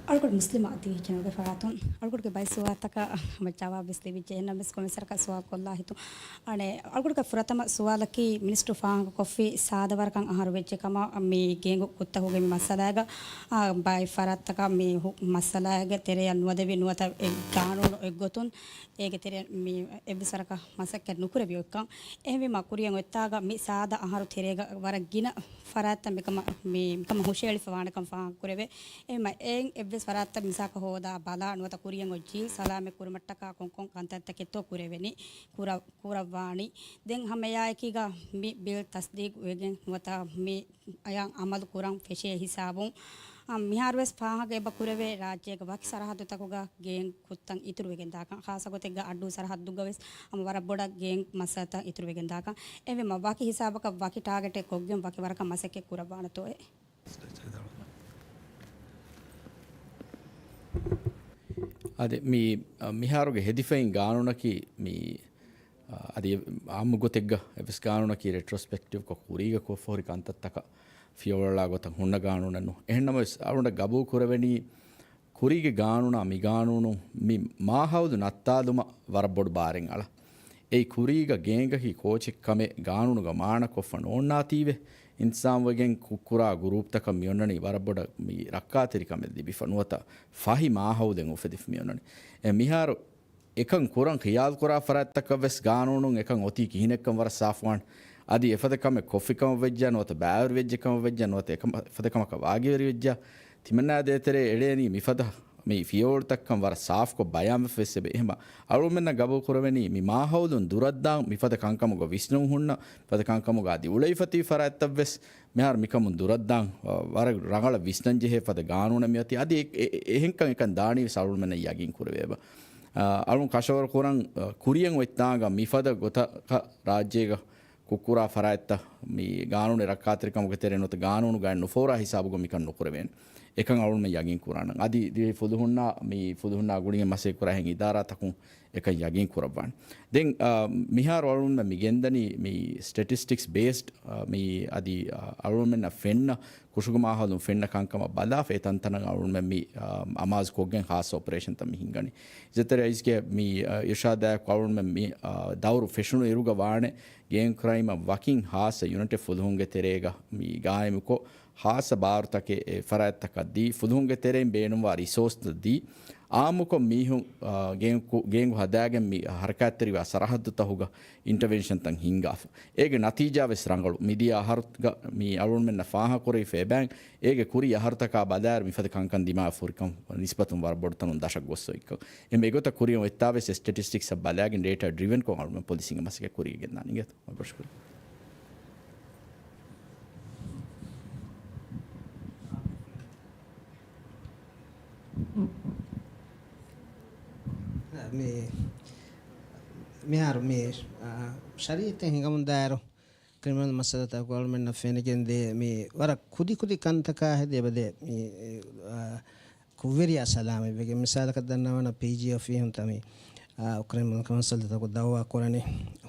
އަޅުގަނޑު މުސްލިމާ ދިވެހި ޗެނަލްގެ ފަރާތުން އަޅުގަނޑުގެ ބައެއް ސުވާލުތަކަށް ހަމަ ޖަވާބު ވެސް ލިބިއްޖެ. އެހެންނަމަވެސް ކޮންމެސް ވަރަކަށް ސުވާލު ކޮށްލާ ހިތުން. އަނެއް އަޅުގަނޑުގެ ފުރަތަމަ ސުވާލަކީ މިނިސްޓަރު ފާހަގަކޮށްފި ސާދަ ވަރަކަށް އަހަރު ވެއްޖެ ކަމަށް މި ގޭންގު ކުށްތަކުގެ މި މައްސަލާގަ، އާ، ބައެއް ފަރާތްތަކަށް މި ހު-، މައްސަލާގެ ތެރެއަށް ނުވަދެވި ނުވަތަ އެ ގާނޫނު އެއްގޮތުން އޭގެ ތެރެއަށް މި އެއްވެސް ވަރަކަށް މަސައްކަތް ނުކުރެވި އޮތްކަން. އެހެންވީމާ ކުރިއަށް އޮތްތާގަ މި ސާދަ އަހަރު ތެރޭގަ ވަރަށް ގިނަ ފަރާތްތައް މިކަމަށް، މި، މިކަމަށް ހުށައެޅިފަ ވާނެކަން ފާހަގަ ކުރެވޭ. އެހެންމަ އެއިން އެއްވެސް ފަރާތްތައް މިސާކަށް ހޯދާ ބަލާ ނުވަތަ ކުރިއަށް އޮތް ޖީލް ސަލާމަތް ކުރުމަށްޓަކާ ކޮންކޮން ކަންތައްތަކެއްތޯ ކުރެވެނީ، ކުރަ-، ކުރައްވާނީ. ދެން ހަމައެއާއެކީގަ މި ބިލް ތަސްދީގު ވެގެން ނުވަތަ މި އަޔަށް އަމަލު ކުރަން ފެށޭ ހިސާބުން، އަ، މިހާރުވެސް ފާހަގަ އެބަ ކުރެވޭ ރާއްޖޭގެ ވަކި ސަރަހައްދުތަކުގަ ގޭން ކުށްތައް އިތުރުވެގެން ދާކަން، ޚާއްޞަ ގޮތެއްގަ އައްޑޫ ސަރަހައްދުގަ ވެސް ހަމަ ވަރަށް ބޮޑަށް ގޭން މައްސަލަތައް އިތުރުވެގެން ދާކަން. އެހެންވީމަ ވަކި ހިސާބަކަށް ވަކި ޓާގެޓެއް ކޮށްގެން ވަކި ވަރަކަށް މަސައްކަތް ކުރައްވާނެތޯއޭ؟ އަދި މި، އަ، މިހާރުގެ ހެދިފައިން ގާނޫނަކީ މި، އަ، އަދި އާއްމު ގޮތެއްގަ އެއްވެސް ގާނޫނަކީ ރެޓްރޮސްޕެކްޓިވްކޮށް ކުރީގަ ކޮށްފަހުރި ކަންތައްތަކަށް ފިޔަވަޅުއަޅާ ގޮތަށް ހުންނަ ގާނޫނެއް ނޫން. އެހެންނަމަވެސް އަޅުގަނޑަށް ގަބޫލު ކުރެވެނީ ކުރީގެ ގާނޫނާ މި ގާނޫނު މި މާހައުލު ނައްތާލުމަށް ވަރަށް ބޮޑު ބާރެއް އަޅާ. އެއީ ކުރީގަ ގޭންގަކީ ކޯޗެއް ކަމެއް ގާނޫނުގަ މާނަކޮށްފަ ނޯންނާތީވެ، އިންތިޒާމްވެގެން ކުށްކުރާ ގުރޫޕްތަކަށް މިއޮންނަނީ ވަރަށް ބޮޑަށް މި ރައްކާތެރިކަމެއް ލިބިފަ ނުވަތަ ފަހި މާހައުލެއް އުފެދިފަ މިއޮންނަނީ. އެ މިހާރު އެކަން ކުރަން ޚިޔާލުކުރާ ފަރާތްތަކަށް ވެސް ގާނޫނުން އެކަން އޮތީ ކިހިނެއްކަން ވަރަށް ސާފުވާން. އަދި އެފަދަ ކަމެއް ކޮށްފިކަމަށް ވެއްޖާ ނުވަތަ ބައިވެރިވެއްޖެ ކަމަށް ވެއްޖާ ނުވަތަ އެކަމަށް އެފަދަ ކަމަކަށް ވާގިވެރިވެއްޖާ، ތިމަންނާ ދޭތެރޭ އެޅޭނީ މިފަދަ މި ފިޔަވަޅުތައްކަން ވަރަށް ސާފުކޮށް ބަޔާންވެފަ ވެސް އެބަ. އެހެމަ އަޅުމެންނަށް ގަބޫލު ކުރެވެނީ މި މާހައުލުން ދުރަށްދާން މިފަދަ ކަންކަމުގަ ވިސްނުން ހުންނަ، ފަދަ ކަންކަމުގަ އަދި އުޅެވިފަތި ފަރާތްތައް ވެސް މިހާރު މިކަމުން ދުރަށްދާން، އަ، ވަރަށް ރަނގަޅަށް ވިސްނަން ޖެހޭ ފަދަ ގާނޫނެއް މިއޮތީ. އަދި އެ، އެ، އެ، އެހެންކަން އެކަން ދާނީ ވެސް އަޅުމެންނަށް ޔަގީން ކުރެވޭ އެބަ. އަ، އަޅުން ކަށަވަރު ކުރަން، އަ، ކުރިޔަށް އޮތްތާނގަ މިފަދަ ގޮތަކަށް ރާއްޖޭގަ ކުށްކުރާ ފަރާތްތައް މި ގާނޫނީ ރައްކާތެރިކަމުގެ ތެރެއިން ނުވަތަ ގާނޫނުގައި ނުފޯރާ ހިސާބުގަ މިކަން ނުކުރެވޭނެ. އެކަން އަޅުމެން ޔަގީން ކުރާނަން. އަދި ދިވެހި ފުލުހުންނާ މި ފުލުހުންނާ ގުޅިގެން މަސައްކަތް ކުރާ އެހެން އިދާރާތަކުން އެކަން ޔަގީން ކުރައްވާނެ. ދެން، އާ، މިހާރު އަޅުމެން މި ގެންދަނީ މި ސްޓެޓިސްޓިކްސް ބޭސްޑް، އާ، މި އަދި، އާ، އަޅުމެންނަށް ފެންނަ ކުށުގެ މާހައުލުން ފެންނަ ކަންކަމަށް ބަލާފަ އެ ތަންތަނަށް އަޅުމެން މި، އާ، އަމާޒު ކޮށްގެން ހާއްސަ އޮޕަރޭޝަންތައް މި ހިންގަނީ. އިއްޒަތްތެރި ރައީސްގެ މި، އާ، އިރުޝާދާއެކު އަޅުމެން މި، އާ، ދައުރު ފެށުނު އިރުގަ ވާނެ ގޭން ކްރައިމަށް ވަކިން ހާއްސަ ޔުނިޓެއް ފުލުހުންގެ ތެރޭގަ މި ގާއިމުކޮށް، ހާއްސަ ބާރުތަކެއް އެ ފަރާތްތަކަށް ދީ، ފުލުހުންގެ ތެރެއިން ބޭނުންވާ ރިސޯސްތައް ދީ، އާއްމުކޮށް މީހުން، އާ، ގޭންގު-، ގޭންގު ހަދާގެން މި ހަރަކާތްތެރިވާ ސަރަހައްދުތަހުގަ އިންޓަވެންޝަންތައް ހިންގާފަ. އޭގެ ނަތީޖާ ވެސް ރަނގަޅު. މިދިޔަ އަހަރުގަ މި އަޅުގަނޑުމެންނަށް ފާހަގަކުރެވިފަ އެބައިން، އޭގެ ކުރީ އަހަރުތަކާ ބަލާއިރު މިފަދަ ކަންކަން ދިމާވެފަ ހުރިކަން ނިސްބަތުން ވަރަށް ބޮޑު ތަނުން ދަށަށް ގޮސް އޮތްކަން. އެމެ އެގޮތަށް ކުރިޔަށް އޮތްތާވެސް އެ ސްޓެޓިސްޓިކްސްއަށް ބަލާގެން ޑޭޓާ ޑްރިވެންކޮށް އަޅުގަނޑުމެން ޕޮލިސިންގެ މަސައްކަތް ކުރިޔަށް ގެންދާނީ. އިނގޭތޯ؟ ބޮޑަށް ޝުކުރިއްޔާ. މި-، މިހާރު މި، އާ، ޝަރީއަތެއް ހިނގަމުންދާއިރު، ކްރިމިނަލް މައްސަލަތަކު އަޅުމެންނަށް ފެނިގެންދޭ މި ވަރަށް ކުދިކުދި ކަންތަކާ ހެދި އެބަދޭ މި، އާ، ކުށްވެރިޔާ ސަލާމަތްވެގެން. މިސާލަކަށް ދަންނަވާނަ ޕީޖީއެފް މީހުންތައް މި، އާ، ކްރިމިނަލް މައްސަލަތަކު ދައުވާ ކުރަނީ.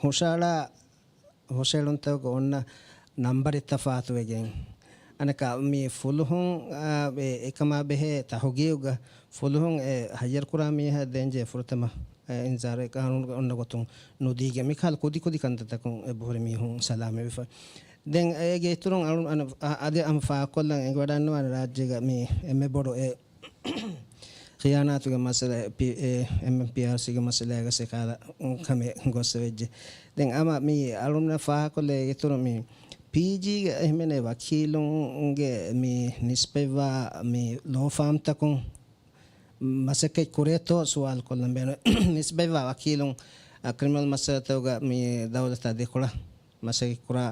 ހުށައަޅާ ހުށައެޅުންތަކުގަ އޮންނަ ނަންބަރެއް ތަފާތުވެގެން. އަނެކާ މި ފުލުހުން، އާ، އެ-، އެކަމާ ބެހޭ ތަހުގީގުގަ ފުލުހުން އެ ހައްޔަރުކުރާ މީހާ ދޭންޖެހޭ ފުރަތަމަ، އެ، އިންޒާރު އެ ގާނޫނުގަ އޮންނަ ގޮތުން ނުދީގެން މިކަހަލަ ކުދިކުދި ކަންތައްތަކުން އެބަހުރި މީހުން ސަލާމަތްވެފަ. ދެން އޭގެ އިތުރުން އަޅު-، އަން-، އަ-، އަދި އަމަ ފާހަގަކޮށްލަން އެނގިވަޑަންނަވާނެ ރާއްޖޭގަ މި އެންމެ ބޮޑު އެ ޚިޔާނާތުގެ މައްސަލަ، ޕި-، އެ، އެމްއެމްޕީއާރްސީގެ މައްސަލައިގަ ސެކާލަ ކަމެއް ގޮއްސަވެއްޖެ. ދެން އަމަ މި އަޅުންނަށް ފާހަގަކޮށްލޭ އިތުރު މި ޕީޖީގެ އެހެމެނޭ ވަކީލުންގެ މި ނިސްބަތްވާ މި ލޯ ފާމްތަކުން މަސައްކަތް ކުރޭތޯ ސުވާލު ކޮށްލަން ބޭނުން. ނިސްބަތްވާ ވަކީލުން، އަ، ކްރިމިނަލް މައްސަލަތަކުގަ މި ދައުލަތާ ދެކޮޅަށް މަސައްކަތް ކުރާ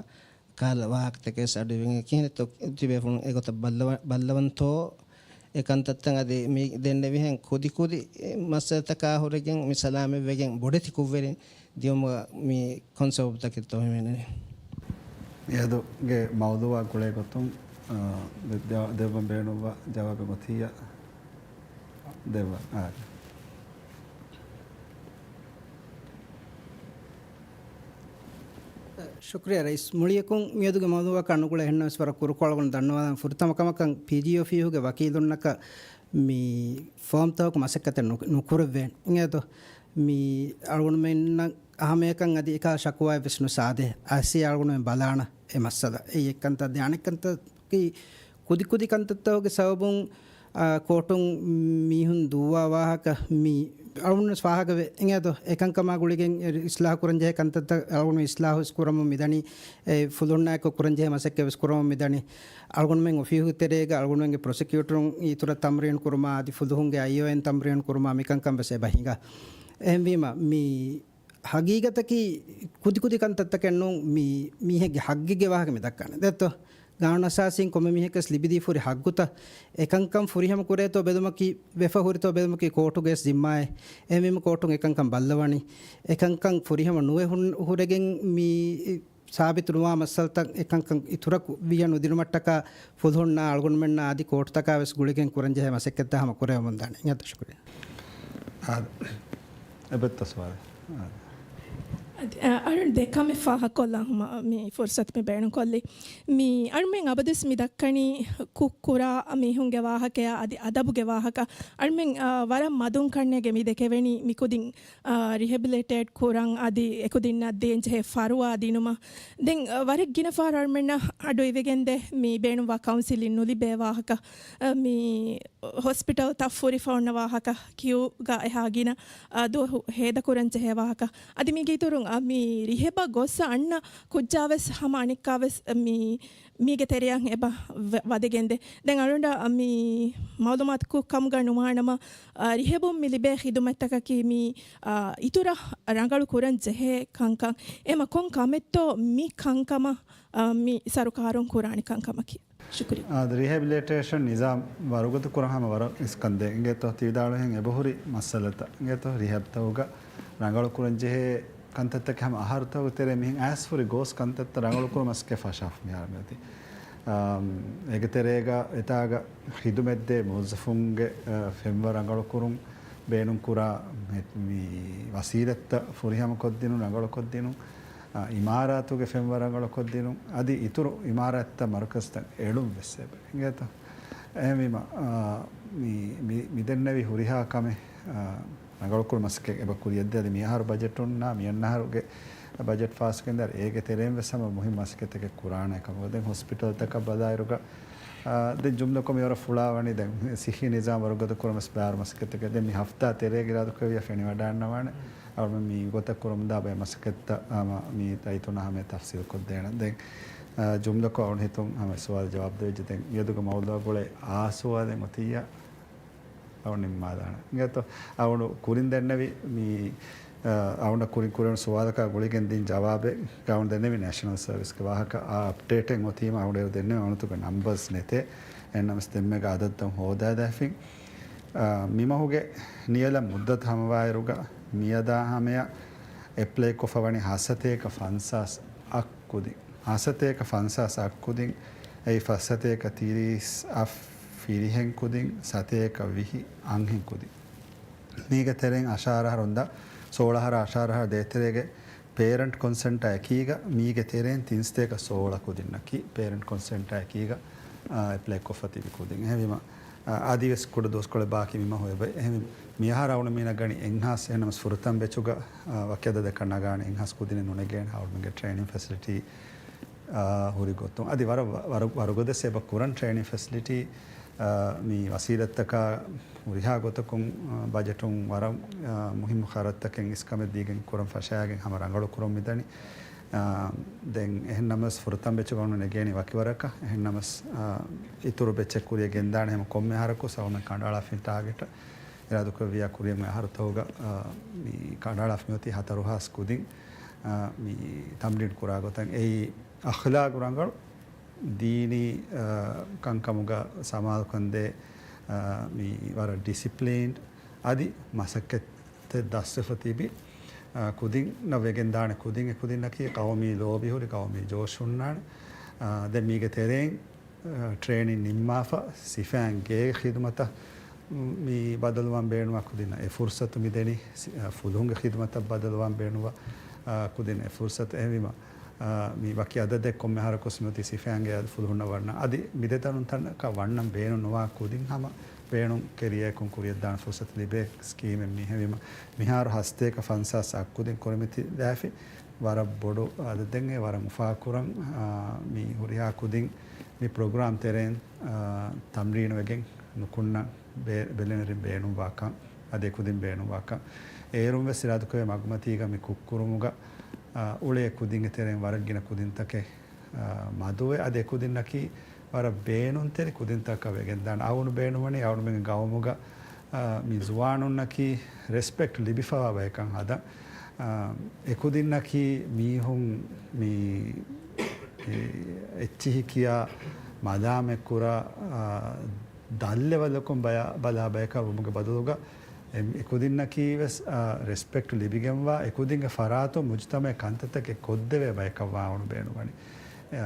ކަހަލަ ވާހަކަތަކެއް އަޑުއިވިގެން ކިހިނެއްތޯ ތިބޭފުޅުން އެގޮތަށް ބައްލަވަ-، ބައްލަވަންތޯ؟ އެ ކަންތައްތައް އަދި މި ދެންނެވިހެން ކުދިކުދި މައްސަލަތަކާ ހުރެގެން މި ސަލާމަތްވެގެން ބޮޑެތި ކުށްވެރިން ދިޔުމުގަ މި ކޮން ސަބަބުތަކެއްތޯ ހިމެނެނީ؟ މިއަދުގެ މައުޟޫޢާ ގުޅޭ ގޮތުން، އާ، ދެ-، ދެ-، ދެއްވަން ބޭނުންވާ ޖަވާބެއް އޮތިއްޔާ ދެއްވާ. އާ. ޝުކުރިއްޔާ ރައީސް. މުޅިއަކުން މިއަދުގެ މައުޟޫޢަކާ ނުގުޅޭ އެހެންނަމަވެސް ވަރަށް ކުރުކޮޅަށް ދަންނަވާލަން. ފުރަތަމަ ކަމަކަށް ޕީޖީއެފްއީ ހުގެ ވަކީލުންނަކަށް މި ފޯމްތަކު މަސައްކަތެއް ނު-، ނުކުރެވޭނެ. އިނގޭތޯ؟ މި އަޅުގަނޑުމެންނަށް އަހަމެއަކަށް އަދި އެކާ ޝަކުވާއެއް ވެސް ނުސާދޭ. އައިސީ އަޅުގަނޑުމެން ބަލާނަ އެ މައްސަލަ. އެއީ އެއްކަންތައް. ދެ އަނެއްކަންތައް ކުދިކުދި ކަންތައްތަކުގެ ސަބަބުން، އާ، ކޯޓުން މީހުން ދުއްވާ ވާހަކަ މި އަޅުގަނޑު ފާހަގަވޭ. އިނގޭތޯ؟ އެކަންކަމާ ގުޅިގެން އިސްލާހު ކުރަންޖެހޭ ކަންތައްތައް އަޅުގަނޑު އިސްލާހު ވެސް ކުރަމުން މިދަނީ. އެ ފުލުހުންނާއެކު ކުރަންޖެހޭ މަސައްކަތް ވެސް ކުރަމުން މިދަނީ. އަޅުގަނޑުމެން އޮފީހުގެ ތެރޭގަ އަޅުގަނޑުމެންގެ ޕްރޮސިކިއުޓަރުން އިތުރަށް ތަމްރީން ކުރުމާ އަދި ފުލުހުންގެ އައިއޯއެން ތަމްރީން ކުރުމާ މިކަންކަން ވެސް އެބަ ހިނގާ. އެހެންވީމަ މި ހަގީގަތަކީ ކުދިކުދި ކަންތައްތަކެއް ނޫން، މި މީހެއްގެ ހައްގެއްގެ ވާހަކަ މި ދައްކާނެ. ދެއްތޯ؟ ގާނޫނު އަސާސީން ކޮންމެ މީހަކަސް ލިބިދީފުރި ހައްގުތައް އެކަންކަން ފުރިހަމަ ކުރޭތޯ ބެލުމަކީ، ވެފަ ހުރިތޯ ބެލުމަކީ ކޯޓުގެ ވެސް ޒިންމާއެއް. އެހެންވީމަ ކޯޓުން އެކަންކަން ބައްލަވަނީ. އެކަންކަން ފުރިހަމަ ނުވެ ހުން-، ހުރެގެން މި ސާބިތު ނުވާ މައްސަލަތައް އެކަންކަން އިތުރަކު ވިޔަ ނުދިނުމަށްޓަކާ ފުލުހުންނާ އަޅުގަނޑުމެންނާ އަދި ކޯޓުތަކާ ވެސް ގުޅިގެން ކުރަންޖެހޭ މަސައްކަތްތައް ހަމަ ކުރެވެމުންދާނެ. އިނގޭތޯ؟ ޝުކުރިއްޔާ. އާދެ. އެބައޮތްތަ ސުވާލެއް؟ އާދެ. އަދި، އަ، އަޅުން ދެ ކަމެއް ފާހަގަކޮށްލާ ހަމަ މި ފުރުސަތު މި ބޭނުންކޮށްލީ. މި އަޅުމެން އަބަދުވެސް މި ދައްކަނީ ކުށް ކުރާ މީހުންގެ ވާހަކަޔާ އަދި އަދަބުގެ ވާހަކަ. އަޅުމެން، އަ، ވަރަށް މަދުން ކަންނޭގެ މި ދެކެވެނީ މި ކުދިން، އަ، ރިހެބިލިޓޭޓް ކުރަން އަދި އެކުދިންނަށް ދޭންޖެހޭ ފަރުވާ ދިނުމަށް. ދެން، އަ، ވަރަށް ގިނަ ފަހަރު އަޅުމެންނަށް އަޑުއިވިގެންދޭ މި ބޭނުންވާ ކައުންސިލިން ނުލިބޭ ވާހަކަ، އަ، މި ހޮސްޕިޓަލްތައް ފުރިފަ އޮންނަ ވާހަކަ، ކިއުގަ އެހާ ގިނަ، އަ، ދުވަހު ހޭދަކުރަން ޖެހޭ ވާހަކަ. އަދި މީގެ އިތުރުން، އަ، މި ރިހެބަށް ގޮއްސަ އަންނަ ކުއްޖާވެސް ހަމަ އަނެއްކާވެސް މި، މީގެ ތެރެއަށް އެބަ ވަ-، ވަދެގެންދޭ. ދެން އަޅުގަނޑަށް މި މައުލޫމާތު ކު-، ކަމުގަ ނުވާނަމަ، އަ، ރިހެބުން މި ލިބޭ ޚިދުމަތްތަކަކީ މި، އަ، އިތުރަށް ރަނގަޅު ކުރަން ޖެހޭ ކަންކަން. އެމަ ކޮން ކަމެއްތޯ މި ކަންކަމަށް، އަ، މި ސަރުކާރުން ކުރާނެ ކަންކަމަކީ. ޝުކުރިއްޔާ. އާދެ، ރިހެބިލިޓޭޝަން ނިޒާމް ވަރުގަދަ ކުރަން ހަމަ ވަރަށް އިސްކަންދޭ. އިނގޭތޯ ތި ވިދާޅުވިހެން އެބަހުރި މައްސަލަތައް. އިނގޭތޯ ރިހެބްތަކުގަ ރަނގަޅު ކުރަން ޖެހޭ ކަންތައްތަކެއް ހަމަ އަހަރުތަކުގެ ތެރޭ މިހެން އައިސްފުރި ގޯސް ކަންތައްތައް ރަނގަޅު ކުރުމަސް ކެ ފަށާފަ މިހާރު މިއޮތީ. އާ، އޭގެ ތެރޭގަ އެތާގަ ޚިދުމަތްދޭ މުވައްޒަފުންގެ، އާ، ފެންވަރު ރަނގަޅު ކުރުން ބޭނުން ކުރާ މި، މި ވަސީލަތްތައް ފުރިހަމަ ކޮށްދިނުން، ރަނގަޅު ކޮށްދިނުން، އާ، އިމާރާތުގެ ފެންވަރު ރަނގަޅު ކޮށްދިނުން، އަދި އިތުރު އިމާރާތްތައް މަރުކަޒްތައް އެޅުން ވެސް އެބަ އިނގޭތޯ. އެހެންވީމަ، އާ، މި، މި، މި ދެންނެވި ހުރިހާ ކަމެއް، އާ، ރަނގަޅުކުރުމަސް ކެ އެބަ ކުރިޔަށްދޭ. އަދި މިއަހަރު ބަޖެޓުންނާ މިއަންނަހަރުގެ ބަޖެޓް ފާސްކެންދާރ އޭގެ ތެރެއިން ވެސް ހަމަ މުހިންމު މަސައްކަތެކެއް ކުރާނެ ކަމަށް. ދެން ހޮސްޕިޓަލްތަކަށް ބަލާއިރުގަ، އާ، ދެން ޖުމްލަކޮށް މިވަރަށް ފުޅާވަނީ ދެން ސިއްހީ ނިޒާމް ވަރުގަދަ ކުރުމަސް ބާރު މަސައްކަތެކެއް. ދެން މި ހަފްތާ ތެރޭގެ އިރާދަކުރެއްވިޔާ ފެނިވަޑާންނަވާނެ. އަޅުމެން މި ގޮތަށް ކުރަމުންދާ ބައެއް މަސައްކަތްތައް ހަމަ މި ރައްޔިތުންނާ ހަމަ ތަފްސީލް ކޮށްދޭނަން. ދެން، އާ، ޖުމްލަކޮށް އަޅު ހިތުން ހަމަ ސުވާލު ޖަވާބު ދެވިއްޖެ. ދެން މިއަދުގެ މައުޟޫއާ ގުޅޭ އާ ސުވާލެއް އޮތިއްޔާ އަޅު ނިންމާލާނަން. އިނގޭތޯ؟ އަޅު ކުރިން ދެންނެވި މި، އާ، އަޅުންނަށް ކުރިން ކުރެވުނު ސުވާލަކާ ގުޅިގެން ދިން ޖަވާބެއް އަޅުން ދެންނެވި ނޭޝަނަލް ސަރވިސްގެ ވާހަކަ އާ އަޕްޑޭޓެއް އޮތީމަ އަޅުން ދެންނެވި އަޅުތުގެ ނަމްބަރސް ނެތޭ. އެހެންނަމަސް ދެންމެގަ އަދަދުތައް ހޯދާލާފިން. އާ، މިމަހުގެ ނިޔަލަށް މުއްދަތު ހަމަވާއިރުގަ މިއަދާ ހަމަޔަށް އެޕްލައިކޮށްފަ ވަނީ ހަސަތޭކަ ފަންސާސް އަށް ކުދިން. ހަސަތޭކަ ފަންސާސް އަށް ކުދިން، އެއީ ފަސްސަތޭކަ ތިރީސް އަށް ފިރިހެން ކުދިން، ސަތޭކަ ވިހި އަންހެން ކުދިން. މީގެ ތެރެއިން އަށާރަ އަހަރުން ދާ ސޯޅަ އަހަރަށް އަށާރަ އަހަރު ދޭތެރޭގެ ޕޭރެންޓް ކޮންސެންޓާ އެކީގަ މީގެ ތެރެއިން ތިންސަތޭކަ ސޯޅަ ކުދިންނަކީ ޕޭރެންޓް ކޮންސެންޓާ އެކީގަ، އާ، އެޕްލައިކޮށްފަ ތިބި ކުދިން. އެހެންވީމަ، އާ، އަދިވެސް ކުޑަ ދުވަސްކޮޅެއް ބާކީ މިމަހު އެބަ. އެހެންވީމަ، މިއަހަރު އަޅުގަނޑުމެންނަށް ގަނީ އެއްހާސް، އެހެންނަމަސް ފުރަތަމަ ބެޗުގަ، އާ، ވަކި އަދަދެއް ނަގާނެ އެއްހާސް ކުދިން ނުނެގޭނެ އަޅުގަނޑުގެ ޓްރޭނިން ފެސިލިޓީ، އާ، ހުރި ގޮތުން. އަދި ވަރަށް، ވަރަށް، ވަރުގަދަ ސޭބަ ކުރަން ޓްރޭނިން ފެސިލިޓީ، އާ، މި ވަސީލަތްތަކާ ހުރިހާ ގޮތަކުން، އާ، ބަޖެޓުން ވަރަށް، އާ، މުހިއްމު ޚަރަދުތަކެއް އިސްކަމެއް ދީގެން ކުރަން ފަށާގެން ހަމަ ރަނގަޅު ކުރަން މިދަނީ. އާ، ދެން އެހެން ނަމަސް ފުރަތަމަ ބެޗުގަ ނެގޭނީ ވަކިވަރަކަށް. އެހެން ނަމަސް، އާ، އިތުރު ބެޗެއް ކުރިޔަށް ގެންދާނެ ހަމަ ކޮންމެ އަހަރަކު ސައުމެ ކަނޑައަޅާފިން ޓާގެޓަށް އިރާދަކުރެއްވިޔާ ކުރިޔަށް އޮތް އަހަރުތަކުގަ، އާ، މި ކަނޑައަޅާފަ މިއޮތީ ހަތަރު ހާސް ކުދިން، އާ، މި ތަމްރީން ކުރާ ގޮތަށް. އެއީ އަޚްލާގު ރަނގަޅު، ދީނީ، އާ، ކަންކަމުގަ ސަމާލުކަންދޭ، އާ، މި ވަރަށް ޑިސިޕްލީންޑް އަދި މަސައްކަތްތައް ދަސްވެފަ ތިބި، އާ، ކުދިންނަށް ވެގެންދާނެ ކުދިން. އެ ކުދިންނަކީ ޤައުމީ ލޯބި ހުރި، ޤައުމީ ޖޯޝް ހުންނާނެ. އާ، ދެން މީގެ ތެރެއިން، އާ، ޓްރޭނިން ނިންމާފަ، ސިފައިން ގޭގެ ޚިދުމަތަށް، މް، މި ބަދަލުވާން ބޭނުންވާ ކުދިންނަށް އެ ފުރުސަތު މިދެނީ. ސި-، އާ، ފުލުހުންގެ ޚިދުމަތަށް ބަދަލުވާން ބޭނުންވާ، އާ، ކުދިން އެ ފުރުސަތު. އެހެންވީމަ، އާ، މި ވަކި އަދަދެއް ކޮންމެ އަހަރަކު މިއޮތީ ސިފައިންގެ އަދަދު ފުލުހުންނަށް ވަންނަ. އަދި މި ދެ ތަނުން ތަނަކަށް ވަންނަން ބޭނުން ނުވާ ކުދިން ހަމަ ބޭނުން ކެރިއާއެކުން ކުރިޔަށްދާނެ ފުރުސަތު ލިބޭ ސްކީމެއް މީ. އެހެންވީމަ، މިހާރު ހަސަތޭކަ ފަންސާސް އަށް ކުދިން ކުރިމަތިލާފި ވަރަށް ބޮޑު އަދަދެއް އެ ވަރަށް އުފާކުރަން، އާ، މި ހުރިހާ ކުދިން މި ޕްރޮގްރާމް ތެރެއިން، އާ، ތަމްރީނުވެގެން ނުކުންނަން ބެ-، ބެލެނިރިން ބޭނުންވާކަން، އަދި އެ ކުދިން ބޭނުންވާކަން. އޭރުން ވެސް އިރާދަކުރޭ މަގުމަތީގަ މި ކުށްކުރުމުގަ، އާ، އުޅޭ ކުދިންގެ ތެރެއިން ވަރަށް ގިނަ ކުދިންތަކެއް، އާ، މަދުވެ، އަދި އެ ކުދިންނަކީ ވަރަށް ބޭނުންތެރި ކުދިންތަކަށް ވެގެންދާނެ. އަޅުގަނޑު ބޭނުންވަނީ އަޅުގަނޑުމެންގެ ގައުމުގަ، އާ، މި ޒުވާނުންނަކީ ރެސްޕެކްޓް ލިބިފަވާ ބަޔަކަށް ހަދަން. އާ، އެ ކުދިންނަކީ މީހުން މި، އެ، އެއްޗިހި ކިޔާ މަލާމަތްކުރާ، އާ، ދަށް ލެވަލަކުން ބަޔާ-، ބަލާ ބަޔަކަށް ވުމުގެ ބަދަލުގަ އެ، އެ ކުދިންނަކީ ވެސް، އާ، ރެސްޕެކްޓް ލިބިގެންވާ، އެ ކުދިންގެ ފަރާތުން މުޖުތަމައެއް ކަންތައްތަކެއް ކޮށްދެވޭ ބަޔަކަށް ވާން އަޅުގަނޑު ބޭނުންވަނީ. އާ،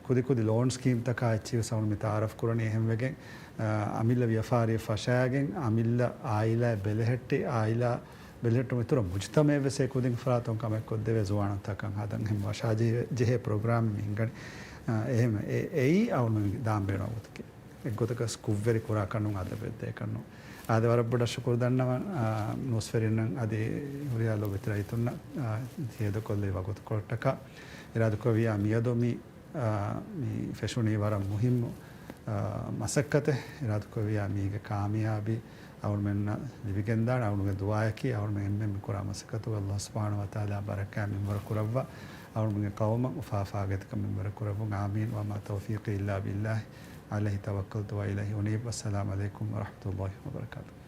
ކުދި ކުދި ލޯން ސްކީމްތަކާ އެއްޗިހި ވެސް އަޅުގަނޑު މި ތައާރަފް ކުރަނީ. އެހެންވެގެން، އާ، އަމިއްލަ ވިޔަފާރިއެއް ފަށާގެން، އަމިއްލަ އާއިލާއެއް ބެލެހެއްޓި، އާއިލާ ބެލެހެއްޓުމަށް އިތުރަށް މުޖުތަމަޢެއް ވެސް އެ ކުދިން ފަރާތުން ކަމެއް ކޮށްދެވޭ ޒުވާނުންތަކަށް ހަދަން އެހެން ވަށާ ޖެހޭ، ޖެހޭ ޕްރޮގްރާމެއް މި ހިނގަނީ. އާ، އެހެން އެ-، އެއީ އަޅުމެން ދާން ބޭނުންވާ ގޮތަކީ. އެއްގޮތަކަށް ކުށްވެރި ކުރާކަށް ނޫން، އަދަބެއް ދޭކަށް ނޫން. އާދެ، ވަރަށް ބޮޑަށް ޝުކުރު ދަންނަވަން، އާ، ނޫސްވެރިންނަށް އަދި ހުރިހާ ލޯބިވެތި ރައްޔިތުންނަށް، އާ، ހޭދަކޮށްލެވި ވަގުތުކޮޅަށްޓަކާ. އިރާދަކުރެއްވިއްޔާ މިއަދު މި، އާ، މި ފެށުނީ ވަރަށް މުހިއްމު، އާ، މަސައްކަތެއް. އިރާދަކުރެއްވިއްޔާ މީގެ ކާމިޔާބީ އަޅުމެންނަށް ލިބިގެންދާނެ. އަޅުގެ ދުޢާއަކީ އަޅުމެން އެންމެން މި ކުރާ މަސައްކަތުގަ ﷲ ސުބްޙާނަހޫ ވަތަޢާލާ ބަރަކާތް މިންވަރު ކުރައްވާ، އަޅުމެންގެ ޤައުމަށް އުފާ ފާގަތިކަން މިންވަރު ކުރައްވުން. އާމީން. وما توفيقي إلا بالله، عليه توكلت وإليه أنيب. والسلام عليكم ورحمة الله وبركاته.